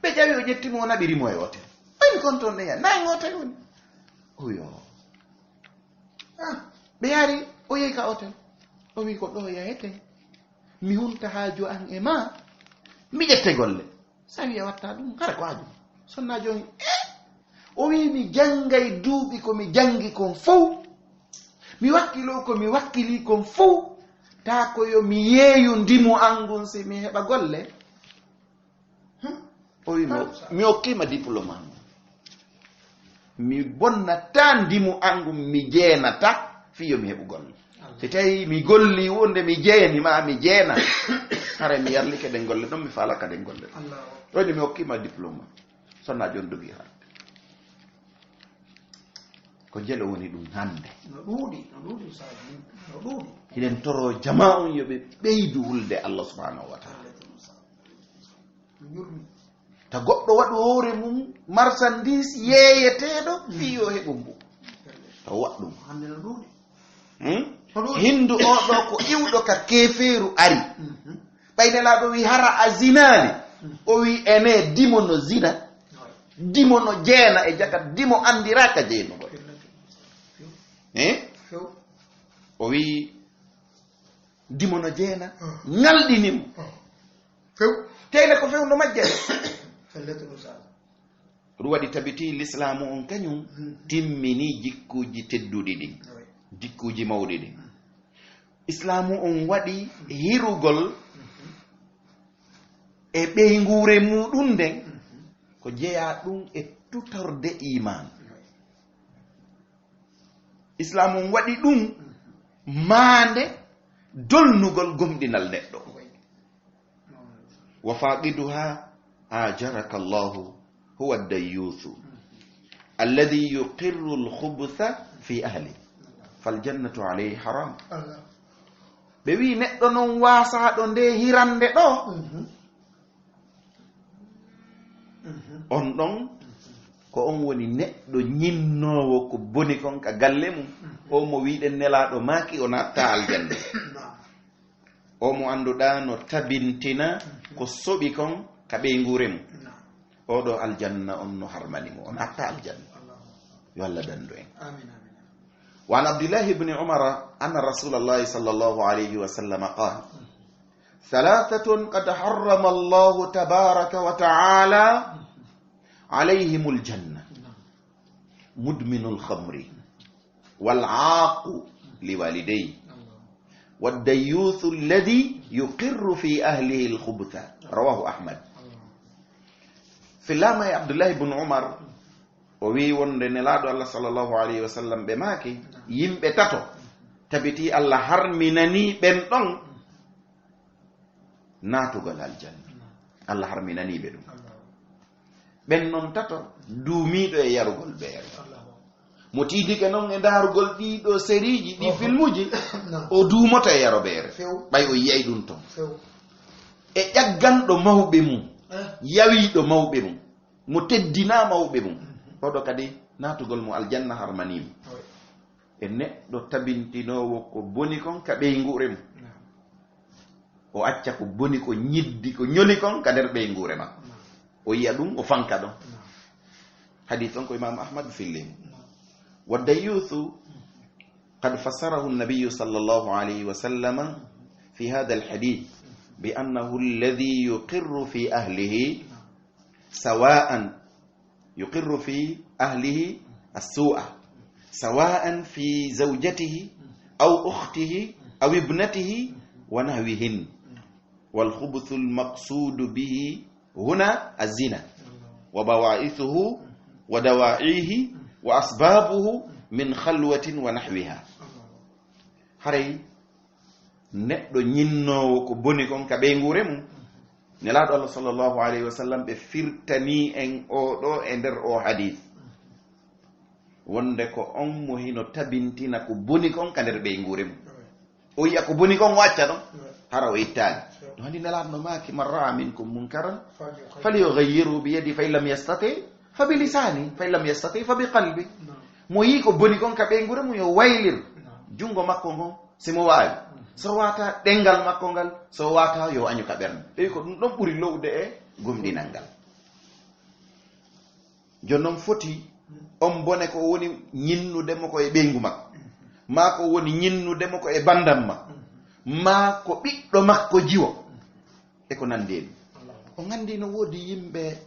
Ɓe ƴawi, o ƴetti mo, o naɓiri mo e hotel. Ɓay kon ton ɗeya, nayi hotel woni. O yo. Ah, ɓe yaari, o yehi ka hotel. O wi ko ɗo yahete. Mi hunta haaju an e ma. Mi ƴette golle. Sa wi a watta ɗum, hara ko haaju. Sonnaajo on, eh? O wi, "Mi janngay duuɓi ko mi janngi kon fow. Mi wakkilo ko mi wakkili kon fow. Ta ko yo mi yeeyu ndimu an ngun si mi heɓa golle." Hmm? O wi, "Mi, mi okkima diplôme an. Mi bonnata ndimu an ngun, mi jeenata fii yo mi heɓu golle. Si tawi mi golli wonde mi jeeni ma mi jeena, hara mi yarlike ɗen golle ɗon, mi faalaka ɗen golle ɗon." Allahu Akbar. O wi, "Mi okkima diplôme." Sonnaajo on dogi haalde. Ko jelo woni ɗum hannde. No ɗuuɗi, no ɗuuɗi, Ustaz, no ɗuuɗi. Hiɗen toro jamaa on yo ɓe ɓeydu hulde Allah subhanahu wa ta'ala. No yurmi. Ta goɗɗo waɗu hoore mum marchandise yeeyeteeɗo fii yo heɓu ngu. Ta waɗ ɗum. Hannde no ɗuuɗi. Hmm? Ko ɗuuɗi. Hindu o ɗo ko iwɗo ka keefeeru ari. Mhm. Ɓay Nelaaɗo wi hara a zinaali. Mhm. O wi ene dimo no zina. Dimo no jeena e jaka, dimo anndiraaka jeenugol. Eh? Few. O wi dimo no jeena, hmm, ŋalɗini mo. Hmm. Few. Teyne ko fewndo majje. Felleto ɗum sala. Ɗum waɗi tabiti lislaamu on kañum timmini jikkuuji tedduɗi ɗin, jikkuuji mawɗi ɗin. Islaamu on waɗi hirugol e ɓeynguure muɗum nden ko jeyaa ɗum e tutorde iman. Islaamu on waɗi ɗum maande dolnugol gomɗinal neɗɗo. Wa faqiduha ajaraka Allahu huwa dayyusu alladhi yuqirru al-khubutha fi ahli fal jannatu alayhi haram. Ɓe wi neɗɗo non waasaaɗo nde hirande ɗo, on ɗon ko on woni neɗɗo ñinnoowo ko boni kon ka galle mum. O mo wiɗen Nelaaɗo maaki o natta aljanna. O mo annduɗaa no tabintina ko soɓi kon ka ɓeynguure mum. Oɗo aljanna on no harmani mo, o natta aljanna. Yo Allah dandu en. Wa an Abdillahi ibni Umara anna Rasulallahi sallallahu alayhi wa sallam qaal, thalathatun qad harrama Allahu tabaraka wa ta'ala alayhimul janna. Mudminul khamri, wal aaqu li walidayhi, wad dayyusu alladhi yuqirru fi ahlihi al khubutha. Rawahu Ahmad. Fillaama e Abdullahi ibn Umar, o wi wonde Nelaaɗo Allah sallallahu alayhi wa sallam ɓe maaki, yimɓe tato, tabiti Allah harminani ɓen ɗon naatugol aljanna. Allah harminani ɓe ɗum. Ɓen non tato, duumiiɗo e yarugol beere. Mo tiidike non e ndaarugol ɗii ɗoo seriiji, ɗii filmuji, o duumoto e yaro beere. Ɓay o yi'ay ɗum ton. E ƴagganɗo mawɓe mum, yawiiɗo mawɓe mum, mo teddinaa mawɓe mum. Oɗo kadi naatugol mo aljanna harmanii mo. E neɗɗo tabintinoowo ko boni kon ka ɓeynguure mum. O acca ko boni, ko ñiddi, ko ñoli kon ka nder ɓeynguure makko. O yi'a ɗum, o fanka ɗon. Hadith on ko Imam Ahmad fillimo. Wa dayyusu qad fassarahu an-nabiyyu sallallahu alayhi wa sallama fi hadha al-hadith bi annahu alladhi yuqirru fi ahlihi sawa'an يقر في أهله السوء سواء في زوجته أو أخته أو ابنته ونحوهن. والخبث المقصود به هنا الزنا وبواعثه ودواعيه وأسبابه من خلوة ونحوها. Haray neɗɗo ñinnoowo ko boni kon ka ɓeynguure mum, Nelaaɗo Allah sallallahu alayhi wa sallam ɓe firtanii en oo ɗoo e nder oo hadith, wonde ko on mo hino tabintina ko boni kon ka nder ɓeynguure mum. O yi'a ko boni kon, o acca ɗon, hara o ittaali. Ɗum hanndi Nelaaɗo no maaki, "Man ra'a minkum munkaran falyughayyirhu bi yadi, fa in lam yastati fa bi lisani, fa in lam yastati fa bi qalbi." Mo yii ko boni kon ka ɓeynguure mum, yo waylir junngo makko ngon, si mo waawi. So waataa ɗenngal makko ngal, so waataa yo añu ka ɓernde. Ɓe wi ko ɗum ɗon ɓuri lo'ude e gomɗinal ngal. Jooni non foti on bone ko woni ñinnude mo ko e ɓeyngu makko, maa ko woni ñinnude mo ko e banndam makko, maa ko ɓiɗɗo makko jiwo, e ko nanndi e ɗum. On anndi no woodi yimɓe,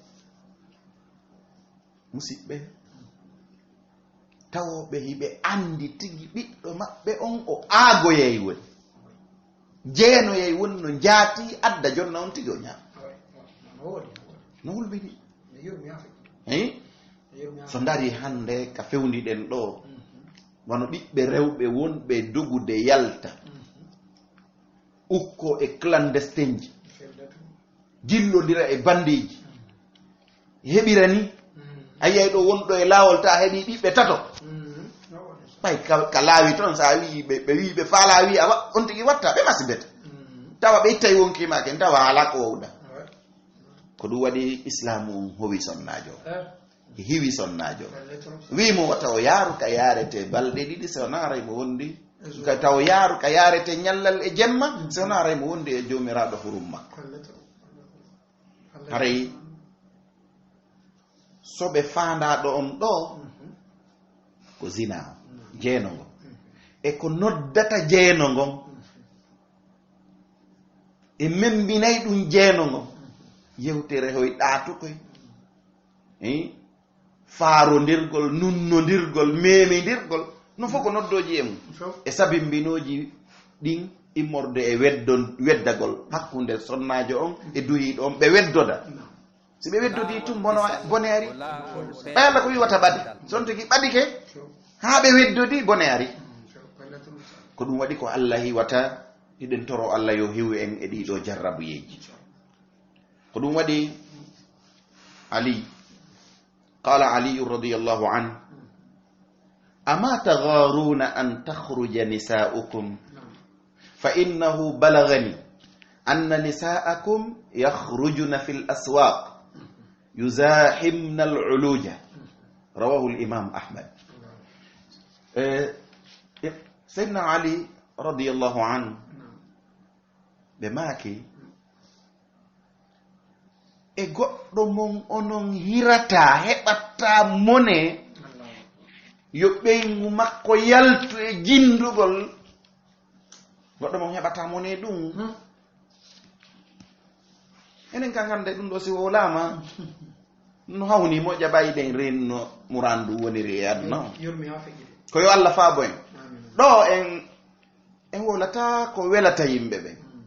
musiɓɓe, tawooɓe hiɓe anndi tigi ɓiɗɗo maɓɓe on o aagoyay woni, jeenoyay woni, no njaati adda jonna on tigi o ñaama. No hulɓini. Eyi? So ndarii hannde ka fewndiɗen ɗoo, wano ɓiɓɓe rewɓe wonɓe dogude yalta, ukkoo e clandestinji, jillondira e banndeeji, heɓira ni. A yiyay ɗo wonɗo e laawol, ta heɓi ɓiɓɓe tato. Ɓay ka, ka laawi toon, so a wii ɓe, ɓe wii ɓe faalaa, wii a wa-, on tigi watta, ɓe masibete. Tawa ɓe ittay wonkii maa ken, tawa alaa ko wowda. Ko ɗum waɗi Islaamu on howi sonnaajo. Hiwi sonnaajo. Wii mo wata o yaaru ka yaarete balɗe ɗiɗi, so naaray mo wondi. Ka taw yaaru ka yaarete ñallal e jemma, so naaray mo wondi e Joomiraaɗo hurum makko. Haray so ɓe faandaa ɗo on ɗoo, ko zina, jeenongo. E ko noddata jeenongo, e membinay ɗum jeenongo. Yewtere hoy ɗaatu koy. Eh? faarondirgol, nunnondirgol, meemindirgol, ɗum fof ko noddooji e mum. E sabimbinooji ɗin immorde e weddon-, weddagol hakkunde sonnaajo on e duhiiɗo on, ɓe weddoda. Si ɓe weddodii tun, bono-, bone ari. Ɓay Alla ko wi'ata ɓade. Si on tigi ɓadike, haa ɓe weddodii, bone ari. Ko ɗum waɗi ko Alla hiwata, hiɗen toro Alla yo hiwu en e ɗiɗo jarrabuyeeji. Ko ɗum waɗi Ali, qala Aliyun radiyallahu anhu, "Ama tagharuna an takhruja nisa'ukum? Fa innahu balagani anna nisa'akum yakhrujna fil aswaq yuzahimna al uluja." Rawahu al imam Ahmad. Eh, eh, Sayyidina Ali radiyallahu anhu, ɓe maaki, e goɗɗo mon onon hirata, heɓata mone, yo ɓeyngu makko yaltu e jindugol, goɗɗo mon heɓata mone ɗum. Hmm. Enen kan hannde ɗum ɗo si wowlaama, no hawni moƴƴa ɓay ɗen reen no murandu woniri e aduna o. Yurmi haa feƴƴi de. Ko yo Alla faabo en. Amin. Ɗo en, en wowlata ko welata yimɓe ɓen. Mm.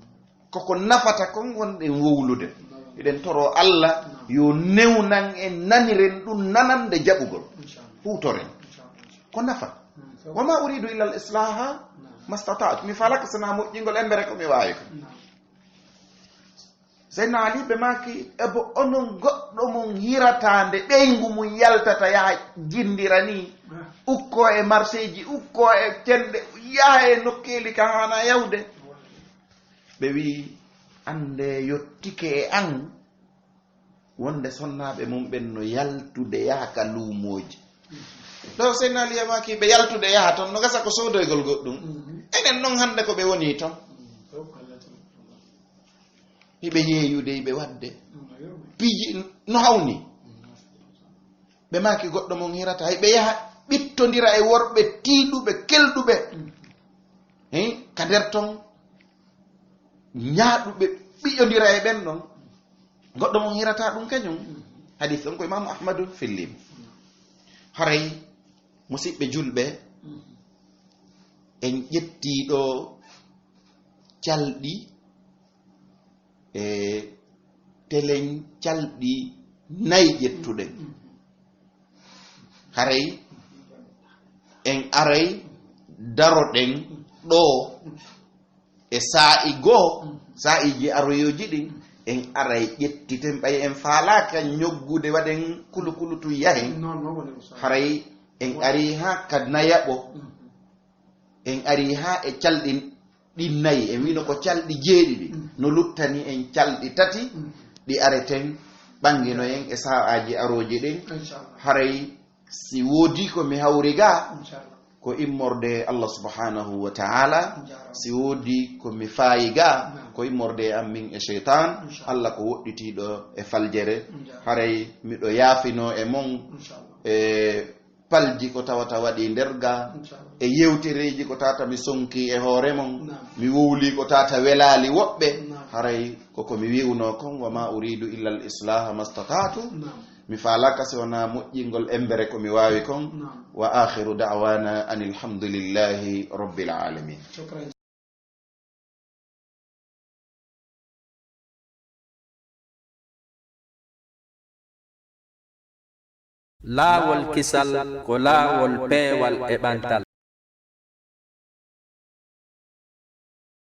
Koko nafata kon wonɗen wowlude. Naam. Hiɗen toro Alla, naam, yo newnan en naniren ɗum nanande jaɓugol. Inchallah. Huutoren. Inchallah. Ko nafa. Mm, so- "Wa ma uridu illa al islaha, naam, mastata'tu." Mi falaka sona moƴƴingol embere ko mi waawi ko. Naam. Seydina Ali ɓe maaki, ebo onon goɗɗo mon hirataande ɓeyngu mum yaltata yaha jindira ni, ukko e marseeji, ukko e cenɗe, yaha e nokkeeli ka haana yawde. Ɓe wi, "Annde yottike e an, wonde sonnaaɓe mum ɓen no yaltude yaha ka luumooji." Ɗo Seydina Ali e maaki, ɓe yaltude yaha ton, no gasa ko soodoygol goɗɗum. Mhm. Enen non hannde ko ɓe woni ton. Mhm. Hiɓe yeeyude, hiɓe waɗde piiji no hawni. Ɓe maaki goɗɗo mon hirata, hiɓe yaha ɓittondira e worɓe tiiɗuɓe, kelɗuɓe. Hein? Ka nder ton, ñaaɗuɓe ɓiƴondira e ɓen ɗon. Goɗɗo mon hirata ɗum kañum. Hadis on ko Imaamu Ahmadu fillimo. Haray, musiɓɓe julɓe, en ƴetti ɗo calɗi e telen calɗi nay ƴettuɗen. Haray en aray daroɗen ɗo e saa'i goo, saa'iiji aroyooji ɗin, en aray ƴettiten, ɓay en faalaaka ñoggude, waɗen kulukulu tun yahen. Non, non, woni ko saa'i. Haray en ari haa ka nayaɓo. Mhm. En ari haa e calɗi ɗi nayi, en wino ko calɗi jeeɗiɗi. Mm. No luttani en calɗi tati, mm, ɗi areten ɓangino en e sa'aaji arooji ɗin. Inchallah. Haray si woodi ko mi hawri ga, inchallah, ko immorde Allah subhanahu wa ta'ala. Inchallah. Si woodi ko mi faayi ga, naam, ko immorde e an min e sheytan. Inchallah. Allah ko woɗɗitiiɗo e faljere. Inchallah. Haray miɗo yaafino e mon, inchallah, e palji ko tawata waɗi nder ga, inchallah, e yewtereeji ko tawata mi sonki e hoore mon, naam, mi wowli ko tawata welaali woɓɓe, naam, haray koko mi wi'uno kon, "Wa ma uridu illa al islaha mastata'tu." Naam. Mi faalaka si wona moƴƴingol embere ko mi waawi kon. Naam. Wa akhiru da'wana anil hamdulillahi rabbil alamin. Shukran. Laawol kisal ko laawol peewal e ɓantal.